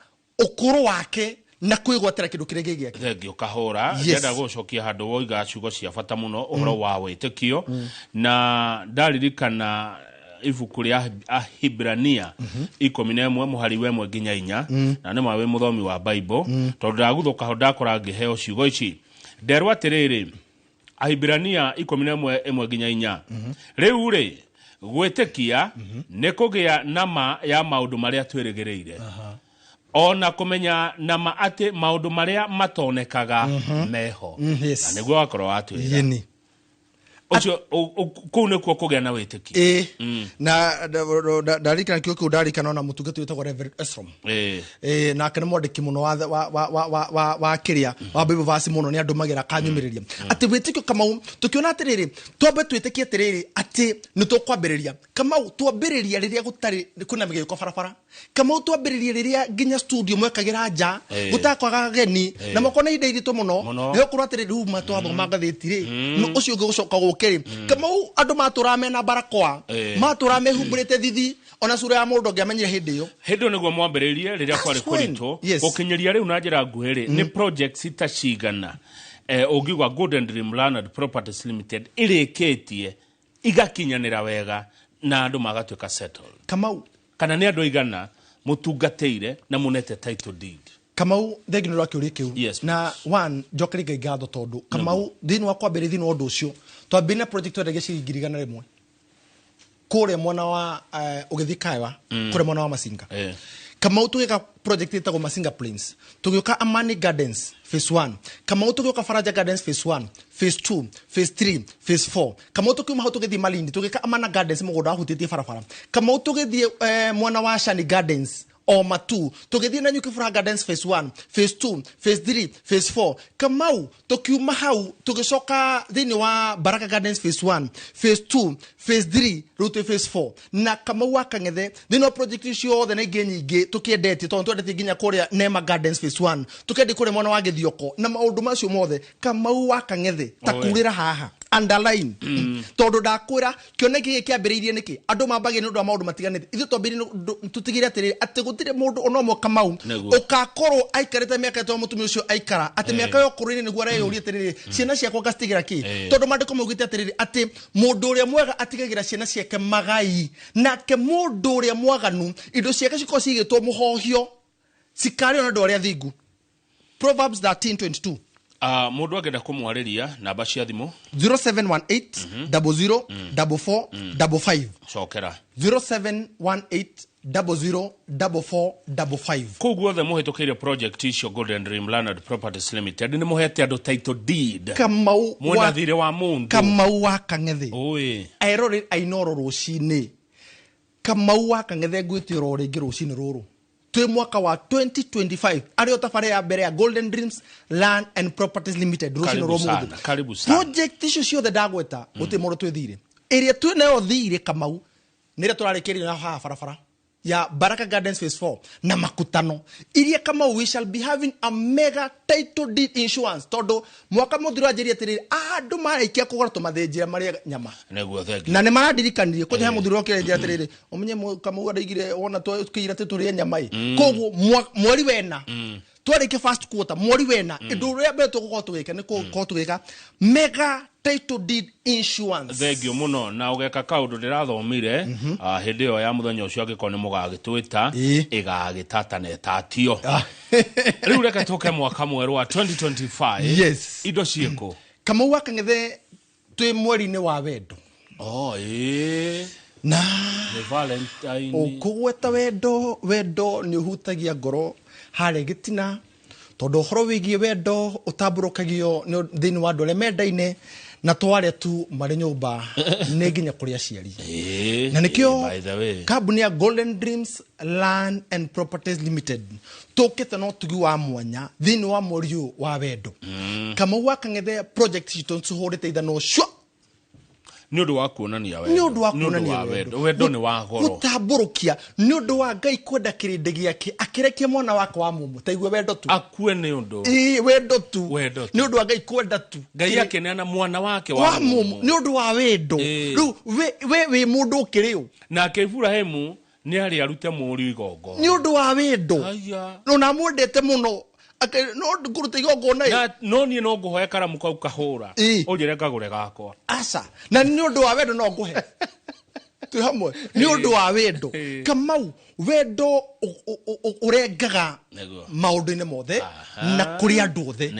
ũkũrũ wake. Na kwĩgwatĩra kĩndũ kĩrĩa gĩ gĩake. Thengio kahũra. Ndĩrenda gũcokia handũ woiga ciugo cia bata mũno ũhoro wa wĩtĩkio, na ndaririkana ibuku rĩa Ahibirania 11 mũhari wa 1 nginya 4, na nĩ ma wĩ mũthomi wa Bible, tondũ ndagũthũka ho ndakora ngĩheo ciugo ici nderwo atĩrĩrĩ, Ahibirania 11 1 nginya 4, rĩu rĩ gwĩtĩkia nĩ kũgĩa na ma ya maũndũ marĩa twĩrĩgĩrĩire, ona kũmenya na ma atĩ maũndũ marĩa matonekaga meho. Na nĩguo wakorwo watwĩra ũcio kũu nĩkuo kũgĩa na wĩtĩkio. Na ndarikana kĩo kĩu, ndarikana ona mũtungati wĩtagwo Reverend Esrom, nake nĩ mwandĩki mũno wa kĩrĩa wa Bible verse mũno, nĩ andũmagĩra akanyumĩrĩria atĩ wĩtĩkio. Kamau, tũkĩona atĩrĩrĩ, twambe twĩtĩkie atĩrĩrĩ atĩ nĩ tũkwambĩrĩria. Kamau, twambĩrĩria rĩrĩa gũtarĩ kwĩna mĩgĩũko barabara. Kamau, twambĩrĩria rĩrĩa nginya studio mwekagĩra nja, gũtakwaga ageni, na moko nĩ ihinda iritũ mũno, nĩ gũkorwo atĩrĩrĩ rĩu matwathoma ngathĩti rĩ, ũcio ũngĩ gũcoka gũke rĩ. Kamau, andũ matũraga mena barakoa, matũraga mehumbĩrĩte thithi, ona cura ya mũndũ angĩamenyire hĩndĩ ĩyo. Hĩndĩ ĩyo nĩguo mwambĩrĩirie rĩrĩa kwarĩ kũritũ. Gũkinyĩria rĩu na njĩra nguhĩ rĩ, nĩ projects ta cigana ũngiuga Golden Dream Land and Properties Limited ĩrĩkĩtie igakinyanĩra wega na andũ magatuĩka settled? Kamau, kana nĩ andũ aigana mũtungatĩire na mũnete title deed? Kamau, thengi nĩ ũrakĩũria kĩu. Na one, njokerie Ngai ngatho tondũ Kamau, thĩinĩ wa kwambĩrĩria thĩinĩ wa ũndũ ũcio, twambĩrĩria na project twendagia ciringi 100 kũrĩa mwena wa ũgĩthiĩ Kaewa, kũrĩa mwena wa Masinga. Kamau, tũgĩka project ĩtagwo Masinga Plains, tũgĩũka Amani Gardens phase 1. Kamau, tũgĩũka Faraja Gardens phase 1, phase 2, phase 3, phase 4. Kamau, tũkiuma hau tũgĩthiĩ Malindi, tũgĩka Amana Gardens, mũgũnda wahutĩtie barabara. Kamau, tũgĩthiĩ mwena wa Shani Gardens o matu, tũgĩthiĩ na Nyuki Furaha Gardens phase 1, phase 2, phase 3, phase 4. Kamau, tũkiuma hau tũgĩcoka thĩinĩ wa Baraka Gardens phase 1, phase 2, phase 3, rĩu twĩ phase 4. Na Kamau wa Kang'ethe, thĩinĩ wa project ciothe na ingĩ nyingĩ tũkĩendetie, tondũ twendetie nginya kũrĩa Nema Gardens phase 1, tũkendia kũrĩa mwena wa Gĩthioko na maũndũ macio mothe. Kamau wa Kang'ethe, ta kurĩra haha, underline, tondũ ndakwĩra kĩoneki gĩkĩ kĩambĩrĩirie nĩkĩ andũ mambagia nĩ ũndũ wa maũndũ matiganĩte. Ithuĩ twambĩrĩirie tũtigĩre atĩrĩrĩ atĩ gũtirĩ mũndũ ona ũmwe, Kamau, ũgakorwo aikarĩte mĩaka ĩtano mũtumia ũcio aikara atĩ mĩaka ya ũkũrũ-inĩ nĩguo areyũria atĩrĩrĩ, ciana ciakwa ngacitigĩra kĩ? Tondũ maandĩko maugĩte atĩrĩrĩ atĩ mũndũ ũrĩa mwega atigagĩra ciana ciake magai, nake mũndũ ũrĩa mwaganu indo ciake cikorwo cigĩtwo mũhohio cikarĩo na andũ arĩa athingu. Proverbs 13:22. Mũndũ angĩenda kũmwarĩria, namba cia thimũ? 0718 00 44 55. Cokera. 0718 00 44 55. Kũu guothe mũhĩtũkĩire project icio Golden Dream Land and Properties Limited nĩ mũhete andũ title deed? Kamau, mwena thirĩ wa mũndũ. Kamau wa Kang'ethe, Ũĩ. Eroreri ainoro rũcinĩ, Kamau wa Kang'ethe, ngwĩtĩra o rĩngĩ rũcinĩ rũrũ twĩ mwaka wa 2025, arĩ o tabarĩra ya mbere ya Golden Dreams Land and Properties Limited rũcinĩ Karibu rwa sana, mũthĩ. karibu sana. Project icio ciothe ndagweta, gũtirĩ mũndũ twĩthire. Ĩrĩa twĩ nayo thirĩ, Kamau, nĩ ĩrĩa tũrarĩkĩrĩria nayo haha barabara ya Baraka Gardens phase 4 na makutano iria. Kamau, we shall be having a mega title deed insurance, tondũ mwaka mũthiru anjĩrie atĩrĩrĩ, andũ marĩkia kũgũra tũmathĩnjĩra marĩe nyama. Nĩguo, thengi. Na nĩ marandirikanirie kũnja he mũthuri okire njĩra atĩrĩrĩ, ũmenye Kamau andaigire wona tũkĩira atĩ tũrĩe nyama ĩ. Koguo mweri wena twarĩkia first quarter, mweri wena, ũndũ ũrĩa mbere tũgũkorwo tũgĩka nĩ gũkorwo tũgĩka mega title deed insurance. Thengio mũno, na ũgeka kaũndũ ndĩrathomire hĩndĩ ĩyo ya mũthenya ũcio, angĩkorwo nĩ mũgagĩtwĩta ĩgagĩtata na ĩtatio. Rĩu reke tũke mwaka mwerũ wa 2025. Indo ciĩkũ? Kamau wa Kang'ethe, twĩ mweri-inĩ wa wendo. Oh, ĩĩ. Na nĩ Valentine. Ũkũgweta wendo, wendo nĩ ũhutagia ngoro harĩa gĩtina, tondũ ũhoro wĩgiĩ wendo ũtambũrũkagio nĩ thĩinĩ wa andũ arĩa mendaine, na twarĩa tu marĩ nyũmba, nĩ nginya kũrĩ aciari. Na nĩkĩo By the way, kambuni ya Golden Dreams Land and Properties Limited tũkĩte na ũtugi wa mwanya thĩinĩ wa mweri ũyũ wa wendo. Kamau wa Kang'ethe, project citũ cihũrĩte ithanũ cua. Nĩ ũndũ wa kuonania wendo. Nĩ ũndũ wa Nĩ ũndũ kuonania wa wendo. wendo. Wendo nĩ wa goro. Gũtambũrũkia nĩ ũndũ wa Ngai kwenda kĩrĩndĩ gĩake, akĩrekia mwana wake wa mũmwe, taigue wendo tu. Akue nĩ ũndũ. Ĩĩ, wendo tu. Wendo tu. Nĩ ũndũ wa Ngai kwenda tu. Ngai akĩneana mwana wake wa wa mũmwe nĩ ũndũ wa wendo. Rĩu we wĩ mũndũ ũkĩrĩ ũ? Nake Iburahĩmu nĩ arĩ arute mũriũ igongona Nĩ ũndũ wa wendo. Aya. Ona amwendete mũno. No ngũrute igongona ĩ. No niĩ no ngũhoe karamu kau kahũra. Ũnjĩre ngagũre gakwa. Aca. Na nĩ ũndũ wa wendo no ngũhe. Twĩ hamwe. Nĩ ũndũ wa wendo. Kamau, wendo ũrengaga maũndũ-inĩ mothe na kũrĩ andũ othe.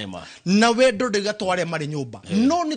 Na wendo ndauga to arĩa marĩ nyũmba. No nĩ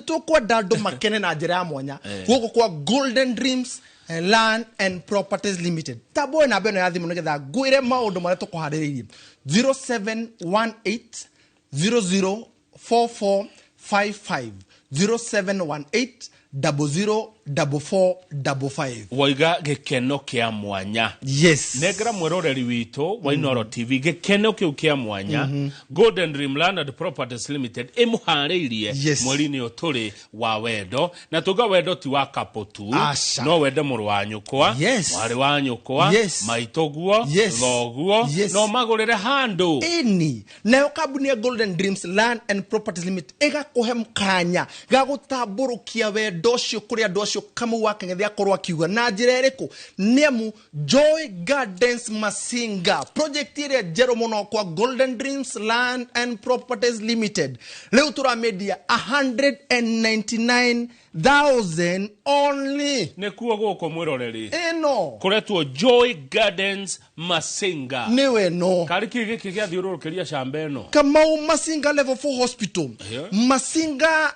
tũkwenda andũ makene na njĩra ya mwanya. Gũkũ kwa Golden Dreams Land and Properties Limited. Tamboe namba ĩno ya thimũ nĩgetha ngwĩre maũndũ marĩa tũkũharĩrĩirie. 0718 004455 0718 004455. Waiga gĩkeno kĩa mwanya. Yes. Nengera mwĩroreri witũ wa Inooro TV gĩkeno kĩu kĩa mwanya. Golden Dream Land and Properties Limited ĩmũharĩirie mweri-inĩ ũyũ tũrĩ wa wendo. Na tuga wendo ti wa couple tu. No wende mũrũ wa nyũkwa, mwarĩ wa nyũkwa, maitũguo, thoguo, no magũrĩre handũ. Ĩni. Nayo kambuni ya Golden Dreams Land and Properties Limited ĩgakũhe kanya ga gũtambũrũkia wendo ũcio kũrĩ andũ acio Kamau wa Kang'ethe akorwo akiuga na njĩra ĩrĩkũ. Nĩ amu Joy Gardens Masinga project ĩrĩa njerũ mũno kwa Golden Dreams Land and Properties Limited rĩu tũramĩendia 199,000 only. Nĩkuo gũkũ mwĩroreri ĩno kũretwo Joy Gardens Masinga nĩwe no karĩ kĩ gĩkĩ gĩathiũrũrũkĩria camba ĩno. Kamau Masinga level 4 hospital, Masinga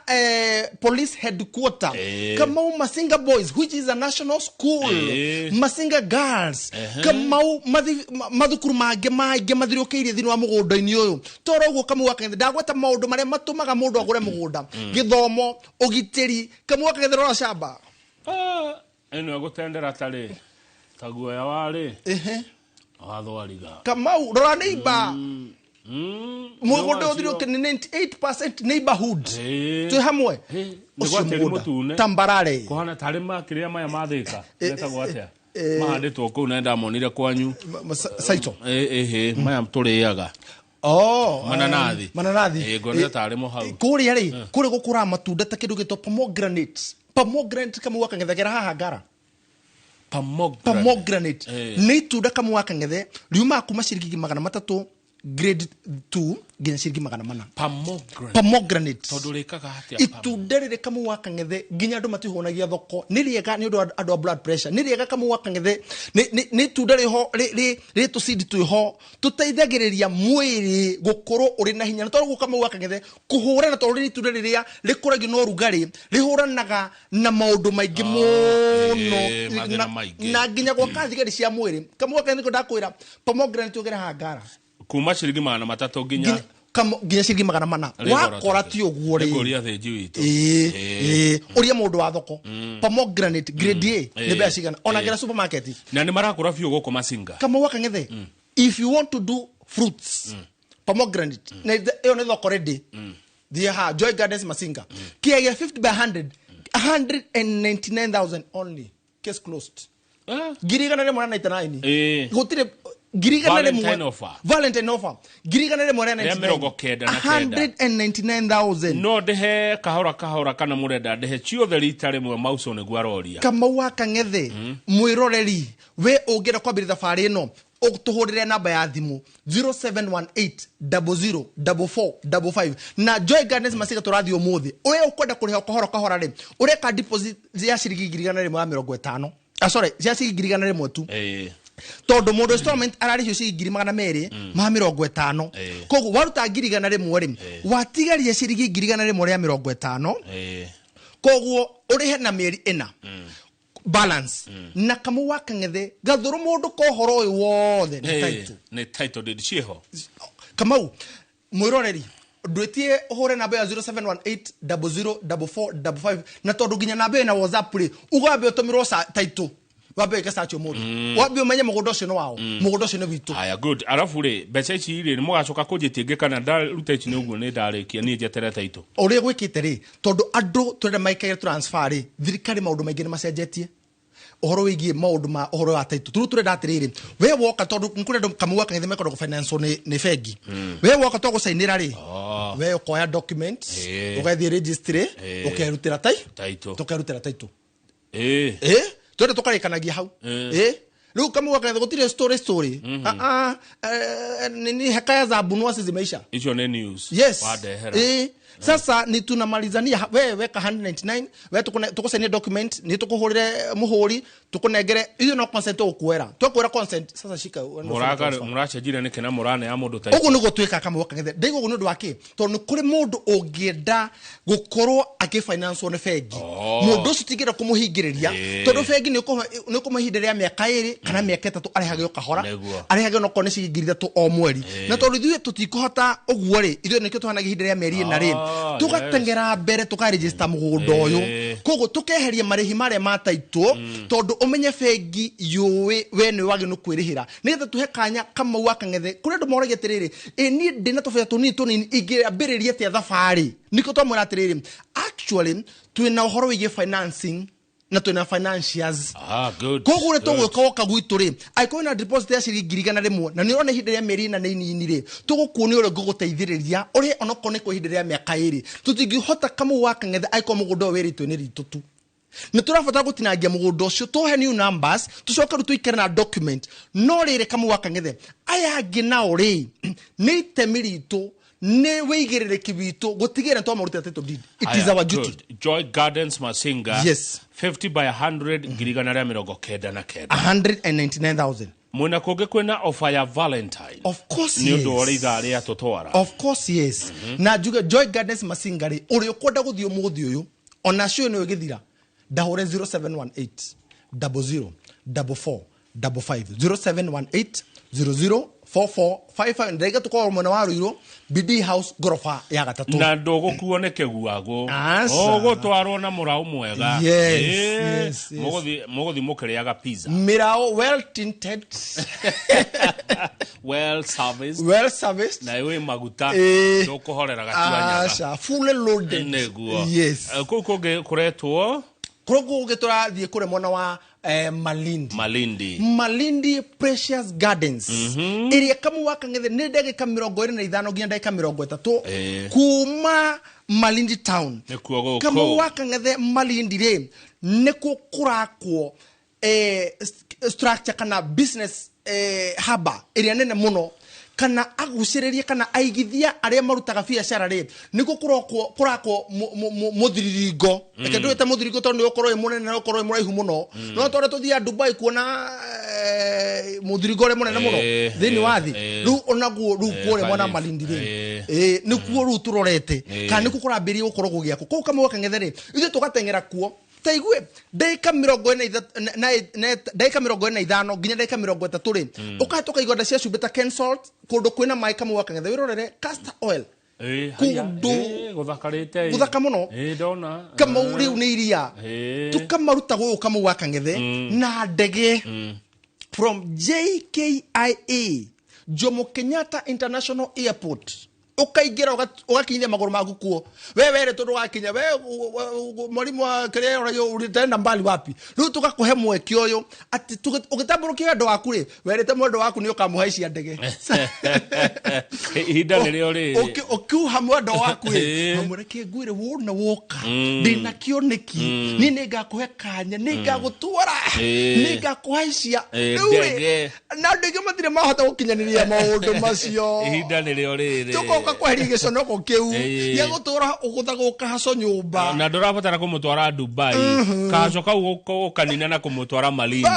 police headquarter, Kamau Masinga Boys which is a national school, Masinga Girls, Kamau mathukuru mangĩ maingĩ mathiũrũrũkĩirie thĩinĩ wa mũgũnda-inĩ ũyũ. Toro ũguo Kamau wa Kang'ethe ndagweta maũndũ marĩa matũmaga mũndũ agũre mũgũnda, gĩthomo, ũgitĩri. Kamau wa Kang'ethe rora camba ĩno ĩgũtendera tarĩ ta guoya warĩ wathwariga. Kamau rora neighbor mũgũnda ũthiũrũrũkĩirie nĩ 98% neighborhood. Twĩ hamwe. Ũcio mũgũnda tambarare kũhana tarĩ makĩrĩa maya mathĩka metagwo atĩa mahandĩtwo kũu na ndamonire kwanyu Saito. Maya tũrĩaga. Mananathi. Mananathi. Ngonire tarĩ mo hau. Kũrĩa rĩ, kũrĩa gũkũraga matunda ta kĩndũ gĩtwo pomegranate. Pomegranate Kamau wa Kang'ethe gera haha ngara. Pomegranate. Nĩ itunda Kamau wa Kang'ethe riumaga kuma ciringi 300 grade 2 nginya ciringi 400. Pomegranate. Tondũ rĩkaga atĩa? Itunda rĩrĩ Kamau wa Kang'ethe nginya andũ matihũnagia thoko. Nĩ rĩega nĩ ũndũ wa andũ a blood pressure. Nĩ rĩega Kamau wa Kang'ethe nĩ itunda rĩho rĩ tũcidi twĩho tũteithagĩrĩria mwĩrĩ gũkorwo ũrĩ na hinya. Na tondũ Kamau wa Kang'ethe kũhũrana tondũ nĩ itunda rĩrĩa rĩkũragio na ũrugarĩ rĩhũranaga na maũndũ maingĩ mũno na nginya gwaka thigari cia mwĩrĩ. Kamau wa Kang'ethe nĩkĩo ndakwĩra pomegranate ũgere haha ngara kuma ciringi 300 nginya nginya ciringi 400. Wakora ti ũguo rĩ kũria thĩnji witũ. Ũria mũndũ wa thoko pomegranate grade A nĩ mbeca cigana ona ngera supermarket. Na nĩ marakũra biũ gũkũ Masinga. Kamau wa Kang'ethe if you want to do fruits pomegranate na ĩyo nĩ thoko ready. Thiĩ haha Joy Gardens Masinga kĩaya gĩa 50 by 100 199,000 only. Case closed. 199. Gũtirĩ Valentine offer. Valentine offer. 199,000. No ndehe kahora kahora kana murenda ndehe ciothe rita rimwe mauco nĩguo aroria. Kamau wa Kang'ethe mwĩroreri we ũngĩenda kwambĩrĩria thabarĩ ĩno ũtũhũrĩre namba ya thimũ 0718 004455 na Joy Gardens Masinga tũrathiĩ ũmũthĩ. Ũrĩa ũkwenda kũrĩha kahora kahora rĩ ũreka deposit ya ciringi 150. Sorry, ya ciringi 100 tu. Tondũ mũndũ installment ararĩhio ciringi 250. Koguo waruta 100 rĩ watigaria ciringi 150. Koguo ũrĩhe na mĩeri ĩna balance. Na Kamau wa Kang'ethe gathũrũ mũndũ kohoro ũyũ wothe nĩ title. Nĩ title deed ciĩho. Kamau mwĩroreri ndwĩtie ũhũre namba ya 0718 004455 na tondũ nginya namba ĩyo na WhatsApp rĩ ugambe ũtũmĩrwo title wambe wĩke search ũmũthĩ wambe ũmenye mũgũnda ũcio nĩ wao mũgũnda ũcio nĩ witũ. Aya good. Arabu rĩ mbeca ici rĩ nĩ mũgacoka kũnjĩtie ngĩ kana ndaruta ici nĩ ũguo nĩ ndarĩkia niĩ njetere title. Ũrĩa gwĩkĩte rĩ tondũ andũ tũrenda maikare transfer rĩ thirikari maũndũ maingĩ nĩ macenjetie ũhoro wĩgiĩ maũndũ ma ũhoro wa title. Tũrũ tũrenda atĩrĩrĩ we woka tondũ nĩ kũrĩ andũ Kamau wa Kang'ethe mekwenda kũfinance nĩ bengi we woka to gũcainĩra rĩ we ũkoya documents ũgathiĩ registry ũkerutĩra title tũkerutĩra title. Twende tũkarĩkanagia hau. Rĩu kamũgwa kangethe gũtirĩ story story. Ah ah, nini hekaya za Abunuwasi zimeisha. Icio nĩ news. Yes. Wandehera. Sasa ni tunamalizania, we weka 199, we tukusainie document, ni tukuhurire muhuri, tukunengere iyo no consent ukuera. Twakwera consent, sasa shika uende ufanye transfer. Mũracenjire nĩkĩ na mũranea mũndũ ta Ũguo nĩguo twĩkaga kamwe kang'ethe. Ndaiga ũguo nĩ ũndũ wa kĩ? Tondũ nĩ kũrĩ mũndũ ũngĩenda gũkorwo akĩfinancewo nĩ bengi. Mũndũ ũcio tingĩenda kũmũhingĩrĩria, tondũ bengi nĩ ũkũmũhe ihinda rĩa mĩaka 2 kana mĩaka 3 arĩhage o kahora, arĩhage onokorwo nĩ ciringi 3,000 o mweri. Na tondũ ithuĩ tũtikũhota ũguo rĩ, ithuĩ nĩkĩo tũhanaga ihinda rĩa mĩeri 4 rĩ, tũgateng'era mbere tũkaregister mũgũnda ũyũ. Koguo tũkeheria marĩhi marĩa ma title, tondũ ũmenye bengi yũĩ we nĩ wagĩrĩirwo nĩ kwĩrĩhĩra, nĩgetha tũhe kanya Kamau wa Kang'ethe. Kũrĩ andũ moragia atĩrĩrĩ, ĩ niĩ ndĩna tũbeca tũnini tũnini ingĩambĩrĩria atĩa thabarĩ? Nĩkĩo twamwĩra atĩrĩrĩ, actually twĩna ũhoro wĩgiĩ financing na twĩna financiers. Ah, good. Koguo ũrĩa Good. tũgwĩka woka gwitũ rĩ, angĩkorwo wĩna deposit ya ciringi 100,000 na nĩ ũrona ihinda rĩa mĩeri 4 nĩ inini rĩ, tũgũkuonia ũrĩa ngũgũteithĩrĩria ũrĩhe onokorwo nĩ kwa ihinda rĩa mĩaka 2. Tũtingĩhota Kamau wa Kang'ethe angĩkorwo mũgũnda ũyũ wĩrĩtwo nĩ ritũ tu. Nĩ tũrabatara gũtinangia mũgũnda ũcio, tũhe new numbers, tũcoke rĩu tũikare na document. No rĩrĩ Kamau wa Kang'ethe, aya angĩ nao rĩ, nĩ itemi ritũ, nĩ wĩigĩrĩrĩki witũ gũtigĩrĩra nĩtwamũrutĩra title deed. It is Aya, our duty. good. Joy Gardens Masinga. Yes. 50 by 100 199,000. 199,000. Mwena kũngĩ kwĩna offer ya Valentine. Of course, Nĩ ũndũ wa yes. ũrĩa ithaa rĩa tũtwara. Of course, yes. Na njuge Joy Gardens Masinga rĩ, ũrĩa ũkwenda gũthiĩ ũmũthĩ ũyũ, ona cio nĩ ũgĩthira, ndahũre 0718 00 44 55, 0718 00 44 55. Ndaiga tũkorwo mwena wa Ruiru, BD House ngoroba ya gatatũ. Na ndũgũkuo nĩ kĩguagũ. Aca. Ũgũtwarwo na mũraũ mwega. Yes, yes, yes. Mũgũthiĩ mũkĩrĩaga pizza. Mĩraũ well tinted. Well serviced. Well serviced. Na wĩ maguta. Ndũkũhorera gatuanyaga. Aca, fully loaded. Nĩguo. Yes. Kũu kũngĩ kũretwo Kũrĩa kũngĩ tũrathiĩ kũrĩa mwena wa Malindi. Malindi. Malindi Precious Gardens. Ĩrĩa Kamau wa Kang'ethe nĩ ndagĩka 25 nginya ndagĩka 30 kuma Malindi town. Nĩkuo gũkũ. Kamau wa Kang'ethe Malindi rĩ, nĩkuo kũrakwo structure kana business hub ĩrĩa nene mũno, kana agucĩrĩrie kana aigithia arĩa marutaga biacara rĩ, nĩkuo kũrakwo mũthiriringo. Reke ndwĩte mũthiriringo tondũ nĩ ũkorwo wĩ mũnene na ũkorwo wĩ mũraihu mũno. No tondũ tũthiaga Dubai kuona mũthiringo ũrĩa mũnene mũno thĩinĩ wa thĩ. Rĩu onaguo rĩu kũrĩa mwena Malindi rĩ, nĩkuo rĩu tũrorete, kana nĩkuo kũrambĩrĩria gũkorwo gũgĩakwo. Kũu Kamau wa Kang'ethe rĩ, ithuĩ tũgateng'era kuo. Ta igue, ndagĩka mĩrongo ĩna ithatũ, na, na, na, ndagĩka 45 nginya ndagĩka 30 rĩ, ũkahĩtũka igonda cia cumbĩ ta Kensalt, kũndũ kwĩna maĩ Kamau wa Kang'ethe, wĩrorere castor oil. Haya, Kũndũ gũthakarĩte, gũthaka mũno. Ndona. Kamau rĩu nĩ iria. Tũkamaruta gũkũ Kamau wa Kang'ethe na ndege from JKIA, Jomo Kenyatta International Airport. Ũkaingĩra ũgakinyithia magũrũ maku kuo. We were tondũ wakinya, we, mwalimu wa kĩrĩa ũragia ũrĩtenda mbali wapi. Rĩu tũgakũhe mweke ũyũ atĩ ũgĩtambũrũkia wendo waku rĩ, werĩte mwendo waku nĩ ũkamũhaicia ndege. Ihinda nĩrĩo rĩrĩ. Ũkiuha mwendo waku rĩ, wamũreke ngwĩre wona woka, ndĩna kĩoneki, niĩ nĩngakũhe kanya, nĩngagũtwara, nĩngakũhaicia. Rĩu rĩ, ndege. na andũ aingĩ matirĩ mahota gũkinyanĩria maũndũ macio. Ihinda nĩrĩo rĩrĩ. Tũgoka kweheria gĩconoko kĩu gĩa gũtũra ũgũthagwo kahaco nyũmba. Na ndũrabatara kũmũtwara Dubai. Kahaco kau ũkanina na kũmũtwara Malindi.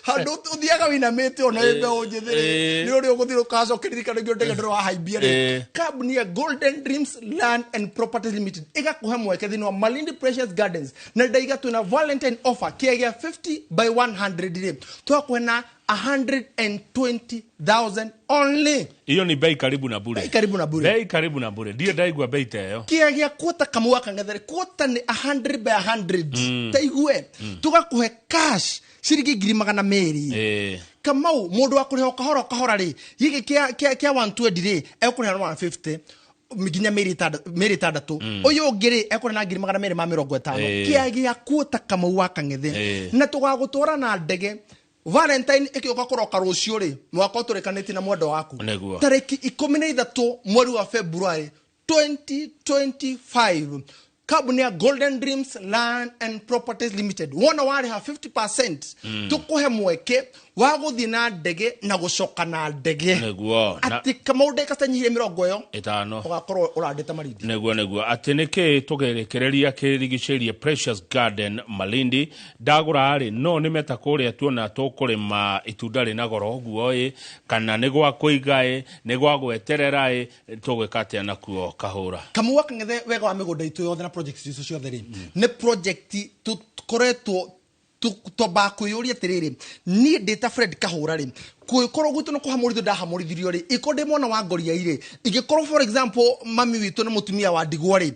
Handũ ũthiaga wĩinamĩte ona wĩ mbeũ njĩthĩ rĩ, nĩ ũrĩa ũgũthiĩ ũkahaco ũkĩririkana nĩkĩo ndege ndũrahaimbia rĩ. Kambuni ya Golden Dreams Land and Properties Limited ĩgakũhe mweke thĩinĩ wa Malindi Precious Gardens, na ndaiga twĩna Valentine offer kĩaya gĩa 50 by 100 rĩ, twakũhe na 120,000 only. Hiyo ni bei karibu na bure. Bei karibu na bure. Bei karibu na bure. Ndio ndaigua bei ta ĩyo. Kĩaya gĩa kuota Kamau wa Kang'ethe rĩ, kuota nĩ 100 by 100. Ta igue, tũgakũhe cash ciringi ngiri magana merĩ. Kamau, mũndũ wa kũrĩha o kahora o kahora rĩ, gĩkĩ kĩa 120 rĩ, ekũrĩha na 150 nginya mĩeri mĩeri ĩtandatũ. Ũyũ ũngĩ rĩ, ekũrĩha na ngiri magana merĩ ma mĩrongo ĩtano. Kĩaya gĩa kuota Kamau wa Kang'ethe. Na tũgagũtwara na ndege. Valentine ĩkĩũka kũroka rũciũ rĩ, mwaka ũtũrĩkanĩtie na mwendo waku. Tarĩki 13 mweri wa February 2025. Kambuni ya Golden Dreams Land and Properties Limited wona warĩha 50% tũkũhe mweke wa gũthiĩ na ndege na gũcoka na ndege. Nĩguo. Atĩ Kamau ndagĩka citanyihire mĩrongo ĩyo 5 ũgakorwo ũrandĩte Malindi. Nĩguo atĩ nĩkĩ tũgerekereria kĩrigicĩirie Precious Garden Malindi ndagũra rĩ no nĩ meta kũrĩa tuona tũkũrĩma itunda rĩna goro ũguo ĩ kana nĩ gwa kũiga ĩ nĩ gwa gweterera ĩ tũgwĩka atĩa nakuo Kahũra? Kamau wa Kang'ethe wega wa mĩgũnda itũ yothe na project icio ciothe rĩ nĩ project tũkoretwo twambaga kwĩyũria atĩrĩrĩ, niĩ ndĩ ta Fred Kahũra rĩ kũgĩkorwo gwitũ nĩ kũhamũrithio ndahamũrithirio rĩ ĩkorwo ndĩ mwana wa ngoria rĩ ingĩkorwo for example mami witũ nĩ mũtumia wa ndigwa rĩ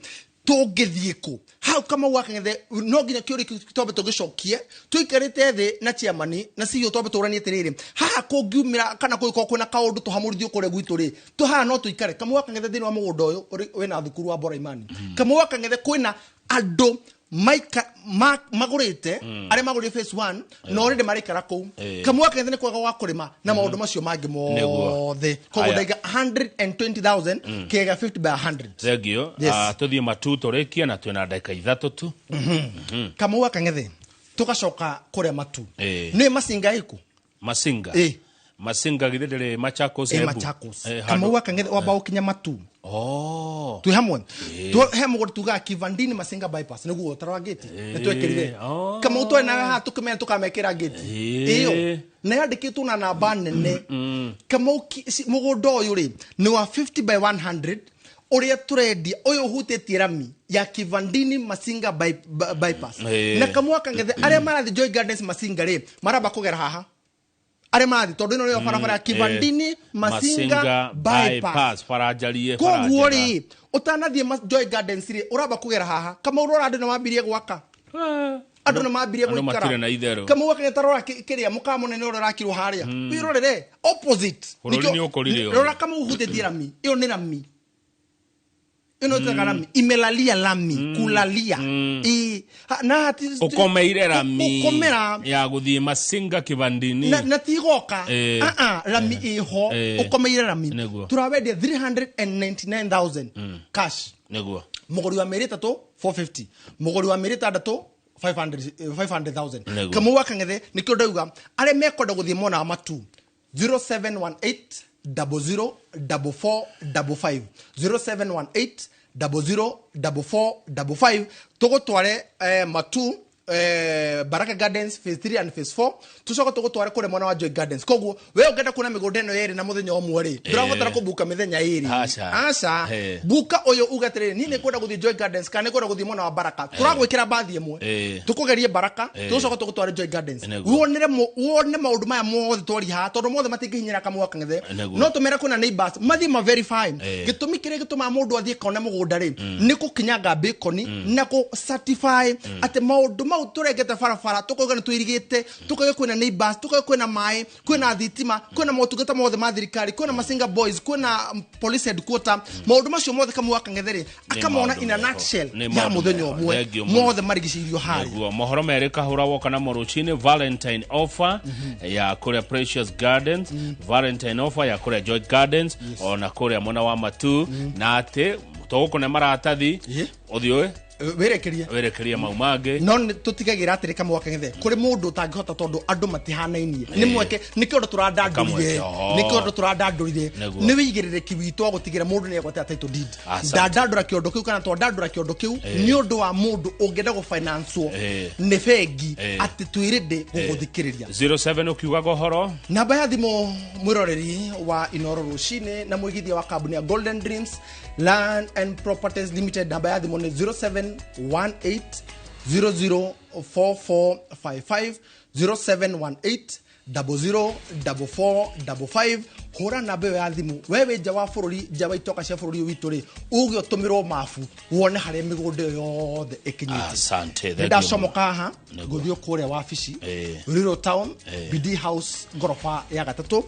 tũngĩthiĩ kũ hau Kamau wa Kang'ethe no nginya kĩũria kĩu twambe tũgĩcokie tũikarĩte thĩ na chairman na CEO twambe tũranie atĩrĩrĩ haha kũngiumĩra kana kũngĩkorwo kwĩna kaũndũ tũhamũrithio kũrĩa gwitũ rĩ tũhaha no tũikare. Kamau wa Kang'ethe thĩinĩ wa mũgũnda ũyũ wĩna thukuru wa Bora Imani. Kamau wa Kang'ethe kwĩna andũ magũrĩte arĩa magũrire phase 1 na already maraikara kũu. Kamau wa Kang'ethe nĩ kwega gwa kũrĩma na maũndũ macio mangĩ mothe. Koguo ndaiga 120,000 kĩega 50 by 100. Thank you. Tũthiĩ matu tũrĩkie na twĩna ndagĩka 3 tu. Kamau wa Kang'ethe tũgacoka kũrĩa matu. Nĩ Masinga ĩkũ? Masinga. Masinga githĩ ndĩrĩ Machakos? Machakos. Kamau wa Kang'ethe wamba ũkinya matu. Twĩ hamwe. He mũgũnda tugaga Kivandini Masinga bypass nĩguo tarora gate nĩ twekĩrire. Kamau twarĩ nawe haha tũkĩmenya tũkamekĩra gate ĩyo na yandĩkĩtwo na namba nene. Kamau mũgũnda ũyũ rĩ nĩ wa 50 by 100 ũrĩa tũrendia ũyũ ũhutĩtie rami ya Kivandini Masinga bypass. Na Kamau wa Kang'ethe arĩa marathiĩ Joy Gardens Masinga rĩ maramba kũgera haha arĩa marathiĩ tondũ ĩno nĩyo barabara ya Kivandini Masinga bypass baranjarie. Koguo rĩ ũtanathiĩ Joy Gardens rĩ ũramba kũgera haha. Kamau rora andũ nĩ mambirie gwaka, andũ nĩ mambirie gũikara. Kamau wa Kang'ethe tarora kĩrĩa mũkawa mũnene ũrĩa ũrakirwo harĩa wĩrorere opposite. Rora Kamau ũhutĩtie rami ĩyo nĩ rami ĩno ĩtaga rami imelalia lami kulalia na hati ũkomeire rami ũkomera ya gũthiĩ Masinga Kivandini na tigoka rami ĩho ũkomeire rami tũrawendia 399,000 cash. Nĩguo mũgũri wa mĩeri 3 450, mũgũri wa mĩeri 6 500,000. Kamau wa Kang'ethe nĩkĩo ndauga arĩa mekwenda gũthiĩ mwena wa matu 0718 00 4455 0718 00 4455 tũgũtware matu Baraka Gardens phase 3 and phase 4 tucoka tũgũtware kũrĩa mwena wa Joy Gardens. Koguo we ũngĩenda kuona mĩgũnda ĩno yerĩ na mũthenya ũmwe rĩ ndũrabatara kũbuka mĩthenya ĩrĩ. Aca buka ũyũ uge atĩrĩrĩ niĩ nĩngwenda gũthiĩ Joy Gardens kana nĩngwenda gũthiĩ mwena wa Baraka tũragwĩkĩra bathi ĩmwe tũkũgerie Baraka tũcoka tũgũtware Joy Gardens wone maũndũ maya mothe twari haha tondũ mothe matingĩhinyĩra Kamau wa Kang'ethe no tũmere kwĩna neighbors mathiĩ ma verify. Gĩtũmi kĩrĩa gĩtũmaga mũndũ athiĩ kona mũgũnda rĩ nĩ gũkinyanga bacon na gũ certify atĩ maũndũ mau tũrengete barabara tũkauga nĩ tũirigĩte tũkauga kwĩna neighbors tũkauga kwĩna maĩ kwĩna thitima kwĩna motungata mothe ma thirikari kwĩna Masinga Boys kwĩna police headquarter maũndũ macio mothe Kamau wa Kang'ethe rĩ akamona in a nutshell ya mũthenya ũmwe mothe marigicĩirio harĩa. Nĩguo mohoro merĩ Kahũra woka namo rũcinĩ Valentine offer ya kũrĩa Precious Gardens, Valentine offer ya kũrĩa Joy Gardens ona kũrĩa mwena wa matu na atĩ tũgũkũne maratathi ũthiĩ wĩrekerie mau mangĩ no tũtigagĩra atĩrĩ Kamau wa Kang'ethe kũrĩ mũndũ ũtangĩhota tondũ andũ matihanainie nĩ mweke nĩkĩo ũndũ tũrandandũrire nĩ wĩigĩrĩrĩki witũ wa gũtigĩra mũndũ nĩ egwatĩra title deed ndandandũra kĩondo kĩu kana twandandũra kĩondo kĩu nĩ ũndũ wa mũndũ ũngĩenda gũfinancewo nĩ bengi atĩ twĩrĩndĩ gũgũthikĩrĩria. 07 ũkiugaga ũhoro namba ya thimũ mwĩroreri wa Inoro rũcinĩ na mũigithia wa kambuni ya Golden Dreams Land and Properties Limited namba ya thimũ nĩ 0718 004455 0718 004455 hũra namba ĩyo ya thimũ we wĩ nja wa bũrũri nja wa itoka cia bũrũri witũ rĩ ũge ũtũmĩrwo mabu wone harĩa mĩgũnda ĩyo yothe ĩkinyĩte. Asante. Nĩndacomoka haha ngũthiĩ kũrĩa wabici Rural Town BD House ngoroba ya gatatũ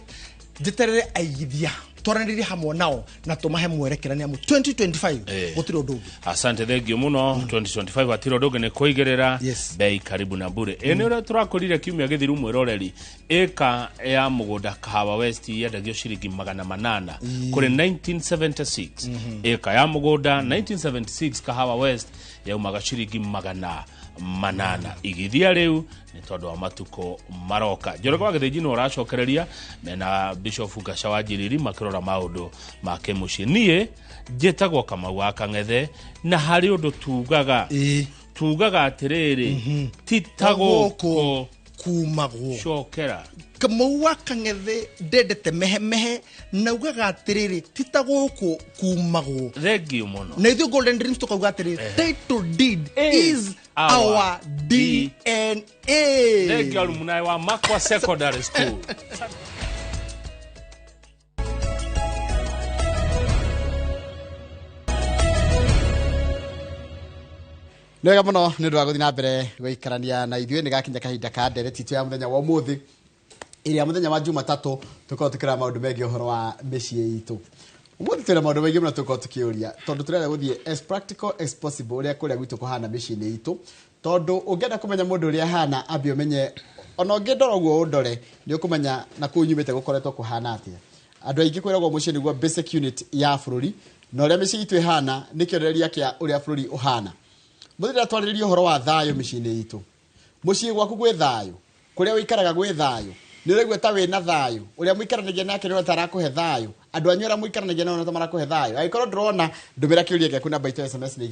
njeterere aigithia Twaranĩrie hamwe nao na tũmahe mwerekera nĩ amu 2025 gũtirĩ ũndũ ũngĩ. Asante, thank you muno. 2025 atiro ndũngĩ nĩ kũigĩrĩra bei karibu na bure. Ĩ nĩ ũrĩa tũrakũrire kiumia gĩthiru, mwĩroreri, ĩka ya mũgũnda Kahawa West yendagio ciringi 800 kũrĩ 1976. Ĩka ya mũgũnda 1976 Kahawa West yaumaga ciringi 800. Igithia rĩu nĩ tondũ wa matukũ maroka. Njoroge wa Gĩthĩnji nĩ ũracokereria mena Bishop Gaca wa Njiriri makĩrora maũndũ ma kĩmũciĩ. Niĩ njĩtagwo Kamau wa Kang'ethe, na harĩ ũndũ tugaga atĩrĩrĩ, ti ta gũkũ kumagwo. Cokera. Kamau wa Kang'ethe ndendete mehemehe na ugaga atĩrĩrĩ, ti ta gũkũ kumagwo. Thengiũ mũno. Na ithuĩ Golden Dreams tukauga atĩrĩ, title deed is our our DNA. Thengiũ alumni wa Makwa Secondary School. Nĩ wega mũno nĩ ũndũ wa gũthiĩ na mbere gũikarania na ithuĩ. Nĩ gakinya kahinda ka ndereti itũ ya mũthenya wa ũmũthĩ, ĩrĩa mũthenya wa Jumatatũ tũkoragwo tũkĩrora maũndũ megiĩ ũhoro wa mĩciĩ itũ. Ũmũthĩ twĩna maũndũ maingĩ mũno tũkoragwo tũkĩũria, tondũ tũrenda gũthiĩ as practical as possible ũrĩa kũrĩa gwitũ kũhana mĩciĩ-inĩ itũ, tondũ ũngĩenda kũmenya mũndũ ũrĩa ahana, ambe ũmenye. Ona ũngĩndora ũguo ũndore, nĩ ũkũmenya na kũu nyumĩte gũkoretwo kũhana atĩa. Andũ aingĩ kwĩragwo mũciĩ nĩguo basic unit ya bũrũri, na ũrĩa mĩciĩ itũ ĩhana nĩ kĩonereria kĩa ũrĩa bũrũri ũhana. Mũthenya twarĩrĩria ũhoro wa thayũ mĩciĩ-inĩ itũ. Mũciĩ gwaku gwĩ thayũ, kũrĩa ũikaraga gwĩ thayũ, nĩ ũraigua ta wĩna thayũ, ũrĩa mũikaranagia nake nĩ ta arakũhe thayũ, andũ anyu arĩa mũikaranagia nao nĩ ta marakũhe thayũ. Angĩkorwo ndũrona, ndũmĩra kĩũria gĩaku. Namba itũ ya SMS nĩ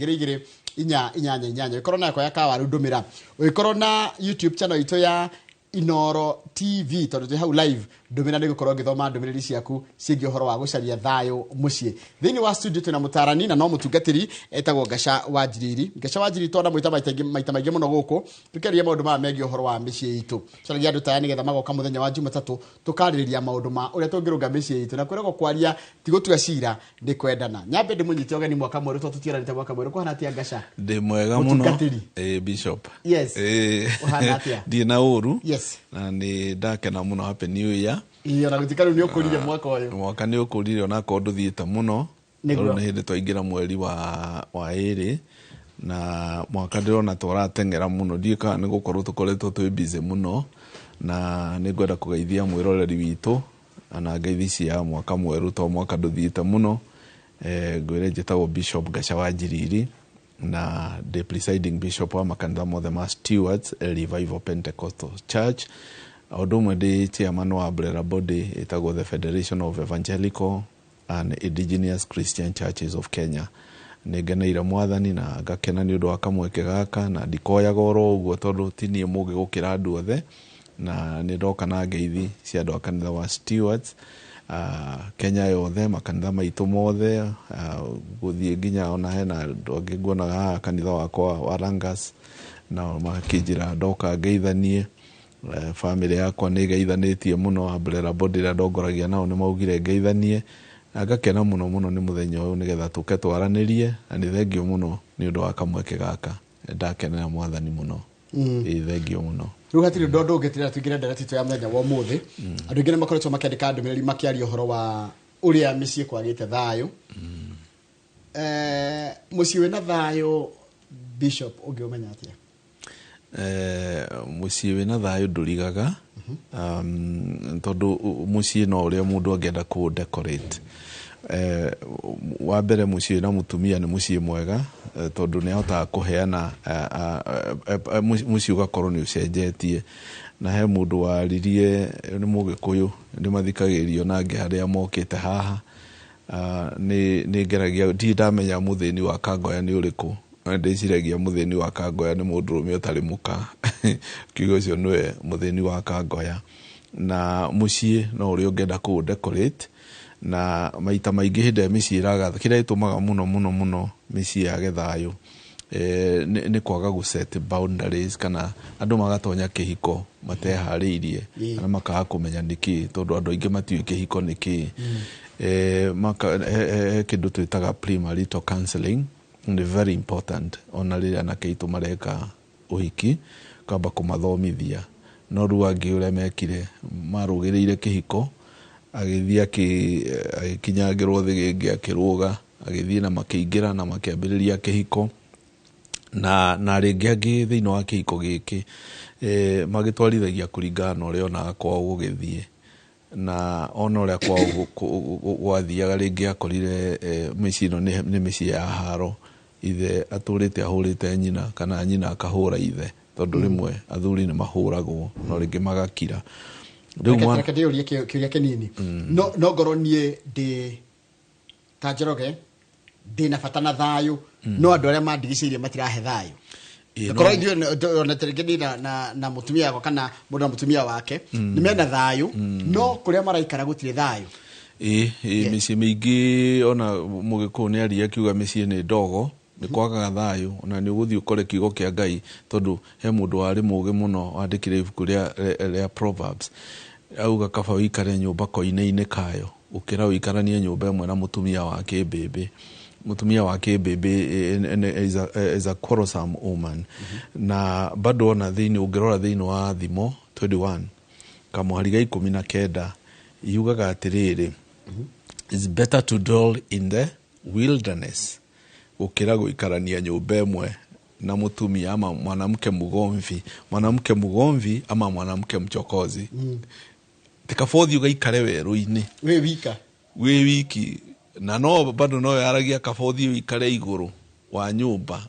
22488. Ũngĩkorwo na yakwa ya kawaru, ndũmĩra. Ũngĩkorwo na YouTube channel itũ ya Inoro TV, tondũ twĩ hau live, ndũmĩra, nĩ gũkorwo ngĩthoma ndũmĩrĩri ciaku ciĩgiĩ ũhoro wa gũcaria thayũ mũciĩ. Thĩinĩ wa studio twĩna mũtarani na no mũtungatĩri etagwo Gaca wa Njiriri. Gaca wa Njiriri twana mwĩta maita maingĩ mũno gũkũ tũkĩaria maũndũ maya megiĩ ũhoro wa mĩciĩ itũ. Caragia andũ taya nĩgetha magoka mũthenya wa Jumatatũ tũkarĩrĩria maũndũ ma ũrĩa tũngĩrũnga mĩciĩ itũ, na kwĩragwo kwaria ti gũtua cira, nĩ kwendana. Nyambe ndĩmũnyite ũgeni mwaka mwerũ, tondũ tũtiaranĩte mwaka mwerũ. Kũhana atĩa, Gaca? Ndĩ mwega mũno. Mũtungatĩri. Ĩ Bishop. Yes. Ĩ. Ũhana atĩa? Ndirĩ na ũru. Yes. Na nĩ ndakena mũno. Happy New Year. Ĩĩ, ona gũtuĩka rĩu nĩ ũkũrire mwaka ũyũ. Mwaka nĩ ũkũrire, onakorwo ndũthiĩte mũno. Nĩguo. Tondũ nĩ hĩndĩ twaingĩra mweri wa ĩrĩ na mwaka ndĩrona tũrateng'era mũno. Ndiũĩ kana nĩ gũkorwo tũkoretwo twĩ busy mũno, na nĩ ngwenda kũgeithia mwĩroreri witũ na ngeithi cia mwaka mwerũ, to mwaka ndũthiĩte mũno. Ngwĩre njĩtagwo Bishop Gaca wa Njiriri na the presiding bishop wa makanitha mothe ma Stewards Revival Pentecostal Church. O ũndũ ũmwe ndĩ chairman wa umbrella body ĩtagwo the Federation of Evangelical and Indigenous Christian Churches of Kenya. Nĩ ngeneire Mwathani na ngakena nĩ ũndũ wa kamweke gaka, na ndikoyaga oro ũguo tondũ ti niĩ mũgĩ gũkĩra andũ othe, na nĩ ndoka na ngeithi cia andũ a kanitha wa Stewards Kenya yothe, makanitha maitũ mothe, gũthiĩ nginya ona hena andũ angĩ nguonaga haha, kanitha wakwa wa Langas, nao makĩnjĩra ndoka ngeithanie. Family yakwa nĩ ĩgeithanĩtie mũno. Umbrella body ĩrĩa ndongoragia nao nĩ maugire ngeithanie, na ngakena mũno mũno nĩ mũthenya ũyũ nĩgetha tũke twaranĩrie, na nĩ thengio mũno nĩ ũndũ wa kamweke gaka. Ndakenera Mwathani mũno. Ĩ, thengio mũno. Rĩu hatirĩ ũndũ ũngĩ tũrenda tũingĩre ndereti itũ ya mũthenya wa ũmũthĩ. Andũ aingĩ nĩ makoretwo makĩandĩka ndũmĩrĩri makĩaria ũhoro wa ũrĩa mĩciĩ kwagĩte thayũ. Mũciĩ wĩna thayũ, Bishop, ũngĩũmenya atĩa? Mũciĩ wĩna thayũ ndũrigaga, tondũ mũciĩ no ũrĩa mũndũ angĩenda kũ decorate. Wa mbere, mũciĩ wĩna mũtumia nĩ mũciĩ mwega, tondũ nĩ ahotaga kũheana mũciĩ ũgakorwo nĩ ũcenjetie. Na he mũndũ waririe, nĩ Mũgĩkũyũ, nĩ mathikagĩrĩrio na angĩ harĩa mokĩte haha. Nĩ ngeragia, ndirĩ ndamenya mũthĩni wa Kangoya nĩ ũrĩkũ. Na ndĩciragia mũthĩni wa Kangoya nĩ mũndũrũme ũtarĩ mũka, kiugo ũcio nĩwe mũthĩni wa Kangoya. Na mũciĩ no ũrĩa ũngĩenda kũũ decorate, na maita maingĩ hĩndĩ ĩrĩa mĩciĩ ĩraga, kĩrĩa gĩtũmaga mũno mũno mũno mĩciĩ yage thayũ, nĩ kwaga gũ set boundaries, kana andũ magatonya kĩhiko mateharĩirie, kana makaga kũmenya nĩkĩ, tondũ andũ aingĩ matiũĩ kĩhiko nĩkĩ. He kĩndũ twĩtaga premarital counseling nĩ very important, ona rĩrĩa anake aitũ mareka ũhiki, kamba kũmathomithia. No rĩu angĩ ũrĩa mekire, marũgĩrĩire kĩhiko. Agĩthiĩ agĩkinyangĩrwo thĩgĩngĩ, akĩrũga, agĩthiĩ na makĩingĩra na makĩambĩrĩria kĩhiko. Na rĩngĩ angĩ thĩinĩ wa kĩhiko gĩkĩ magĩtwarithagia kũringana na ũrĩa onaga kwao gũgĩthiĩ, na ona ũrĩa kwao gwathiaga rĩngĩ akorire mĩciĩ ĩno nĩ mĩciĩ ya haro, ithe atũrĩte ahũrĩte nyina kana nyina akahũra ithe, tondũ rĩmwe athuri nĩ mahũragwo no rĩngĩ magakira. Rĩu reke ndĩũrie kĩũria kĩnini. No ngorwo niĩ ndĩ ta Njoroge ndĩna bata na thayũ, no andũ arĩa mandigicĩirie matirahe thayũ. Korwo ithuĩ ona tarĩngĩ ndĩ na mũtumia wakwa kana mũndũ na mũtumia wake nĩ mena thayũ, no kũrĩa maraikara gũtirĩ thayũ. Ĩĩ, mĩciĩ mĩingĩ ona mũgĩkũyũ nĩ aria akiuga mĩciĩ nĩ ndogo, nĩ kwagaga thayũ. Ona nĩ ũgũthiĩ ũkore kiugo kĩa Ngai, tondũ he mũndũ warĩ mũũgĩ mũno wandĩkire ibuku rĩa Proverbs, auga kaba ũikare nyũmba koine-inĩ kayo gũkĩra ũikaranie nyũmba ĩmwe na mũtumia wa kĩmbĩmbĩ. Mũtumia wa kĩmbĩmbĩ is a quarrelsome woman. Na bado ona thĩinĩ ũngĩrora thĩinĩ wa Thimo 21 kamũhari ga 19 yugaga atĩrĩrĩ, it's better to dwell in the wilderness gũkĩra gũikarania nyũmba ĩmwe na mũtumia ama mwanamke mugomvi, mwanamke mugomvi ama mwanamke mchokozi. Tikabothi ũgaikare werũ-inĩ wĩ wika, wĩ wiki, na no bado no yaragia kabothi ũikare igũrũ wa nyũmba,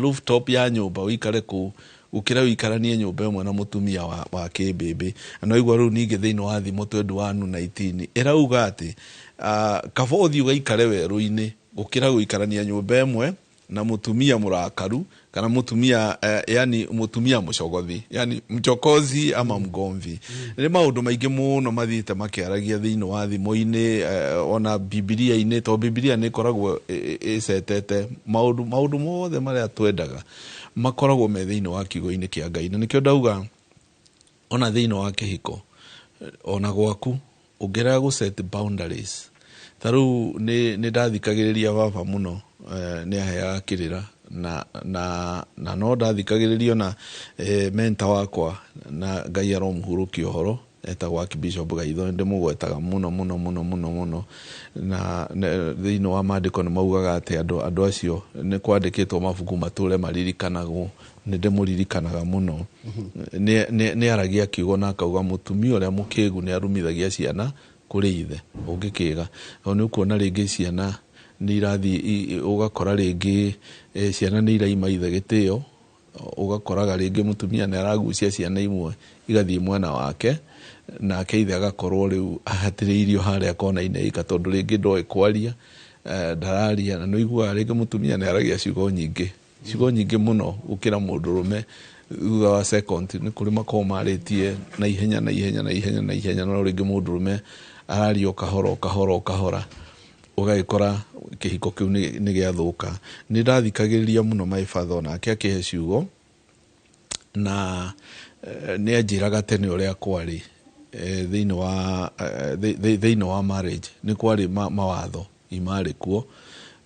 rooftop ya nyũmba ũikare kũu gũkĩra ũikaranie nyũmba ĩmwe na mũtumia wa kĩmbĩmbĩ. Na no igua rĩu ningĩ thĩinĩ wa Thimo 21:19 ĩrauga atĩ kabothi ũgaikare werũ-inĩ gũkĩra gũikarania nyũmba ĩmwe na mũtumia mũrakaru kana mũtumia yani mũtumia mũcogothi, yani mchokozi ama mgomvi. Nĩ maũndũ maingĩ mũno mathiĩte makĩaragia thĩinĩ wa thimo-inĩ, ona Bibilia-inĩ, tondũ Bibilia nĩ ĩkoragwo ĩcetete maũndũ mothe marĩa twendaga makoragwo me thĩinĩ wa kiugo-inĩ kĩa Ngai. Na nĩkĩo ndauga ona thĩinĩ wa kĩhiko ona gwaku ũngĩrega gũ set boundaries. Ta rĩu nĩ ndathikagĩrĩria baba mũno, nĩ aheaga kĩrĩra na no ndathikagĩrĩrio na mentor wakwa, na Ngai aromũhurũkia ũhoro, etagwo Archbishop Gaitho, ndĩmũgwetaga mũno mũno mũno mũno mũno. Na thĩinĩ wa maandĩko nĩ maugaga atĩ andũ acio nĩ kwandĩkĩtwo mabuku matũre maririkanagwo, nĩ ndĩmũririkanaga mũno. Nĩ aragia kiugo na akauga mũtumia ũrĩa mũkĩgu nĩ arumithagia ciana kũrĩ ithe ũngĩkĩga. Tondũ nĩ ũkuona rĩngĩ ciana nĩ irathiĩ, ũgakora rĩngĩ ciana nĩ iraima ithe gĩtĩo, ũgakoraga rĩngĩ mũtumia nĩ aragucia ciana imwe igathiĩ mwena wake, nake ithe agakorwo rĩu ahatĩrĩirio harĩa kona-inĩ ika, tondũ rĩngĩ ndoĩ kwaria, ndararia. Na nĩ ũiguaga rĩngĩ mũtumia nĩ aragia ciugo nyingĩ, ciugo nyingĩ mũno gũkĩra mũndũrũme. Thutha wa second nĩ kũrĩ makoragwo marĩtie na ihenya na ihenya na ihenya na ihenya, no rĩngĩ mũndũrũme araria o kahora o kahora o kahora, ũgagĩkora kĩhiko kĩu nĩ gĩathũka. Nĩ ndathikagĩrĩria mũno my father, onake akĩhe ciugo, na nĩ anjĩraga tene ũrĩa kwarĩ thĩinĩ wa marriage, nĩ kwarĩ mawatho imarĩ kuo.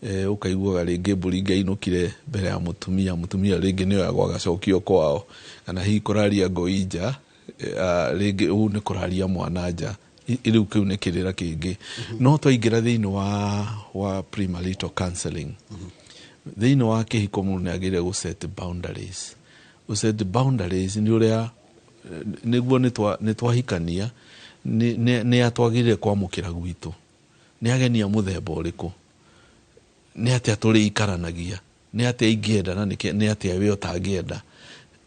Ũkaiguaga rĩngĩ mbũri ingĩainũkire mbere ya mũtumia, mũtumia rĩngĩ nĩ oyagwo agacokio kwao, kana hihi kũraria ngui nja, rĩngĩ ũũ nĩ kũraria mwana nja, rĩu kĩu nĩ kĩrĩra kĩngĩ. No twaingĩra thĩinĩ wa premarital counseling, thĩinĩ wa kĩhiko mũndũ nĩ agĩrĩire gũ set boundaries. Gũ set boundaries nĩ ũrĩa nĩguo nĩ twahikania, nĩ atwagĩrĩire kwamũkĩra gwitũ, nĩ agenia mũthemba ũrĩkũ, nĩ atĩa tũrĩikaranagia, nĩ atĩa ingĩenda na nĩ atĩa we ũtangĩenda.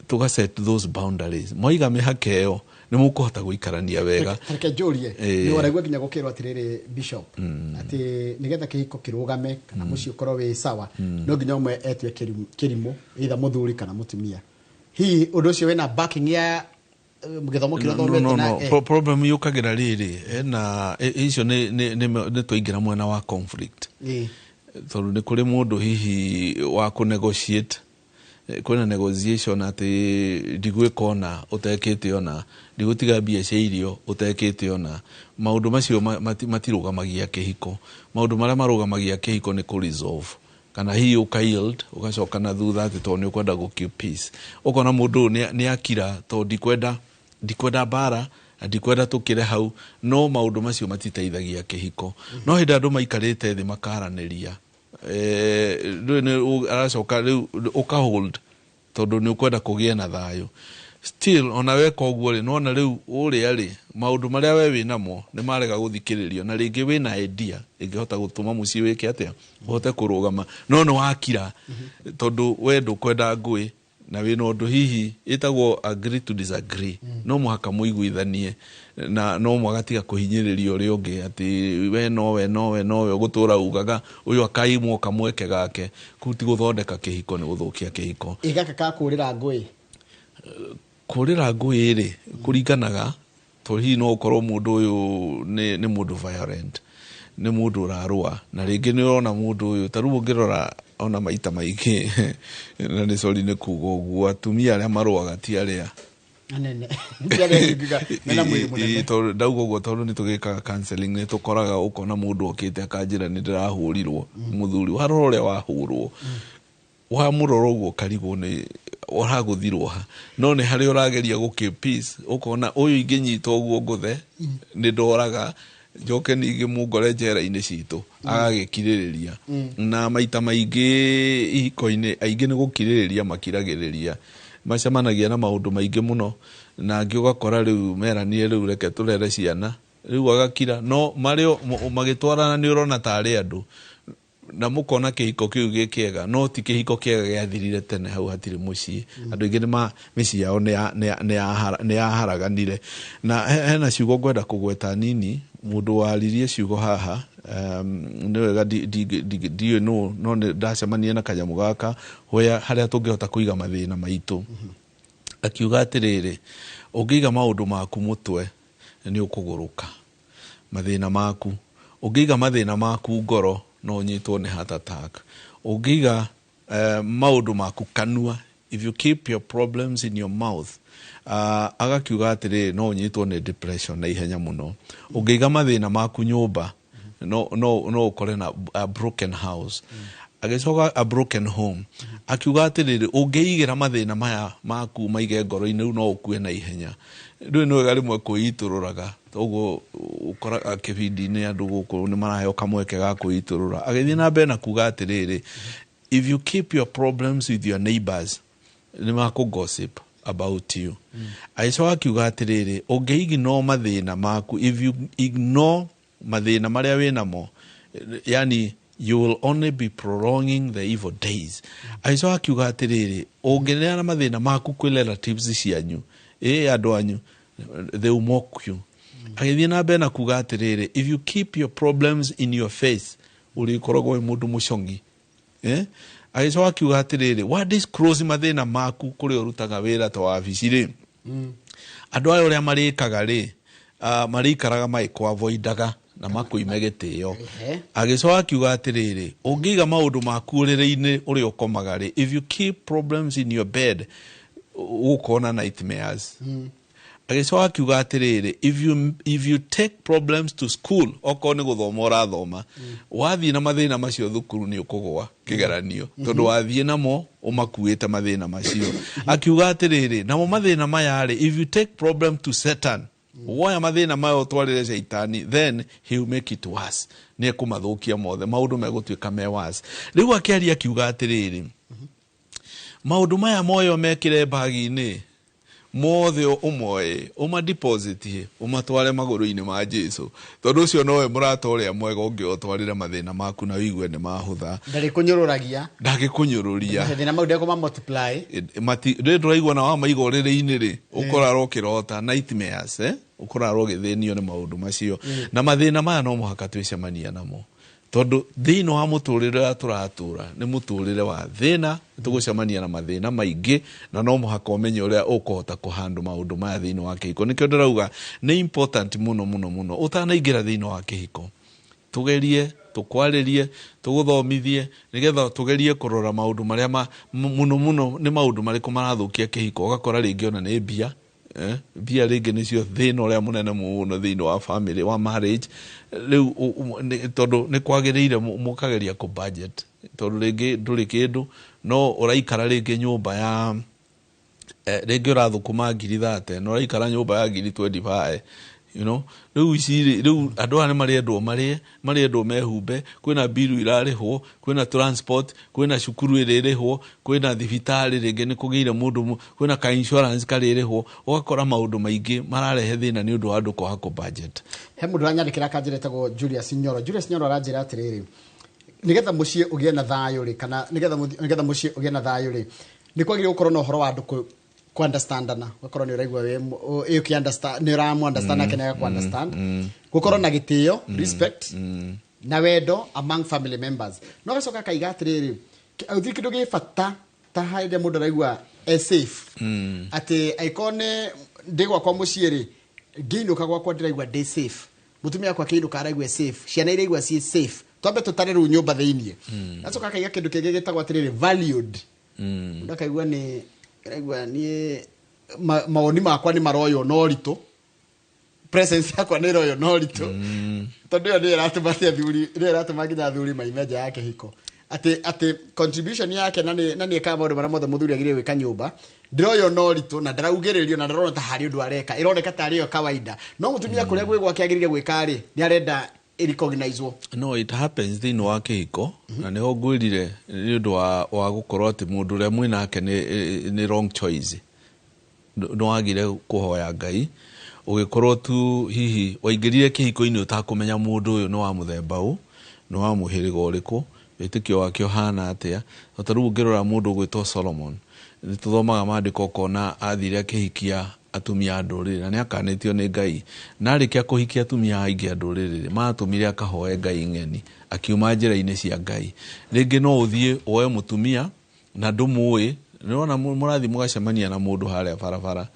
Tũga set those boundaries. Mwaiga mĩhaka ĩyo nĩ mũkũhota gũikarania wega. Reke njũrie, nĩ waraigua nginya gũkĩrwo atĩrĩrĩ Bishop, atĩ nĩgetha kĩhiko kĩrũgame kana mũciĩ ũkorwo wĩ sawa, no nginya ũmwe etue kĩrimũ, either mũthuri kana mũtumia. Hihi ũndũ ũcio wĩna backing ya gĩthomo kĩrĩa ũthomete na Problem yũkagĩra rĩrĩ, ena icio nĩ twaingĩra mwena wa conflict. Tondũ nĩ kũrĩ mũndũ hihi wa kũ negotiate, kwĩna negotiation atĩ ndigwĩka ona ũtekĩte ona, ndigũtiga mbia cia irio ũtekĩte ona. Maũndũ macio matirũgamagia kĩhiko. Maũndũ marĩa marũgamagia kĩhiko nĩ kũ resolve, kana hihi ũka yield ũgacoka na thutha atĩ tondũ nĩ ũkwenda gũ keep peace. Ũkona mũndũ ũyũ nĩ akira tondũ ndikwenda mbara Na ndikwenda tũkĩre hau, no maũndũ macio matiteithagia kĩhiko. No hĩndĩ andũ maikarĩte thĩ makaranĩria, rĩu nĩ aracoka rĩu ũkahold, tondũ nĩ ũkwenda kũgĩe na thayũ. Still ona weka ũguo rĩ, nona rĩu ũrĩa rĩ, maũndũ marĩa we wĩnamo nĩ marega gũthikĩrĩrio, na rĩngĩ wĩna idea ĩngĩhota gũtũma mũciĩ wĩke atĩa, ũhote kũrũgama, no nĩ wakira tondũ we ndũkwenda ngũĩ, na wĩna ũndũ hihi ĩtagwo agree to disagree. No mũhaka mũiguithanie, na no mwagatiga kũhinyĩrĩria ũrĩa ũngĩ atĩ we nowe nowe nowe ũgũtũra ugaga ũyũ akaimwo kamweke gake. Kũu ti gũthondeka kĩhiko, nĩ gũthũkia kĩhiko. Ĩ gaka ka kũrĩra ngũĩ? Kũrĩra ngũĩ rĩ, kũringanaga, tondũ hihi no ũkorwo mũndũ ũyũ nĩ mũndũ violent, nĩ mũndũ ũrarũa, na rĩngĩ nĩ ũrona mũndũ ũyũ ta rĩu ũngĩrora ona maita maingĩ, na nĩ sorry nĩ kuga ũguo, atumia arĩa marũaga ti arĩa anene, ti arĩa ingiuga mena mwĩrĩ mũnene. Tondũ ndauga ũguo tondũ nĩ tũgĩkaga counseling, nĩ tũkoraga ũkona mũndũ okĩte akanjĩra nĩ ndĩrahũrirwo mũthuri, warora ũrĩa wahũrwo, wamũrora ũguo ũkarigwo nĩ ũragũthirwo ha, no nĩ harĩa ũrageria gũkĩ peace, ũkona ũyũ ingĩnyita ũguo ngũthe nĩ ndoraga njoke ningĩ mũngore njera-inĩ citũ, agagĩkirĩrĩria. Na maita maingĩ ihiko-inĩ aingĩ nĩ gũkirĩrĩria makiragĩrĩria, macemanagia na maũndũ maingĩ mũno, na angĩ ũgakora rĩu meranire rĩu reke tũrere ciana, rĩu agakira, no marĩ magĩtwarana nĩ ũrona tarĩ andũ, na mũkona kĩhiko kĩu gĩ kĩega, no ti kĩhiko kĩega, gĩathirire tene, hau hatirĩ mũciĩ. Andũ aingĩ nĩ mĩciĩ yao nĩ yaharaganire. Na hena ciugo ngwenda kũgweta nini, mũndũ waririe ciugo haha, nĩ wega ndiũĩ nũ, no nĩ ndacemania na kanyamũ gaka where harĩa tũngĩhota kũiga mathĩna maitũ. Akiuga atĩrĩrĩ, ũngĩiga maũndũ maku mũtwe nĩ ũkũgũrũka mathĩna maku, ũngĩiga mathĩna maku ngoro no ũnyitwo nĩ heart attack, ũngĩiga maũndũ maku kanua, if you keep your problems in your mouth, agakiuga atĩrĩrĩ, no ũnyitwo nĩ depression na ihenya mũno. Ũngĩiga mathĩna maku nyũmba, no ũkore na a broken house, agĩcoka a broken home. Akiuga atĩrĩrĩ, ũngĩigĩra mathĩna maya maku maige ngoro-inĩ, rĩu no ũkue na ihenya. Rĩu nĩ wega rĩmwe kwĩitũrũraga, ũguo ũkoraga kĩbindi-inĩ andũ gũkũ nĩ maraheo kamweke ga kwĩitũrũra. Agĩthiĩ na mbere na kuga atĩrĩrĩ, if you keep your problems with your neighbors, nĩ makũ gossip about you. Agĩcoka akiuga atĩrĩrĩ, ũngĩ-ignore mathĩna maku, if you ignore mathĩna marĩa wĩnamo, yani you will only be prolonging the evil days. Agĩcoka akiuga atĩrĩrĩ, ũngĩneana mathĩna maku kwĩ relatives cianyu, ĩ andũ anyu, they will mock you. Agĩthiĩ na mbere na kuga atĩrĩrĩ, if you keep your problems in your face, ũrĩkoragwo wĩ mũndũ mũcong'i. Agĩcoka akiuga atĩrĩrĩ, wa disclose mathĩna maku kũrĩa ũrutaga wĩra ta wabici rĩ, andũ aya ũrĩa marĩkaga rĩ, marĩikaraga magĩkũavoidaga na makũime gĩtĩo. Agĩcoka akiuga atĩrĩrĩ, ũngĩiga maũndũ maku ũrĩrĩ-inĩ ũrĩa ũkomaga rĩ, if you keep problems in your bed, ũgũkona nightmares. Agĩcoka akiuga atĩrĩrĩ, if you take problems to school, okorwo nĩ gũthoma ũrathoma, wathiĩ na mathĩna macio thukuru nĩ ũkũgũa kĩgeranio, tondũ wathiĩ namo ũmakuĩte mathĩna macio. Akiuga atĩrĩrĩ, namo mathĩna maya rĩ, if you take problem to Satan, woya mathĩna maya ũtwarĩre caitani, then he will make it worse, nĩ ekũmathũkia mothe, maũndũ megũtuĩka me worse. Rĩu akĩaria akiuga atĩrĩrĩ, maũndũ maya moyo mekĩre bagi-inĩ mothe ũmoe, ũmadeposit, ũmatware magũrũ-inĩ ma Jesu, tondũ ũcio nowe mũrata ũrĩa mwega ũngĩotwarĩra mathĩna maku na ũigue nĩ mahũtha. Ndarĩkũnyũrũragia. Ndangĩkũnyũrũria. Mathĩna mau ndekũma multiply. Rĩ ndũraigua na wamaiga ũrĩrĩ-inĩ rĩ, ũkũrara ũkĩrota nightmares, ũkũrara ũgĩthĩnio nĩ maũndũ macio. Na mathĩna maya no mũhaka twĩcemania namo, tondũ thĩinĩ wa mũtũrĩre ũrĩa tũratũra nĩ mũtũrĩre wa thĩna, tũgũcemania na mathĩna maingĩ, na no mũhaka ũmenye ũrĩa ũkũhota kũhandle maũndũ maya thĩinĩ wa kĩhiko. Nĩkĩo ndĩrauga nĩ important mũno mũno mũno ũtanaingĩra thĩinĩ wa kĩhiko, tũgerie tũkwarĩrie, tũgũthomithie, nĩgetha tũgerie kũrora maũndũ marĩa mũno mũno nĩ maũndũ marĩkũ marathũkia kĩhiko. Ũgakora rĩngĩ ona nĩ mbia, mbia rĩngĩ nĩcio thĩna ũrĩa mũnene mũno thĩinĩ wa family, wa marriage. Rĩu tondũ nĩ kwagĩrĩire mũkageria kũ budget, tondũ rĩngĩ ndũrĩ kĩndũ, no ũraikara rĩngĩ nyũmba ya Rĩngĩ ũrathũkũma ngiri 30 na ũraikara nyũmba ya ngiri 25, rĩu ici rĩ, rĩu andũ aya nĩ marendwo marĩe, marendwo mehumbe, kwĩna biru irarĩhwo, kwĩna transport, kwĩna cukuru ĩrĩrĩhwo, kwĩna thibitarĩ, rĩngĩ nĩ kũgĩire mũndũ, kwĩna ka insurance karĩrĩhwo. Ũgakora maũndũ maingĩ mararehe thĩna nĩ ũndũ wa andũ kwaga kũ budget. He mũndũ ũranyandĩkĩra akanjĩra etagwo Julius Nyoro. Julius Nyoro aranjĩra atĩrĩrĩ, nĩgetha mũciĩ ũgĩe na thayũ rĩ, kana nĩgetha mũciĩ ũgĩe na thayũ rĩ, nĩ kwagĩrĩire gũkorwo na ũhoro wa andũ ku understandana, ũgakorwo nĩ ũraigua wĩ ĩ ũkĩ understand, nĩ ũramũ understand nake nĩ agaku understand, gũkorwo na gĩtĩo, respect na wendo among family members. No agacoka akaiga atĩrĩrĩ, gũtirĩ kĩndũ gĩ bata ta harĩa mũndũ araigua e safe, atĩ angĩkorwo nĩ ndĩ gwakwa mũciĩ rĩ, ngĩinũka gwakwa ndĩraigua ndĩ safe, mũtumia wakwa akĩinũka araigua e safe, ciana iraigua ciĩ safe, twambe tũtare rĩu nyũmba thĩiniĩ. Agacoka akaiga kĩndũ kĩngĩ gĩtagwo atĩrĩrĩ, valued. Mũndũ akaigua nĩ araigua niĩ mawoni makwa nĩ maroywo na ũritũ, presence yakwa nĩ ĩroywo na ũritũ, tondũ ĩyo nĩyo ĩratũma atĩ athuri, nĩyo ĩratũma nginya athuri maime nja ya kĩhiko, atĩ contribution yake na nĩ ĩkaga maũndũ marĩa mothe mũthuri agĩrĩire gwĩka nyũmba, ndĩroywo na ũritũ na ndaraugĩrĩrio na ndarona ta harĩ ũndũ areka, ĩroneka tarĩ yo kawaida, no mũtumia kũrĩa gwĩ gwake agĩrĩire gwĩka rĩ, nĩ arenda ĩrecognizwo. No it happens thĩinĩ wa kĩhiko, na nĩho ngwĩrire nĩ ũndũ wa gũkorwo atĩ mũndũ ũrĩa mwĩnake nĩ wrong choice. Nĩ wagire kũhoya Ngai, ũgĩkorwo tu hihi waingĩrire kĩhiko-inĩ ũtakũmenya mũndũ ũyũ nĩ wa mũthemba ũ, nĩ wa mũhĩrĩga ũrĩkũ, wĩtĩkio wake ũhana atĩa. Ta rĩu ũngĩrora mũndũ ũgwĩtwo Solomon, nĩ tũthomaga maandĩko ũkona athire akĩhikia atumia a ndũrĩrĩ na nĩ akanĩtio nĩ Ngai, na arĩkia kũhikia atumia aingĩ a ndũrĩrĩ rĩ, matũmire akahoe Ngai ng'eni, akiuma njĩra-inĩ cia Ngai. Rĩngĩ no ũthiĩ woe mũtumia na ndũmũĩ, nĩwona mũrathiĩ mũgacemania na mũndũ harĩa barabara,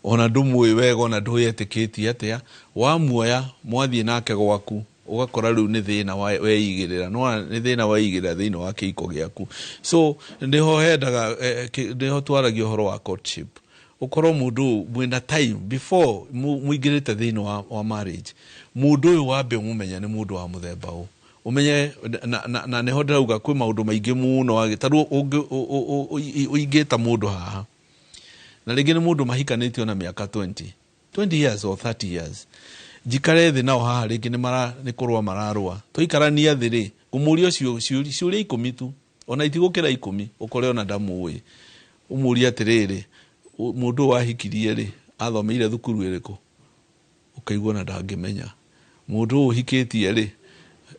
ona ndũmũĩ wega, ona ndũĩ etĩkĩtie atĩa, wamuoya mwathiĩ nake gwaku, ũgakora rĩu nĩ thĩna weigĩrĩra, nĩwona nĩ thĩna weigĩrĩra thĩinĩ wa kĩhiko gĩaku. So nĩho hendaga, nĩho twaragia ũhoro wa courtship, ũkorwo mũndũ mwĩna time before mũingĩrĩte thĩinĩ wa marriage, mũndũ ũyũ wambe ũmũmenye nĩ mũndũ wa mũthemba ũ, ũmenye na nĩho ndĩrauga kwĩ maũndũ maingĩ mũno, ta rĩu ũingĩta mũndũ haha na rĩngĩ nĩ mũndũ mahikanĩtio na mĩaka 20 years or 30 years, njikare thĩ nao haha rĩngĩ nĩ kũrũa mararũa, twaikarania thĩ rĩ, ngũmũria ciũria 10 tu, ona itigũkĩra 10, ũkore ona ndamũĩ, ũmũrie atĩrĩrĩ, mũndũ ũyũ wahikirie rĩ, athomeire thukuru ĩrĩkũ, ũkaigua ona ndangĩmenya, mũndũ ũyũ ũhikĩtie rĩ,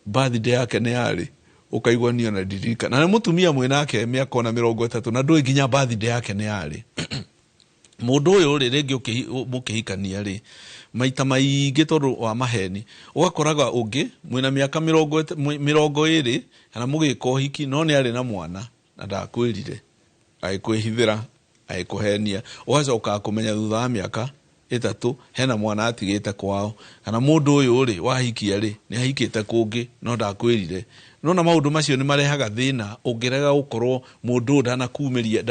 birthday yake nĩ yarĩ, ũkaigua niĩ ona ndirikana, na nĩ mũtumia mwĩnake mĩaka ona 30 na ndũĩ nginya birthday yake nĩ yarĩ. Mũndũ ũyũ rĩ, rĩngĩ mũkĩhikania rĩ, maita maingĩ tondũ wa maheni, ũgakoraga ũngĩ mwĩna mĩaka 20 kana mũgĩka ũhiki, no nĩ arĩ na mwana na ndakwĩrire, agĩkwĩhithĩra, agĩkũhenia, ũgacoka kũmenya thutha wa mĩaka 3 hena mwana atigĩte kwao, kana mũndũ ũyũ rĩ wahikia rĩ nĩ ahikĩte kũngĩ no ndakwĩrire. Nona maũndũ macio nĩ marehaga thĩna ũngĩrega gũkorwo mũndũ ũyũ ndanakumĩria,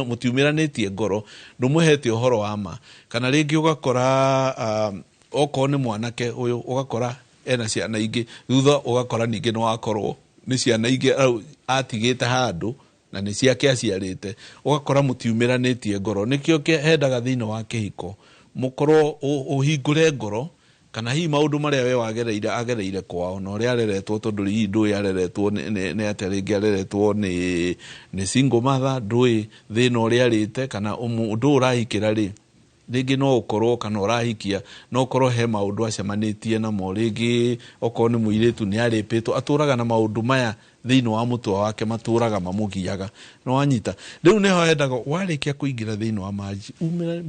mũtiumĩranĩtie ngoro, ndũmũhete ũhoro wa ma. Kana rĩngĩ ũgakora, okorwo nĩ mwanake ũyũ, ũgakora ena ciana ingĩ, thutha ũgakora ningĩ nĩ wakorwo nĩ ciana ingĩ atigĩte handũ na nĩ ciake aciarĩte, ũgakora mũtiumĩranĩtie ngoro. Nĩkĩo hendaga thĩinĩ wa kĩhiko mũkorwo ũhingũre ngoro, kana hihi maũndũ marĩa we wagereire agereire kwao na ũrĩa areretwo, tondũ hihi ndũĩ areretwo nĩ atĩa, rĩngĩ areretwo nĩ single mother, ndũĩ thĩna ũrĩa arĩte, kana ũndũ ũrahikĩra rĩ, rĩngĩ no ũkorwo kana ũrahikia no ũkorwo he maũndũ acemanĩtie namo, rĩngĩ okorwo nĩ mũirĩtu nĩ arĩpĩtwo, atũraga na maũndũ maya thĩinĩ wa mũtwe wake, matũraga mamũgiaga. No wanyita rĩu nĩho hendaga warĩkia kũingĩra thĩinĩ wa marriage,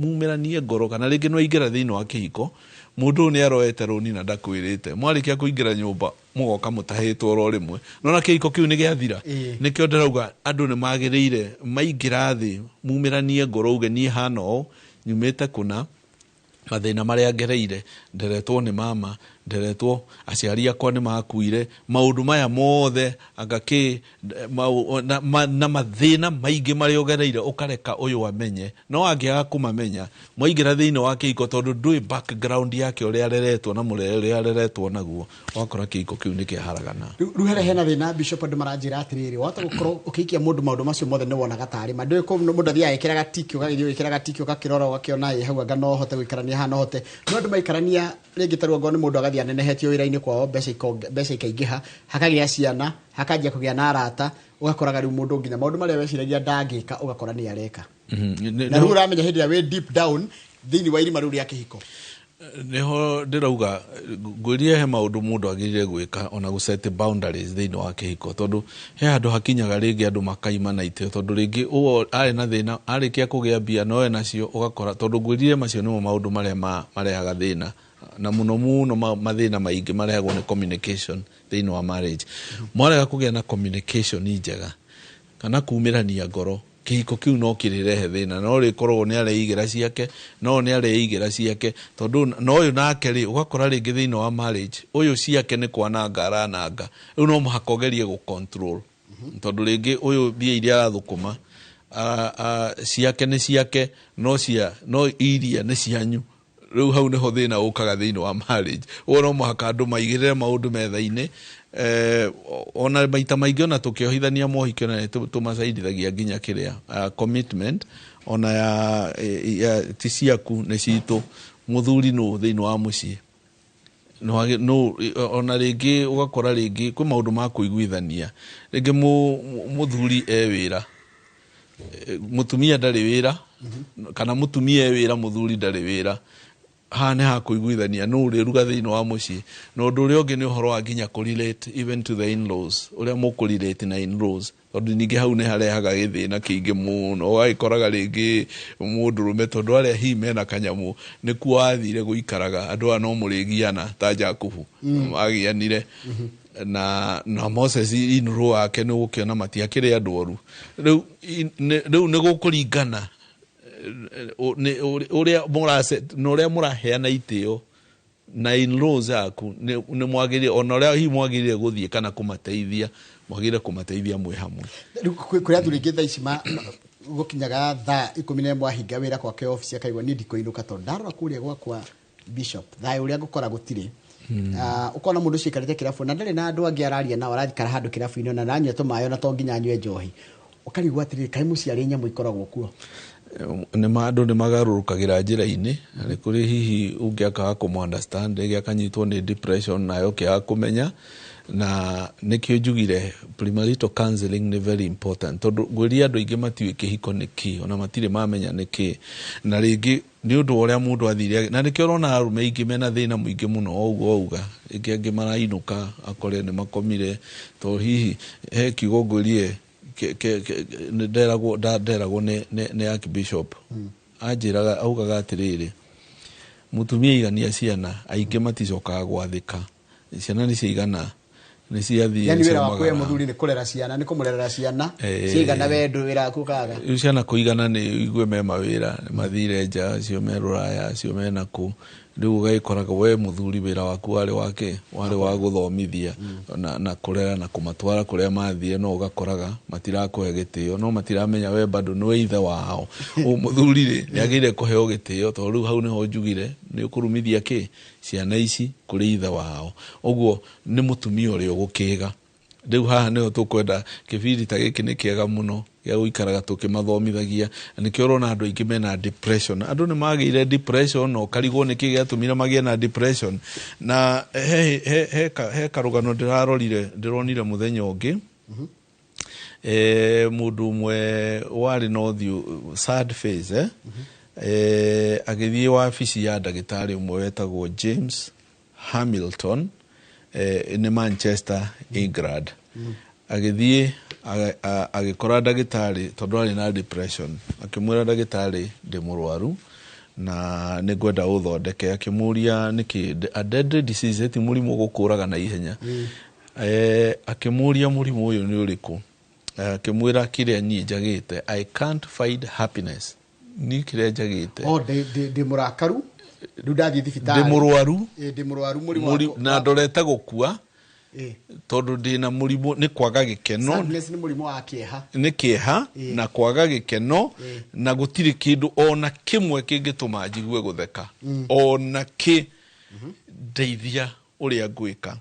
mumĩranie ngoro, kana rĩngĩ no aingĩra thĩinĩ wa kĩhiko, mũndũ ũyũ nĩ aroete rũni na ndakwĩrĩte, mwarĩkia kũingĩra nyũmba mũgoka mũtahĩtwo oro rĩmwe, nona kĩhiko kĩu nĩ gĩathira. Nĩkĩo ndĩrauga andũ nĩ magĩrĩire maingĩra thĩ mumĩranie ngoro, uge niĩ hana ũũ, nyumĩte kũna, mathĩna marĩa ngereire, nderetwo nĩ mama, Nderetwo aciari akwa nĩ makuire, maũndũ maya mothe anga kĩ na mathĩna maingĩ marĩa ũgereire ũkareka ũyũ amenye. No angĩaga kũmamenya, mwaingĩra thĩinĩ wa kĩhiko, tondũ ndũĩ background yake, ũrĩa areretwo na mũrere ũrĩa areretwo naguo, ũgakora kĩhiko kĩu nĩ kĩaharagana. Rĩu harĩa hena thĩna, Bishop, andũ maranjĩra atĩrĩrĩ, wahota gũkorwo ũkĩikia mũndũ maũndũ macio mothe nĩ wonaga tarĩ ma. Ndũĩ mũndũ athiaga agĩkĩraga tiki, ũgagĩthiĩ ũgĩkĩraga tiki, ũgakĩrora, ũgakĩona ĩ hau anga no hote gũikarania haha, no hote. No andũ maikarania rĩngĩ, ta rĩu angorwo nĩ mũndũ agathiĩ anenehetio wĩra-inĩ kwao, mbeca ikaingĩha, hakagĩa ciana, hakanjia kũgĩa na arata, ũgakoraga rĩu mũndũ nginya maũndũ marĩa weciragia ndangĩka, ũgakora nĩ areka. Na rĩu ũramenya hĩndĩ ĩrĩa wĩ deep down thĩinĩ wa irima rĩu rĩa kĩhiko. Niho ndĩrauga ngwĩrire he maũndũ mũndũ agĩrĩire gwĩka ona gũ set boundaries thĩinĩ wa kĩhiko, tondũ he handũ hakinyaga rĩngĩ andũ makaima na itĩo, tondũ rĩngĩ ũũ arĩ na thĩna, arĩkia kũgĩa mbia no nacio, ũgakora, tondũ ngwĩrire macio nĩmo maũndũ marĩa marehaga thĩna, na mũno mũno mathĩna maingĩ marehagwo nĩ communication thĩinĩ wa marriage. Mwarega kũgĩa na communication njega kana kumĩrania ngoro, kĩhiko kĩu no kĩrĩrehe thĩna. No rĩkoragwo nĩ areigĩra ciake, no nĩ areigĩra ciake, tondũ na ũyũ nake rĩ, ũgakora rĩngĩ thĩinĩ wa marriage ũyũ ciake nĩ kwananga arananga. Rĩu no mũhaka ũgerie gũ control, tondũ rĩngĩ ũyũ mbia iria arathũkũma ciake nĩ ciake, no cia no iria nĩ cianyu. Rĩu hau nĩho thĩna ũkaga thĩinĩ wa marriage. Ũguo no mũhaka andũ maigĩrĩre maũndũ metha-inĩ. Ona maita maingĩ ona tũkĩohithania mohiki, ona nĩ tũmacaidithagia nginya kĩrĩa commitment ona ya ti ciaku nĩ citũ. Mũthuri nũ thĩinĩ wa mũciĩ? No ona rĩngĩ ũgakora rĩngĩ kwĩ maũndũ ma kũiguithania, rĩngĩ mũthuri e wĩra, mũtumia ndarĩ wĩra, kana mũtumia e wĩra, mũthuri ndarĩ wĩra. Haha nĩ hakũiguithania nũ ũrĩruga thĩinĩ wa mũciĩ. Na ũndũ ũrĩa ũngĩ nĩ ũhoro wa nginya kũ-relate even to the in-laws, ũrĩa mũkũ-relate na in-laws, tondũ ningĩ hau nĩ harehaga gĩthĩna kĩingĩ mũno. Ũgagĩkoraga rĩngĩ mũndũrũme, tondũ arĩa hihi mena kanyamũ nĩkuo athire gũikaraga, andũ aya no mũrĩgiana ta Jakubu magianire na Moses in-law wake, nĩ ũgũkĩona matiakĩrĩ andũ oru. Rĩu rĩu nĩ gũkũringana ũrĩa na ũrĩa mũraheana itĩo na in-laws aku, nĩ mwagĩrĩire ona ũrĩa hihi mwagĩrĩire gũthiĩ kana kũmateithia, mwagĩrĩire kũmateithia mwĩ hamwe. Rĩu kũrĩ athuri aingĩ thaa ici gũkinyaga thaa 11 ahinga wĩra gwake obici, akaigua niĩ ndikũinũka tondũ ndarora kũrĩa gwakwa, Bishop, thayũ ũrĩa ngũkora gũtirĩ. Ũkona mũndũ ũcio aikarĩte kĩrabu na ndarĩ na andũ angĩ araria nao, araikara handũ kĩrabu-inĩ ona aranyua tũmaĩ, ona to nginya anyue njohi, ũkarigwo atĩrĩrĩ, kaĩ mũciĩ arĩ nyamũ ikoragwo kuo? Nĩ andũ nĩ magarũrũkagĩra njĩra-inĩ, na nĩ kũrĩ hihi ũngĩ akaga kũmũ understand, rĩngĩ akanyitwo nĩ depression nayo ũkĩaga kũmenya. Na nĩkĩo njugire premarital counseling nĩ very important, tondũ ngwĩria andũ aingĩ matiũĩ kĩhiko nĩ kĩ, ona matirĩ mamenya nĩ kĩ, na rĩngĩ nĩ ũndũ wa ũrĩa mũndũ athire, na nĩkĩo ũrona arũme aingĩ mena thĩna mũingĩ mũno. O ũguo wauga, rĩngĩ angĩ marainũka akore nĩ makomire, tondũ hihi he kiugo ngwĩrie nĩ nderagwo nderagwo nĩ archbishop, anjĩraga, augaga atĩrĩrĩ, mũtumia aigania ciana aingĩ maticokaga gwathĩka, ciana nĩ ciaigana, nĩ ciathiĩ. Yani wĩra waku we ciaumagara. Mũthuri nĩ kũrera ciana, nĩ kũmũrerera ciana ciaigana, we ndũ wĩra waku kaga. Rĩu ciana kũigana nĩ igue me mawĩra, nĩ mathire nja, acio me rũraya, acio me nakũ. Rĩu ũgagĩkoraga we mũthuri wĩra waku warĩ wake warĩ wa gũthomithia na kũrera na kũmatwara kũrĩa mathire, no ũgakoraga matirakũhe gĩtĩo, no matiramenya we bado nĩwe ithe wao. Ũ mũthuri rĩ, nĩ agĩrĩire kũheo gĩtĩo, tondũ rĩu hau nĩho njugire nĩ ũkũrumithia kĩ ciana ici kũrĩ ithe wao. Ũguo nĩ mũtumia ũrĩa ũgũkĩga. Rĩu haha nĩho tũkwenda kĩbindi ta gĩkĩ nĩ kĩega mũno gĩa gũikaraga tũkĩmathomithagia, na nĩkĩo ũrona andũ aingĩ mena depression. Andũ nĩ magĩire depression na ũkarigwo nĩkĩ gĩatũmire magĩe na depression. Na he karũgano ndĩrarorire, ndĩronire mũthenya ũngĩ, mũndũ ũmwe warĩ na ũthiũ sad face, agĩthiĩ wabici ya ndagĩtarĩ ũmwe wetagwo James Hamilton, nĩ Manchester, England. Agĩthiĩ agĩkora ndagĩtarĩ, tondũ arĩ na depression, akĩmwĩra, "Ndagĩtarĩ, ndĩ mũrwaru na nĩ ngwenda ũthondeke." Akĩmũria nĩkĩ. A deadly disease, ti mũrimũ ũgũkũraga na ihenya. Akĩmũria mũrimũ ũyũ nĩ ũrĩkũ. Akĩmwĩra, "Kĩrĩa niĩ njagĩte, I can't find happiness, niĩ kĩrĩa njagĩte O ndĩ mũrakaru. Rĩu ndathiĩ thibitarĩ. Ndĩ mũrwaru. Ĩ, ndĩ mũrwaru mũrimũ Na ndorete gũkua tondũ ndĩna mũrimũ nĩ kwaga gĩkeno. Sadness nĩ mũrimũ wa kĩeha. Nĩ kĩeha na kwaga gĩkeno, na gũtirĩ kĩndũ ona kĩmwe kĩngĩtũma njigue gũtheka ona kĩ. Ndeithia ũrĩa ngwĩka.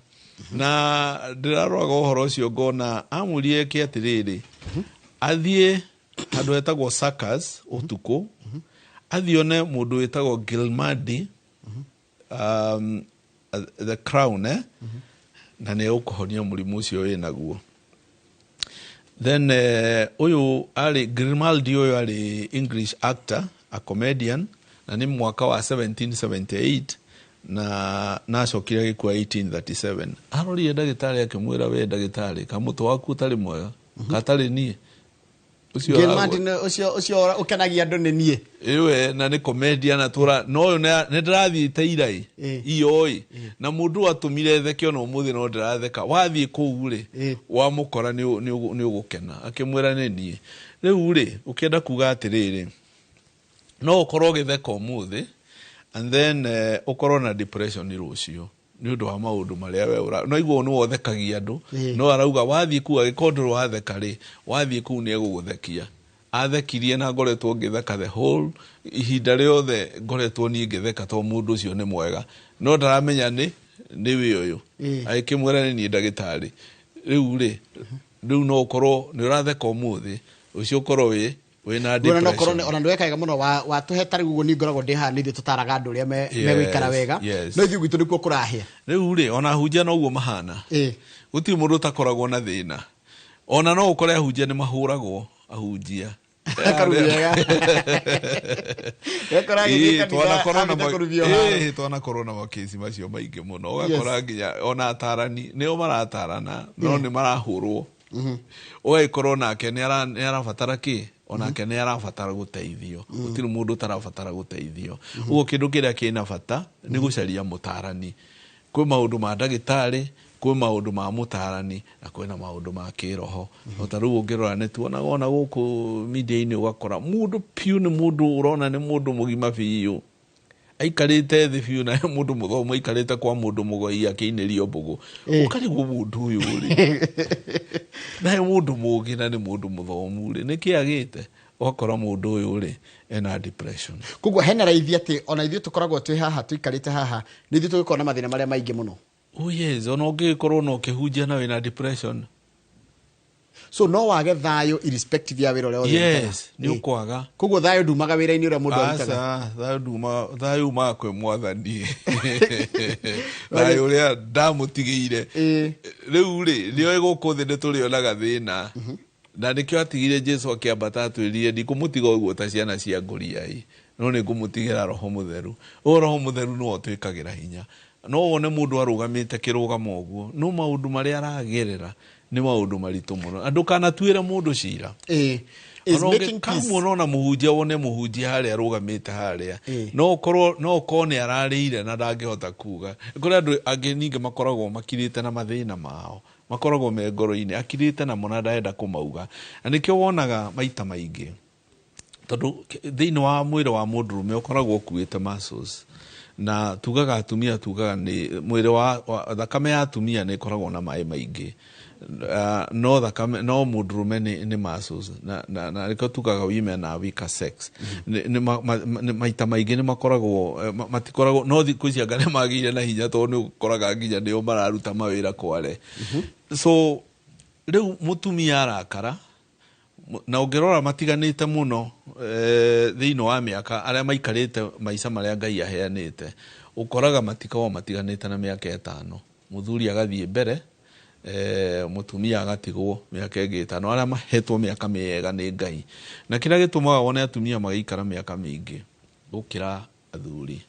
Na ndĩraroraga ũhoro ũcio ngona amũrie eke atĩrĩrĩ, athiĩ handũ hetagwo Circus ũtukũ, athiĩ one mũndũ wĩtagwo Gilmadi, the Crown, eh? Na nĩ egũkũhonia mũrimũ ũcio wĩ naguo. Then ũyũ arĩ Grimaldi, ũyũ arĩ English actor, a comedian, na nĩ mwaka wa 1778 na acokire agĩkua 1837. Arorire ndagĩtarĩ akĩmwĩra, we ndagĩtarĩ, kamũtwe waku ũtarĩ mwega katarĩ niĩ ũcio. Gilmadi ũcio ũkenagia andũ nĩ niĩ. Ĩwe na nĩ comedian atũra no ũyũ nĩ ndĩrathiĩte irai iyoĩ na mũndũ atũmire theke ona ũmũthĩ no ndĩratheka. Wathiĩ kũu rĩ, wamũkora nĩ ũgũkena. Akĩmwĩra nĩ niĩ. Rĩu rĩ, ũkĩenda kuga atĩrĩrĩ, no ũkorwo ũgĩtheka ũmũthĩ and then ũkorwo na depression rũciũ nĩ ũndũ wa maũndũ marĩa we ũra no igua nĩ wothekagia andũ. No arauga wathiĩ kũu, angĩkorwo ndũrĩ watheka rĩ, wathiĩ kũu nĩ egũgũthekia. Athekirie na ngoretwo ngĩtheka the whole ihinda rĩothe, ngoretwo niĩ ngĩtheka tondũ mũndũ ũcio nĩ mwega, no ndaramenya nĩ wĩ ũyũ. Agĩkĩmwĩra nĩ niĩ ndagĩtarĩ. Rĩu rĩ, rĩu no ũkorwo nĩ ũratheka ũmũthĩ, ũcio ũkorwo wĩna Ona no korwo depression. Ona ndwekaga mũno watũhe ta rĩu ũguo niĩ ngoragwo ndĩ haha nĩ ithuĩ tũtaraga andũ ũrĩa megũikara wega, no ithuĩ gwitũ nĩkuo kũrahĩa. Rĩu rĩ, ona ahunjia noguo mahana. Gũtirĩ mũndũ ũtakoragwo na thĩna. Ona no ũkore ahunjia nĩ mahũragwo, ahunjia. Akarumia Ekora agĩthiĩ kanitha, Twanakorwo na ambĩte kũrumio haro. Twanakorwo na makesi macio maingĩ mũno, ũgakora nginya ona atarani nĩo maratarana no nĩ marahũrwo. Ũgagĩkorwo nake nĩ arabatara kĩ, onake nĩ arabatara gũteithio. Gũtirĩ mũndũ ũtarabatara gũteithio. Ũguo kĩndũ kĩrĩa kĩna bata nĩ gũcaria mũtarani. Kwĩ maũndũ ma ndagĩtarĩ, kwĩ maũndũ ma mũtarani, na kwĩna maũndũ ma kĩroho. O ta rĩu ũngĩrora nĩ tuonaga ona gũkũ media-inĩ, ũgakora mũndũ piũ nĩ mũndũ ũrona nĩ mũndũ mũgima biũ, aikarĩte thĩ biũ, na mũndũ mũthomu aikarĩte kwa mũndũ mũgoi akĩinĩrio mbũgũ. Ũkarigwo mũndũ ũyũ rĩ, na nĩ mũndũ mũgĩ na nĩ mũndũ mũthomu rĩ, nĩkĩ agĩte? Ũgakora mũndũ ũyũ rĩ, ena depression. Koguo hena raithi atĩ ona ithuĩ tũkoragwo twĩ haha, tũikarĩte haha, nĩ ithuĩ tũgĩkorwo na mathĩna marĩa maingĩ mũno. Oh yes, ona ũngĩgĩkorwo na ũkĩhunjia na wĩna depression. So no wage thayũ irrespective ya wĩra ũrĩa wothe ũrutaga. Yes, nĩ ũkwaga. Koguo thayũ ndumaga wĩra-inĩ ũrĩa mũndũ arutaga. Aca, thayũ nduma, thayũ umaga kwĩ Mwathani, thayũ ũrĩa ndamũtigĩire. Rĩu rĩ, nĩoĩ gũkũ thĩ nĩ tũrĩonaga thĩna, na nĩkĩo atigire Jesu akĩambata atwĩrire, ndikũmũtiga ũguo ta ciana cia ngũriai, no nĩ ngũmũtigĩra Roho Mũtheru. Ũyũ Roho Mũtheru nĩwe ũtwĩkagĩra hinya. No wone mũndũ arũgamĩte kĩrũgamo ũguo, no maũndũ marĩa aragerera nĩ maũndũ maritũ mũno, na ndũkanatuĩre mũndũ cira. Is Ona making peace. Kamuona ona mũhunjia, wone mũhunjia harĩa arũgamĩte harĩa, no ũkorwo nĩ ararĩire na ndangĩhota kuga. Kũrĩ andũ angĩ ningĩ makoragwo makirĩte na mathĩna mao, makoragwo me ngoro-inĩ, akirĩte namo na ndarenda kũmauga. Na nĩkĩo wonaga maita maingĩ, tondũ thĩinĩ wa mwĩrĩ wa mũndũrũme ũkoragwo ũkuĩte muscles, na tugaga atumia, tugaga nĩ mwĩrĩ wa thakame ya atumia nĩ ĩkoragwo na maĩ maingĩ, no thakame no mũndũrũme nĩ muscles, na nĩkĩo tugaga women are weaker sex. Nĩ maita maingĩ nĩ makoragwo matikoragwo no thikũ ici anga nĩ magĩire na hinya, tondũ nĩ ũkoraga nginya nĩo mararuta mawĩra kware. So rĩu mũtumia arakara na ũngĩrora matiganĩte mũno thĩinĩ wa mĩaka arĩa maikarĩte maica marĩa Ngai aheanĩte, ũkoraga matikoragwo matiganĩte na mĩaka 5. Mũthuri agathiĩ mbere, mũtumia agatigwo mĩaka ĩngĩ 5, arĩa mahetwo mĩaka mĩega nĩ Ngai. Na kĩrĩa gĩtũmaga wone atumia magĩikara mĩaka mĩingĩ gũkĩra athuri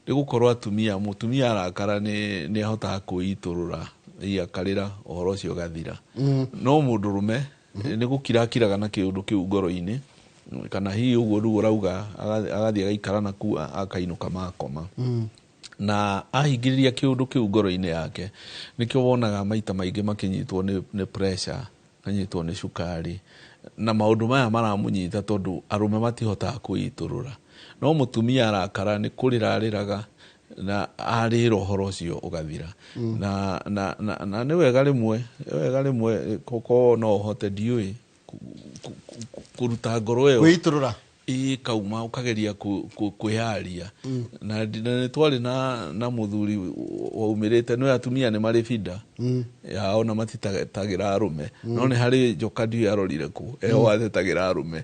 nĩ gũkorwo atumia, mũtumia arakara nĩ ahotaga kwĩitũrũra, akarĩra, ũhoro ũcio ũgathira. No mũndũrũme nĩ gũkira akiraga na kĩũndũ kĩu ngoro-inĩ, kana hihi ũguo rĩu ũrauga agathiĩ agaikara naku, akainũka makoma, na ahingĩrĩria kĩũndũ kĩu ngoro-inĩ yake. Nĩkĩo wonaga maita maingĩ makĩnyitwo nĩ pressure, akanyitwo nĩ cukari na maũndũ maya maramũnyita, tondũ arũme matihotaga kwĩitũrũra. No mũtumia arakara nĩ kũrĩra arĩraga na arĩra ũhoro ũcio ũgathira. Na na na na nĩ wega rĩmwe, nĩ wega rĩmwe koko no ũhote ndiũĩ kũruta ngoro ĩyo Kwĩitũrũra. Ĩ kauma ũkageria kwĩyaria. Na nĩ twarĩ na mũthuri waumĩrĩte, nĩ atumia nĩ marĩ binda yao na matitetagĩra arũme. No nĩ harĩ njoka ndiũĩ arorire kũ, eho atetagĩra arũme,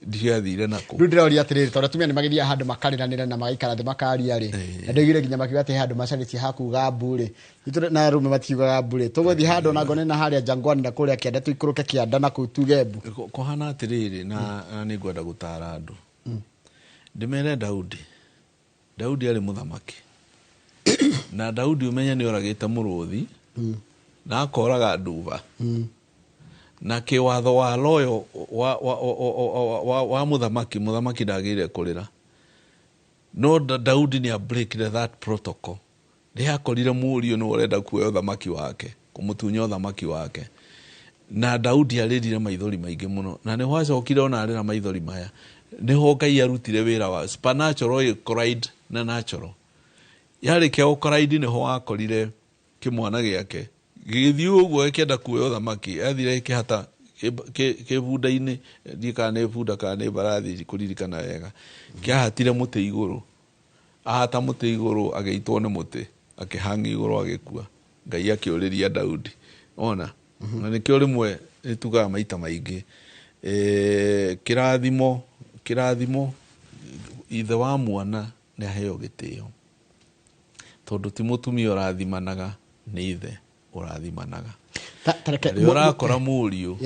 ndiũĩ athire nakũ. Rĩu ndĩroria atĩrĩrĩ, tondũ atumia nĩ magĩthiaga handũ makarĩranĩra na magaikara thĩ makaria rĩ, na ndaiguire nginya makiuga atĩ he handũ macarĩtie hakuga mbu rĩ, itũ na arũme matiugaga mbu rĩ, tũgũthiĩ handũ ona ngone na harĩa Jangwani na kũrĩa kĩanda, tũikũrũke kĩanda na kũu tuge mbu. Kũhana atĩrĩrĩ, na nĩ ngwenda gũtara andũ ndĩmere Daudi. Daudi arĩ mũthamaki, na Daudi ũmenye nĩ oragĩte mũrũthi na akoraga nduba, na kĩwatho wa loyo wa mũthamaki, mũthamaki ndagĩrĩire kũrĩra. No Daudi nĩ breakire that protocol. Nĩ akorire mũriũ nĩ ũrenda kuoya ũthamaki wake, kũmũtunya ũthamaki wake, na Daudi arĩrire maithori maingĩ mũno, na nĩho acokire ona arĩra maithori maya, nĩho Ngai arutire wĩra wa supernatural collide na natural. Yarĩkia gũcollide nĩho wakorire kĩmwana gĩake gĩgĩthiĩ ũguo gĩkĩenda kuoya ũthamaki, athire gĩkĩhata kĩbunda-inĩ, ndiũĩ kana nĩ bunda kana nĩ mbarathi, kũririkana wega, kĩahatire mũtĩ igũrũ, ahata mũtĩ igũrũ agĩitwo nĩ mũtĩ, akĩhang'a igũrũ agĩkua. Ngai akĩũrĩria Daudi ona. Na nĩkĩo rĩmwe nĩtugaga maita maingĩ, kĩrathimo ithe wa mwana nĩ aheo gĩtĩo, tondũ ti mũtumia ũrathimanaga, nĩ ithe ũrathimanaga. Rĩrĩa ũrakora mũriũ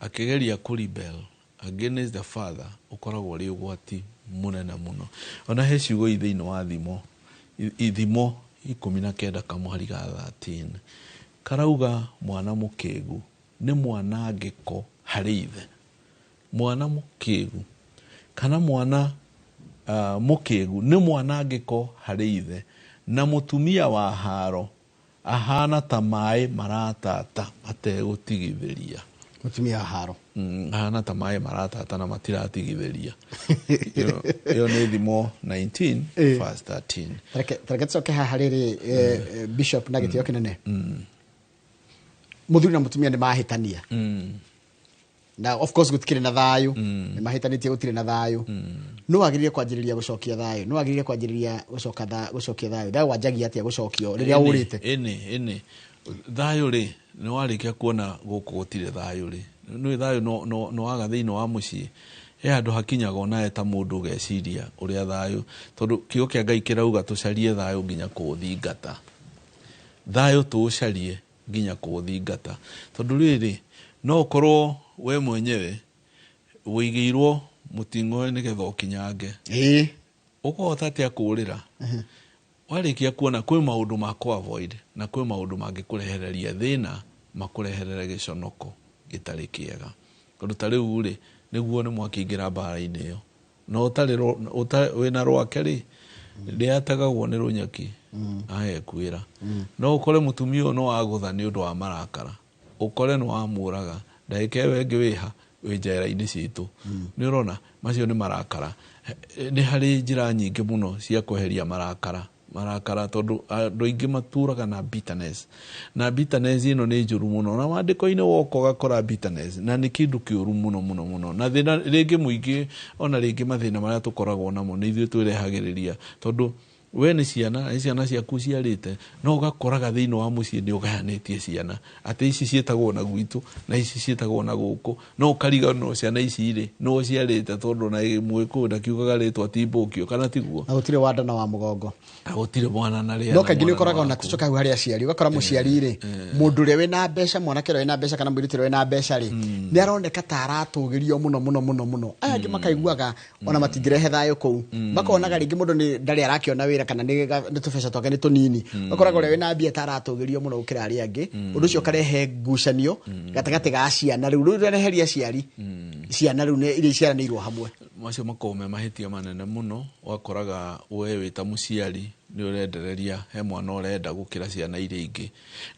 akĩgeria kũ rebel against the father, ũkoragwo ũrĩ ũgwati mũnene mũno. Ona he ciugo i thĩinĩ wa thimo, ithimo 19 kamũhari ga 13 karauga mwana mũkĩgu nĩ mwanangĩko harĩ ithe. Mwana mũkĩgu kana mwana mũkĩgu nĩ mwanangĩko harĩ ithe, na mũtumia wa haro ahana ta maĩ maratata mategũtigithĩria. Mũtumia wa haro ahana ta maĩ maratata na matiratigithĩria. Ĩyo nĩ thimo 19 verse 13. Tareke tũcoke haha rĩrĩ, Bishop, na gĩtĩo kĩnene. Mũthuri na mũtumia nĩ mahĩtania, na of course gũtikĩrĩ na thayũ, nĩ mahĩtanĩtie gũtirĩ na thayũ. No wagĩrĩire kwanjĩrĩria gũcokia thayũ, no wagĩrĩire kwanjĩrĩria gũcokia thayũ. Thayũ wanjagia atĩa gũcokio rĩrĩa ũrĩte? Ĩnĩ thayũ rĩ, nĩ warĩkia kuona gũkũ gũtirĩ thayũ rĩ, nĩ thayũ no waga thĩinĩ wa mũciĩ, he handũ hakinyaga onawe ta mũndũ ũgeciria ũrĩa thayũ, tondũ kiugo kĩa Ngai kĩrauga tũcarie thayũ nginya kũũthingata. Thayũ tũũcarie nginya kũũthingata, tondũ rĩrĩ no ũkorwo we mwenyewe wĩigĩirwo mũting'oe nĩgetha ũkinyange. Ũkũhota atĩa kũũrĩra? Warĩkia kuona kwĩ maũndũ ma kũ avoid na kwĩ maũndũ mangĩkũrehereria thĩna, makũreherere gĩconoko gĩtarĩ kĩega. Tondũ ta rĩu rĩ, nĩguo nĩ mwakĩingĩra mbara-inĩ ĩyo, na ũtarĩ wĩna rwake rĩ, ndĩategagwo nĩ rũnyeki agekuĩra. No ũkore mũtumia ũyũ no agũtha nĩ ũndũ wa marakara, ũkore nĩ wamũraga, ndagĩka ĩyo ĩngĩ wĩha wĩ njera-inĩ citũ. Nĩ ũrona macio nĩ marakara. Nĩ harĩ njĩra nyingĩ mũno cia kweheria marakara, marakara, tondũ andũ aingĩ matũraga na bitterness, na bitterness ĩno nĩ njũru mũno, na maandĩko-inĩ woka ũgakora bitterness na nĩ kĩndũ kĩũru mũno mũno mũno. Na thĩna rĩngĩ mũingĩ, ona rĩngĩ mathĩna marĩa tũkoragwo namo nĩ ithuĩ twĩrehagĩrĩria, tondũ we nĩ ciana, nĩ ciana ciaku ciarĩte, no ũgakoraga thĩinĩ wa mũciĩ nĩ ũgayanĩtie ciana, atĩ ici ciĩtagwo na gwitũ na ici ciĩtagwo na gũkũ, no ũkariganĩrwo ciana ici rĩ no ciarĩte, tondũ na mwĩkũyũ ndakiugaga rĩtwa ti mbũkio, kana tiguo? Na gũtirĩ wa nda na wa mũgongo, na gũtirĩ mwana na rĩa. No kaingĩ nĩ ũkoraga ona tũcoka hau harĩ aciari, ũgakora mũciari rĩ, mũndũ ũrĩa wĩna mbeca, mwanake ũrĩa wĩna mbeca kana mũirĩtu ũrĩa wĩna mbeca rĩ, nĩ aroneka ta aratũgĩrio mũno mũno mũno mũno. Aya angĩ makaiguaga ona matingĩrehe thayũ kũu, makonaga rĩngĩ mũndũ nĩ ndarĩ arakĩona wĩra kana nĩ tũbeca twake nĩ tũnini, ũkoraga ũrĩa wĩna mbia ta aratũgĩrio mũno gũkĩra arĩa angĩ. Ũndũ ũcio ũkarehe ngucanio gatagatĩ ga ciana. Rĩu rũreheria aciari ciana rĩu iria iciaranĩirwo hamwe, macio makoragwo me mahĩtia manene mũno. Ũgakoraga we wĩ ta mũciari nĩ ũrendereria he mwana ũrenda gũkĩra ciana iria ingĩ,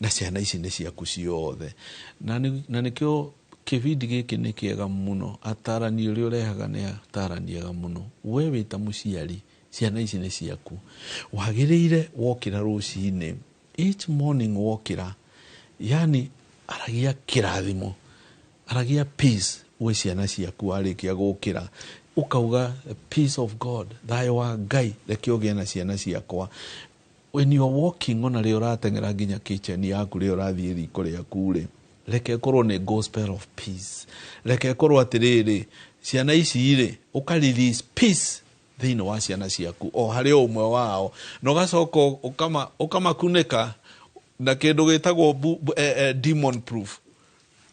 na ciana ici nĩ ciaku ciothe. Na nĩkĩo Kĩbindi gĩkĩ nĩ kĩega mũno, atarani ũrĩa ũrehaga nĩ atarani ega mũno. We wĩ ta mũciari, ciana ici nĩ ciaku, wagĩrĩire wokĩra rũcinĩ, each morning wokĩra, yani aragia kĩrathimo, aragia peace gwĩ ciana ciaku. Warĩkia gũkĩra ũkauga, "Peace of God, thayũ wa Ngai reke ũgĩe na ciana ciakwa." When you are walking, ona rĩo ũrateng'era nginya kitchen yaku, rĩo ũrathiĩ riko rĩaku rĩ, reke ĩkorwo nĩ gospel of peace. Reke ĩkorwo atĩrĩrĩ, ciana ici rĩ, ũka release peace thĩinĩ wa ciana ciaku o harĩ o ũmwe wao, na ũgacoka ũkamakunĩka na kĩndũ gĩtagwo demon proof.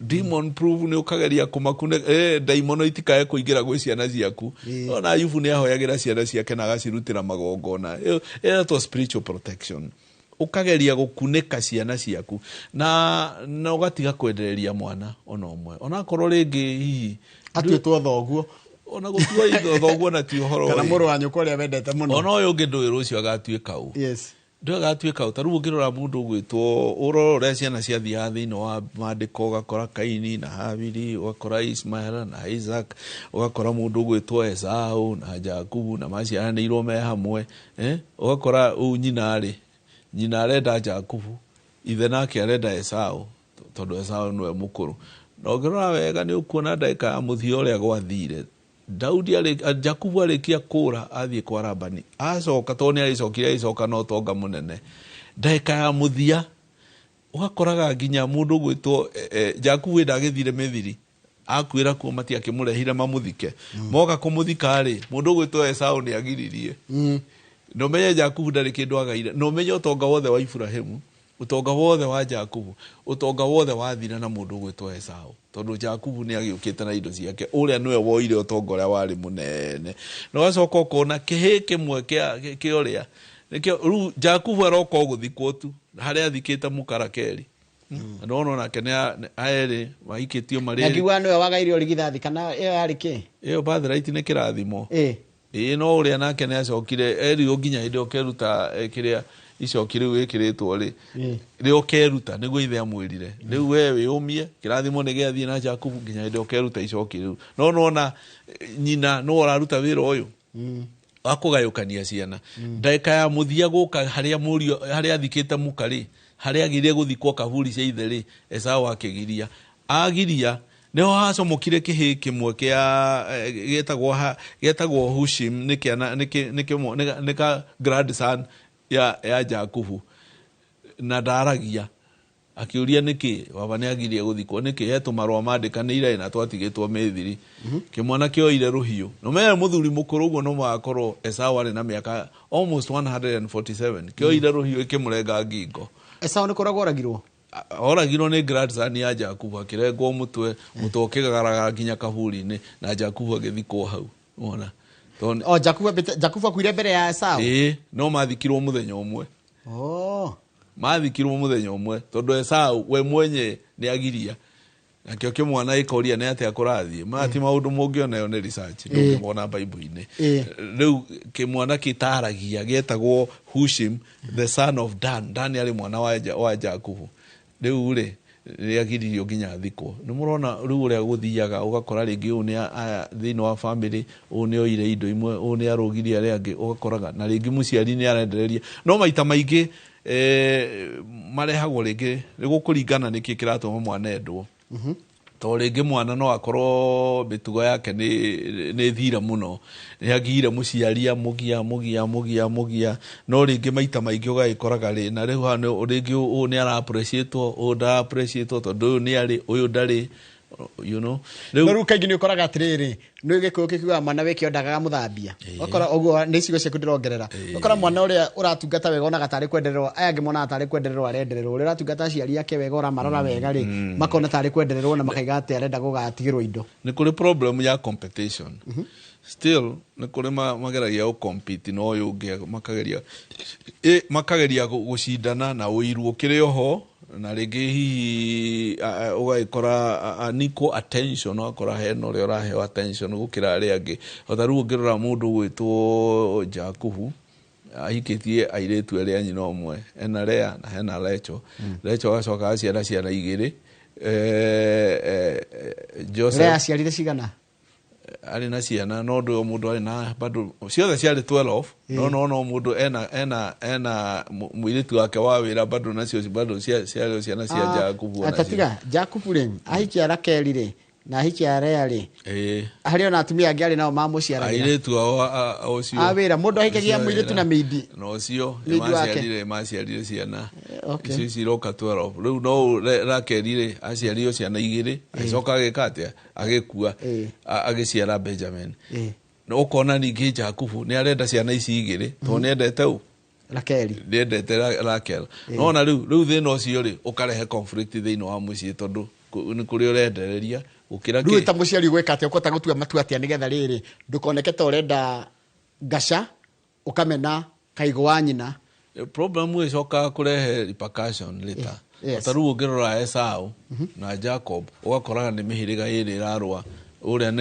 Demon proof nĩ ũkageria kũmakunĩka ndaimono itikae kũingĩra gwĩ ciana ciaku. Ona Ayubu nĩ ahoyagĩra ciana ciake na agacirutĩra magongona. Ĩyo ĩretwo spiritual protection. Ũkageria gũkunĩka ciana ciaku na ũgatiga kwendereria mwana ona ũmwe, onakorwo rĩngĩ hihi atuĩtwo thoguo. Ona gũtua itho thoguo na ti ũhoro kana mũrũ wa nyũkwa ũrĩa wendete mũno. Ona ũyũ ũngĩ ndũĩ rũciũ agatuĩka ũ. Ndũĩ agatuĩka ũ. Ta rĩu ũngĩrora mũndũ ũgwĩtwo, ũrora ũrĩa ciana ciathiaga thĩinĩ wa maandĩko, ũgakora Kaini na Habili, ũgakora Ismael na Isaac, ũgakora mũndũ ũgwĩtwo Esau na Jakubu, na maciaranĩirwo me hamwe, eh? Ũgakora ũyũ nyina rĩ, nyina arenda Jakubu, ithe nake arenda Esau tondũ Esau nĩwe mũkũrũ. Na ũngĩrora wega nĩ ũkuona ndagĩka ya mũthia ũrĩa gwathire. Daudi Jakubu arĩkia kũra athiĩ kwa Labani, acoka tondũ nĩ arĩcokire, agĩcoka na ũtonga mũnene. Ndagĩka ya mũthia ũgakoraga nginya mũndũ ũgwĩtwo Jakubu ĩnda agĩthire Mĩthiri, akuĩra kuo, matiakĩmũrehire mamũthike. Moka kũmũthika rĩ, mũndũ ũgwĩtwo Esau nĩ agiririe. Na ũmenye Jakubu ndarĩ kĩndũ agaire, na ũmenye ũtonga wothe wa Iburahĩmu, ũtonga wothe wa Jakubu, ũtonga wothe wathira na mũndũ ũgwĩtwo Esau, tondũ Jakubu nĩ agĩũkĩte na indo ciake, ũrĩa nĩwe woire ũtonga ũrĩa warĩ mũnene. Na ũgacoka ũkona kĩhĩ kĩmwe kĩa ũrĩa nĩkĩo rĩu Jakubu aroka o gũthikwo tu harĩa athikĩte mũkarakeri, na ndona onake nĩ aerĩ mahikĩtio marĩ Na ngiuga nĩwe wagaire ũrigithathi kana ĩyo yarĩ kĩ? Ĩyo birthright nĩ kĩrathimo. Ĩĩ, no ũrĩa nake nĩ acokire erirwo nginya hĩndĩ ĩyo ũkeruta kĩrĩa icoki rĩu ĩkĩrĩtwo rĩ, rĩ ũkeruta nĩguo ithe amwĩrire, rĩu we wĩũmie, kĩrathimo nĩ gĩathiĩ na Jakubu nginya hĩndĩ ĩyo ũkeruta icoki rĩu. No nona nyina nĩwe ũraruta wĩra ũyũ wa kũgayũkania ciana. Ndagĩka ya mũthia gũka harĩa mũriũ harĩa athikĩte mũka rĩ, harĩa agĩrĩire gũthikwo kaburi cia ithe rĩ, Esau akĩgiria, agiria nĩho hacomokire kĩhĩ kĩmwe kĩa gĩetagwo Hushim, nĩ kĩana nĩ ka grandson ya Jakubu, na ndaragia. Akĩũria nĩkĩ baba nĩ agirie gũthikwo, nĩkĩ he tũmarũa mandĩkanĩire na twatigĩtwo Mĩthiri. Kĩmwana kĩoire rũhiũ, no menya mũthuri mũkũrũ ũguo, no magakorwo Esau arĩ na mĩaka almost 147, kĩoire rũhiũ ĩkĩmũrenga ngingo. Esau nĩ kũragwo oragirwo? Oragirwo nĩ grandson ya Jakubu, akĩrengwo mũtwe, mũtwe ũkĩgaragara nginya kaburi-inĩ, na Jakubu agĩthikwo hau wona. O Jakubu akuire mbere ya Esau? Ĩĩ, no mathikirwo mũthenya ũmwe. Mathikirwo mũthenya ũmwe tondũ Esau we mwenye nĩ agiria. Nakĩo kĩmwana gĩkoria nĩ atĩa kũrathiĩ. Maya ti maũndũ mũngĩona, ĩyo nĩ research, ndũngĩmona Bible-inĩ. Rĩu kĩmwana kĩtaragia gĩetagwo Hushim, the son of Dan. Dan arĩ mwana wa Jakubu. Rĩu rĩ, nĩ agiririo nginya athikwo. Nĩ mũrona rĩu ũrĩa gũthiaga, ũgakora rĩngĩ ũyũ nĩ aya thĩinĩ wa family, ũyũ nĩ oire indo imwe, ũyũ nĩ arũgirie arĩa angĩ, ũgakoraga na rĩngĩ mũciari nĩ arendereria. No maita maingĩ marehagwo rĩngĩ nĩ gũkũringana nĩkĩ kĩratũma mwana endwo, to rĩngĩ mwana no akorwo mĩtugo yake nĩ thira mũno, nĩ agire mũciari, amũgia mũgia mũgia mũgia. No rĩngĩ maita maingĩ ũgagĩkoraga rĩ na rĩu haha rĩngĩ ũyũ nĩ ara appreciate, ũyũ ndara appreciate, tondũ ũyũ nĩ arĩ, ũyũ ndarĩ. No rĩu kaingĩ nĩ ũkoraga atĩrĩrĩ, nĩ gĩkũyũ kĩkiugaga mwana wĩke ndagaga mũthambia. Ũgakora ũguo nĩ icigo ciaku ndĩrongerera, ũgakora mwana ũrĩa ũratungata wega onaga tarĩ kwendererwo, aya angĩ monaga tarĩ kwendererwo arendererwo. Ũrĩa ũratungata aciari ake wega, ũramarora wega rĩ, makona tarĩ kwendererwo na makaiga atĩ arenda gũgatigĩrwo indo. Nĩ kũrĩ problem ya competition still, nĩ kũrĩ mageragia gũ compete na ũyũ ũngĩ, makageria gũcindana na ũiru ũkĩrĩ oho, na rĩngĩ hihi ũgagĩkora unequal attention, ũgakora hena ũrĩa ũraheo attention gũkĩra arĩa angĩ. O ta rĩu ũngĩrora mũndũ ũgwĩtwo Jakubu ahikĩtie airĩtu erĩ a nyina ũmwe, hena Lea na hena Rachel. Rachel agacoka aciara ciana igĩrĩ. Joseph Lea aciarire cigana? Arĩ na ciana no ndũ mũndũ arĩ na bado ciothe ciarĩ 12. No mũndũ ena mũirĩtu wake wa wĩra bado nacio bado ciarĩ ciana cia Jakubu ona. Atatiga Jakubu rĩ, ahikia Rakeli rĩ na ahikia Lea rĩ, harĩ ona atumia angĩ arĩ nao mamũciaragĩra. Airĩtu ao ũcio. A wĩra mũndũ ahikagia Ũcio mũirĩtu wĩra. Na mĩindi. Na ũcio Mĩindi wake. maciarire ciana Okay. icio ciroka 12. Rĩu no Rakeli rĩ, aciarire ciana igĩrĩ, agĩcoka agĩka atĩa? Agĩkua, agĩciara Benjamin. Na ũkona ningĩ Jakubu nĩ arenda ciana ici igĩrĩ tondũ nĩ endete ũ? Rakeli. Nĩ endete Rakel. Nona rĩu thĩna ũcio rĩ, ũkarehe conflict thĩinĩ wa mũciĩ tondũ nĩ kũrĩ ũrendereria gũkĩra Rĩu kĩ. ta mũciari gwĩka atĩa? Ũkũhota gũtua matua atĩa nĩgetha rĩrĩ ndũkoneke ta ũrenda ngaca ũkamena kaigũ wa nyina? Problem ĩcokaga kũrehe repercussion later. Ta rĩu ũngĩrora Esau na Jacob, ũgakoraga nĩ mĩhĩrĩga ĩrĩ ĩrarũa. Ũrĩa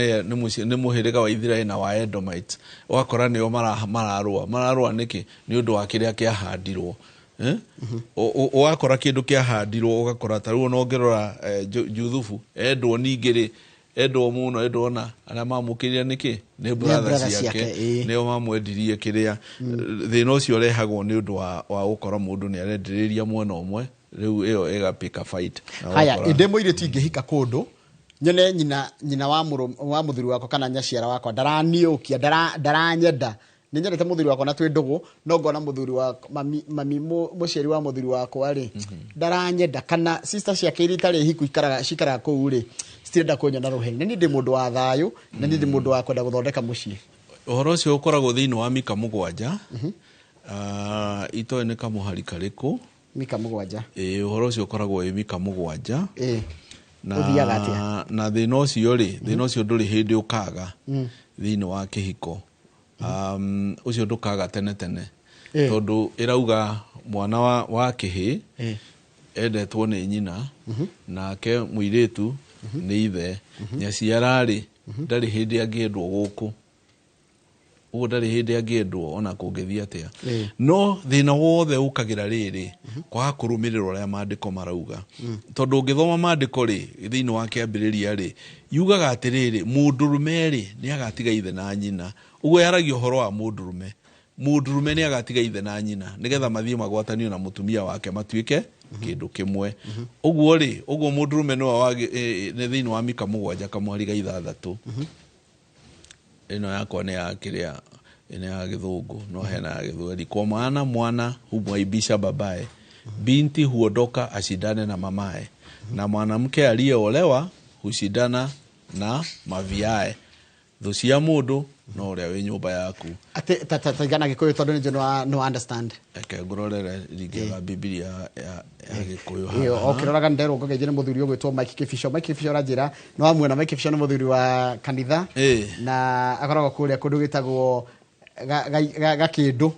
nĩ mũhĩrĩga wa Israel na wa Edomites, ũgakora nĩo mararũa nĩkĩ? Nĩ ũndũ wa kĩrĩa kĩahandirwo. Ũgakora kĩndũ kĩahandirwo, ũgakora ta rĩu ona ũngĩrora Juthubu endwo ningĩ rĩ, endwo mũno, endwo na arĩa mamũkĩrire nĩkĩ? Nĩ brother brother ciake. Ciake, Nĩo mamwendirie kĩrĩa. Thĩna ũcio ũrehagwo nĩ ũndũ wa gũkora mũndũ nĩ arendereria mwena ũmwe, rĩu ĩyo ĩgapika fight. Na Haya, ũgakora- ndĩ mũirĩtu ingĩhika kũndũ nyone nyina wa mũthuri wakwa kana nyaciara wakwa ndaraniũkia, ndaranyenda, nĩ nyendete mũthuri wakwa na twĩ ndũgũ, no ngona mũthuri wakwa, mami mũciari wa mũthuri wakwa rĩ, ndaranyenda, kana sister ciake iria itarĩ hiku cikaraga kũu rĩ, citirenda kũnyona rũheni, na niĩ ndĩ mũndũ wa thayũ, na niĩ ndĩ mũndũ wa kwenda gũthondeka mũciĩ. Ũhoro ũcio ũkoragwo thĩinĩ wa Mika 7. Itoĩ nĩ kamũhari karĩkũ? Mika 7. Ĩĩ, ũhoro ũcio ũkoragwo wĩ Mika 7. Na Ũthiaga atĩa? Na thĩna ũcio rĩ, thĩna ũcio ndũrĩ hĩndĩ ũkaga thĩinĩ wa kĩhiko. Ũcio ndũkaga tene tene. Tondũ ĩrauga mwana wa kĩhĩ endetwo nĩ nyina, nake mũirĩtu nĩ ithe. Nyaciara rĩ, ndarĩ hĩndĩ angĩendwo gũkũ. Ũguo ndarĩ hĩndĩ angĩendwo ona kũngĩthiĩ atĩa. No thĩna wothe ũkagĩra rĩrĩ, kwaga kũrũmĩrĩra ũrĩa maandĩko marauga. Tondũ ũngĩthoma maandĩko rĩ, thĩinĩ wa kĩambĩrĩria rĩ, yugaga atĩrĩrĩ, mũndũrũme rĩ, nĩ agatiga ithe na nyina. Ũguo yaragia ũhoro wa mũndũrũme. Mũndũrũme nĩ agatiga ithe na nyina nĩgetha mathiĩ magwatanio na mũtumia wake matuĩke kĩndũ kĩmwe. Ũguo rĩ, ũguo mũndũrũme nĩwe nĩ thĩinĩ wa Mika 7 kamũhari ga 6. Ĩno yakwa nĩ ya kĩrĩa, ĩno ya gĩthũngũ, no hena ya gĩthweri. Kwa maana mwana humwaibisha babae, binti huondoka ashindane na mamae, na mwanamke aliyeolewa hushindana na maviae. Thũ cia mũndũ no ũrĩa wĩ nyũmba yaku. Atĩ ta igana Gĩkũyũ tondũ nĩ njũĩ no understand. Reke ngũrorere ringĩaga Bibilia ya Gĩkũyũ Ĩyo, haha. ũkĩroraga nderwo ngũgeithie nĩ mũthuri ũgwĩtwo Mike Kĩbico. Mike Kĩbico ũranjĩra nĩ wamuona. Mike Kĩbico nĩ mũthuri wa kanitha na akoragwo kũrĩa kũndũ gwĩtagwo Gakĩndũ.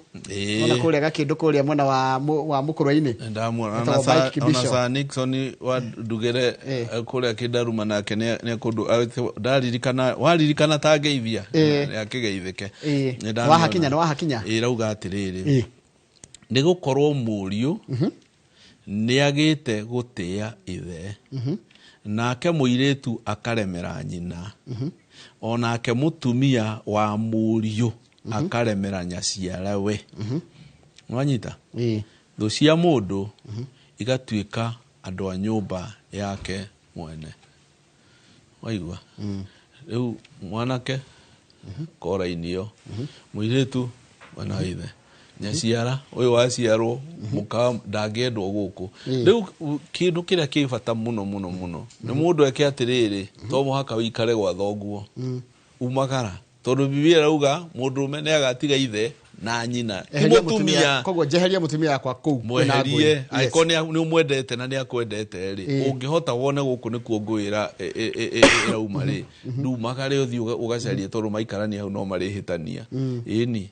Ona kũrĩa Gakĩndũ kũrĩa mwena wa Mũkũrwe-inĩ. Ndamuona. Etagwo Mike Kĩbico. Ona Sir Nixon wa Ndugere, kũrĩa Kĩndaruma nake nĩ kũndũ, ndaririkana, waririkana ta ngeithia, nĩ akĩgeithĩke. Nĩ ndamĩona. Wahakinya, nĩ wahakinya. Ĩrauga atĩrĩrĩ, nĩ gũkorwo mũriũ nĩ agĩte gũtĩa ithe, nake mũirĩtu akaremera nyina, onake mũtumia wa mũriũ akaremera nyaciarawe. Nwanyita? Thũ cia mũndũ igatuĩka andũ a nyũmba yake mwene. Waigua? Rĩu mwanake kora-inĩ ĩyo, mũirĩtu mwena wa ithe, nyaciara ũyũ waciarwo mũka ndangĩendwo gũkũ. Rĩu kĩndũ kĩrĩa kĩ bata mũno mũno mũno nĩ mũndũ eke atĩrĩrĩ, to mũhaka ũikare gwa thoguo, umagara, tondũ Bibilia ĩrauga mũndũrũme nĩ agatiga ithe na nyina, ti Eheria mũtumia. mũtumia. Koguo njeheria mũtumia wakwa kũu kwĩna ngũĩ. Mweherie. Angĩkorwo nĩ ũmwendete na nĩ akwendete rĩ, ũngĩhota wone gũkũ nĩkuo ngũĩ ĩrauma rĩ, ndumagare ũthiĩ ũgacarie, tondũ maikarania hau no marĩhĩtania. Ĩni.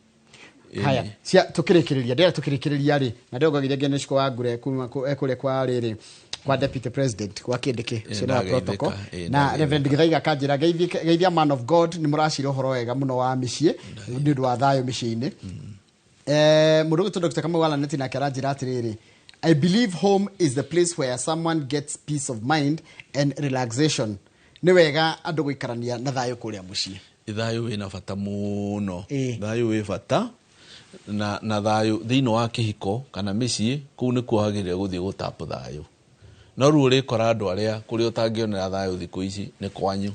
Ĩni. Haya, cia tukirikiriria, ndĩra tukirikiriria rĩ, na ndĩrongagĩria nginya nĩ wa ngure kuma kũrĩa kwa rĩrĩ kwa deputy president kwa kĩndĩkĩ ũcio nĩ wa Ndagĩithĩka, protocol. Na ndagĩithĩka. Reverend Githaiga akanjĩra geithia man of God, nĩ mũracira ũhoro wega mũno wa mĩciĩ nĩ ũndũ wa thayũ mĩciĩ-inĩ. Mũndũ ũgwĩtwo Dr. Kamau Alaneti nake aranjĩra atĩrĩrĩ, I believe home is the place where someone gets peace of mind and relaxation. Nĩ wega andũ gũikarania na thayũ kũrĩa mũciĩ. Thayũ wĩna bata mũno. Thayũ wĩ bata na thayũ thĩinĩ wa kĩhiko kana mĩciĩ kũu nĩkuo wagĩrĩire gũthiĩ gũtap thayũ. No rĩu ũrĩkora andũ arĩa kũrĩa ũtangĩonera thayũ thikũ ici nĩ kwanyu.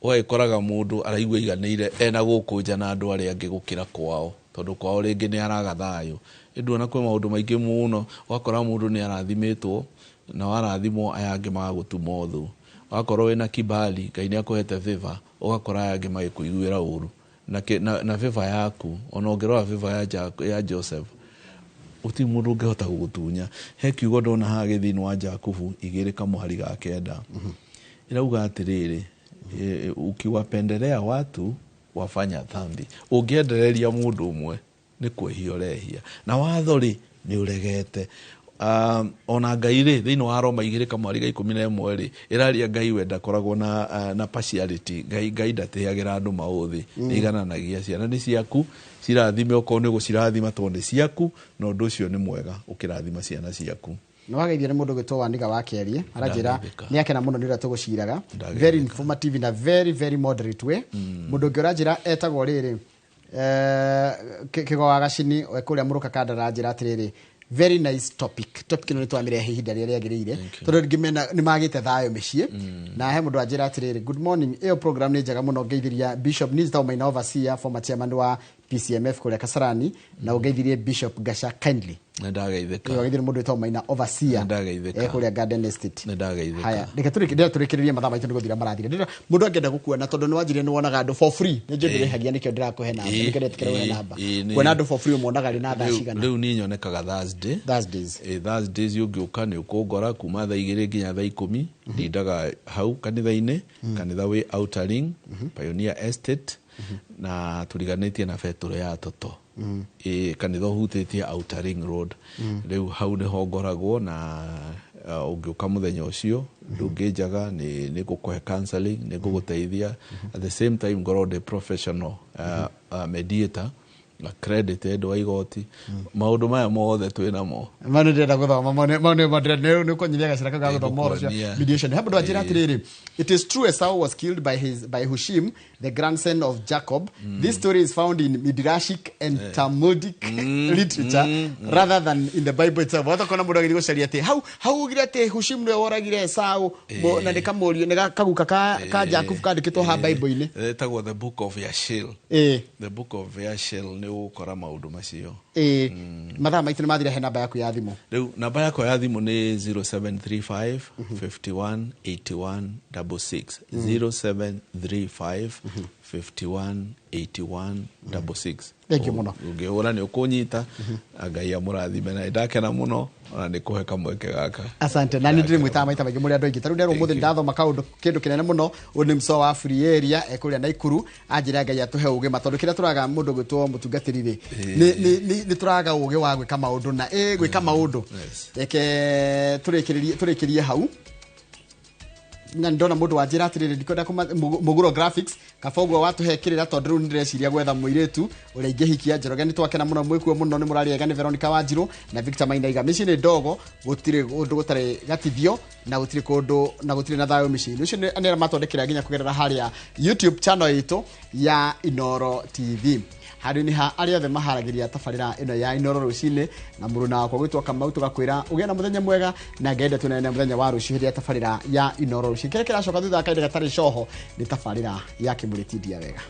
Ũgagĩkoraga mũndũ araigua aiganĩire ena gũkũ nja na andũ arĩa angĩ gũkĩra kwao, tondũ kwao rĩngĩ nĩ araga thayũ. Ĩndĩ ona kwĩ maũndũ maingĩ mũno, ũgakora mũndũ nĩ arathimĩtwo na warathimwo aya angĩ magagũtuma ũthũ. Wakorwo wĩna kibali, Ngai nĩ akũhete favor, ũgakora aya angĩ magĩkũiguĩra ũru. Na favor yaku, ona ũngĩrora favor ya Joseph, gũtirĩ mũndũ ũngĩhota gũgũtunya. He kiugo ndona haha gĩthĩinĩ wa Jakubu 2 kamũhari ga 9. Ĩrauga atĩrĩrĩ, ukiwapendelea watu wafanya dhambi. Ũngĩendereria mũndũ ũmwe nĩ kwĩhia ũrehia. Na watho rĩ nĩ ũregete. Ona Ngai rĩ thĩinĩ wa Roma 2 kamũhari ga 11 rĩ ĩraria Ngai we ndakoragwo na partiality. Ngai ndatĩagĩra andũ maũthĩ. Nĩigananagia ciana nĩ ciaku cirathime okorwo nĩ gũcirathima tondũ nĩ ciaku, na ũndũ ũcio nĩ mwega ũkĩrathima ciana ciaku. Nĩ wageithio nĩ mũndũ gwĩtwo Waniga wa Kĩarie, aranjĩra nĩ akena mũno nĩ ũrĩa tũgũciraga, very informative in a very very moderate way. Mũndũ ũngĩ ũranjĩra etagwo rĩrĩ Kĩgo wa Gacini kũrĩa Mũrũka Kanda aranjĩra atĩrĩrĩ, very nice topic. Topic ĩno nĩ twamĩrehe ihinda rĩrĩa rĩagĩrĩire tondũ rĩngĩ mena nĩ magĩte thayũ mĩciĩ. Na he mũndũ anjĩra atĩrĩrĩ, good morning, ĩyo program nĩ njega mũno, ngeithiria Bishop Nizita Maina overseer, former chairman wa PCMF kũrĩa Kasarani, na ũngeithirie Bishop Gasha kindly. Nĩ ndageithĩka. Ĩyo geithirie mũndũ wĩtagwo Maina overseer. Nĩ ndageithĩka. Kũrĩa Garden Estate. Nĩ ndageithĩka. Haya, reke tũrĩkĩrĩrie mathaa maitũ nĩ gũthira marathira. Ndĩrenda mũndũ angĩenda gũkuona tondũ nĩ wanjirie nĩ wonaga andũ for free. Nĩ njũĩ ndũrĩhagia nĩkĩo ndĩrakũhe namba. Nĩkĩo ndetĩkĩra ũhe namba. Kuona andũ for free ũmonaga rĩ na thaa cigana? Rĩu niĩ nyonekaga Thursday. Thursdays. Thursdays ũngĩũka nĩ ũkũngora kuma thaa 2 nginya thaa 10. Ndindaga hau kanitha-inĩ, kanitha wĩ Outer Ring, Pioneer Estate, na tũriganĩtie na betũrũ ya Toto. Kanitha ũhutĩtie Outer Ring Road. Rĩu hau nĩho ngoragwo na ũngĩũka mũthenya ũcio ndũngĩnjaga, nĩ ngũkũhe counseling, nĩ ngũgũteithia. At the same time ngorwo ndĩ professional mediator, accredited wa igoti. Maũndũ maya mothe twĩ namo. Mau nĩ ndĩrenda gũthoma, mau nĩ ndĩrenda nĩ ũkũnyiria gacĩra kau ga gũthoma ũhoro ũcio mediation. He mũndũ anjĩra atĩrĩrĩ, it is true Esau was killed by Hushim, the grandson of Jacob. This story is found in Midrashic and Talmudic literature rather than in the Bible itself. Wata kona mũndũ agĩthiĩ gũcaria atĩ hau ugire atĩ Hushim nĩwe woragire Esau, na nĩ kamũriũ nĩ kaguka ka Jacob kandĩkĩtwo ha Bible-inĩ. Ĩtagwo the book of Yashil. The book of Yashil nĩ ũgũkora maũndũ macio. Mathaa maitũ nĩ mathira, he namba yaku ya thimũ. Rĩu namba yakwa ya thimũ nĩ 0735 51 81 66. 0735 51 81 66. Thank you mũno. Ũngĩhũra nĩ ũkũnyita, Ngai amũrathime na ndakena mũno ona nĩ kũhe kamweke gaka. Asante. Na nĩ ndĩrĩmwĩtaga maita maingĩ mũrĩ andũ aingĩ. Ta rĩu nderwo ũmũthĩ ndathoma kaũndũ kĩndũ kĩnene mũno, ũyũ nĩ Msoa wa Free Area kũrĩa Naikuru, anjĩra Ngai atũhe ũgĩ ma tondũ kĩrĩa tũraga mũndũ gwĩtwo mũtungatĩri rĩ, nĩ tũraga ũgĩ wa gwĩka maũndũ na gwĩka maũndũ. Reke tũrĩkĩrĩrie hau. Na ndona mũndũ wanjĩra atĩrĩrĩ, ndikwenda Mũgũro Graphics kaba ũguo watũhe kĩrĩra tondũ rĩu nĩndĩreciria gwetha mũirĩtu ũrĩa ingĩhikia. Njoroge nĩ twakena mũno, mwĩkuo mũno nĩ mũrarĩega nĩ Veronica Wanjirũ na Victor Mainaiga. Mĩciĩ nĩ ndogo, gũtirĩ ũndũ gũtarĩ gatithio na gũtirĩ kũndũ na gũtirĩ na thayũ mĩciĩ-inĩ. Ũcio nĩ arĩa matwandĩkĩra nginya kũgerera harĩa YouTube channel itũ ya Inooro TV. Handũ-inĩ ha arĩa othe maharagĩria tabarĩra ĩno ya Inooro rũcinĩ na mũruna wakwa gwĩtwo Kamau, tũgakwĩra ũgĩe na mũthenya mwega na ngenda tuonane mũthenya wa rũciũ hĩndĩ ya tabarĩra ya Inooro rũcinĩ. Kĩrĩa kĩracoka thutha wa kahinda gatarĩ coho nĩ tabarĩra ya Kĩmũrĩ Tindia Wega.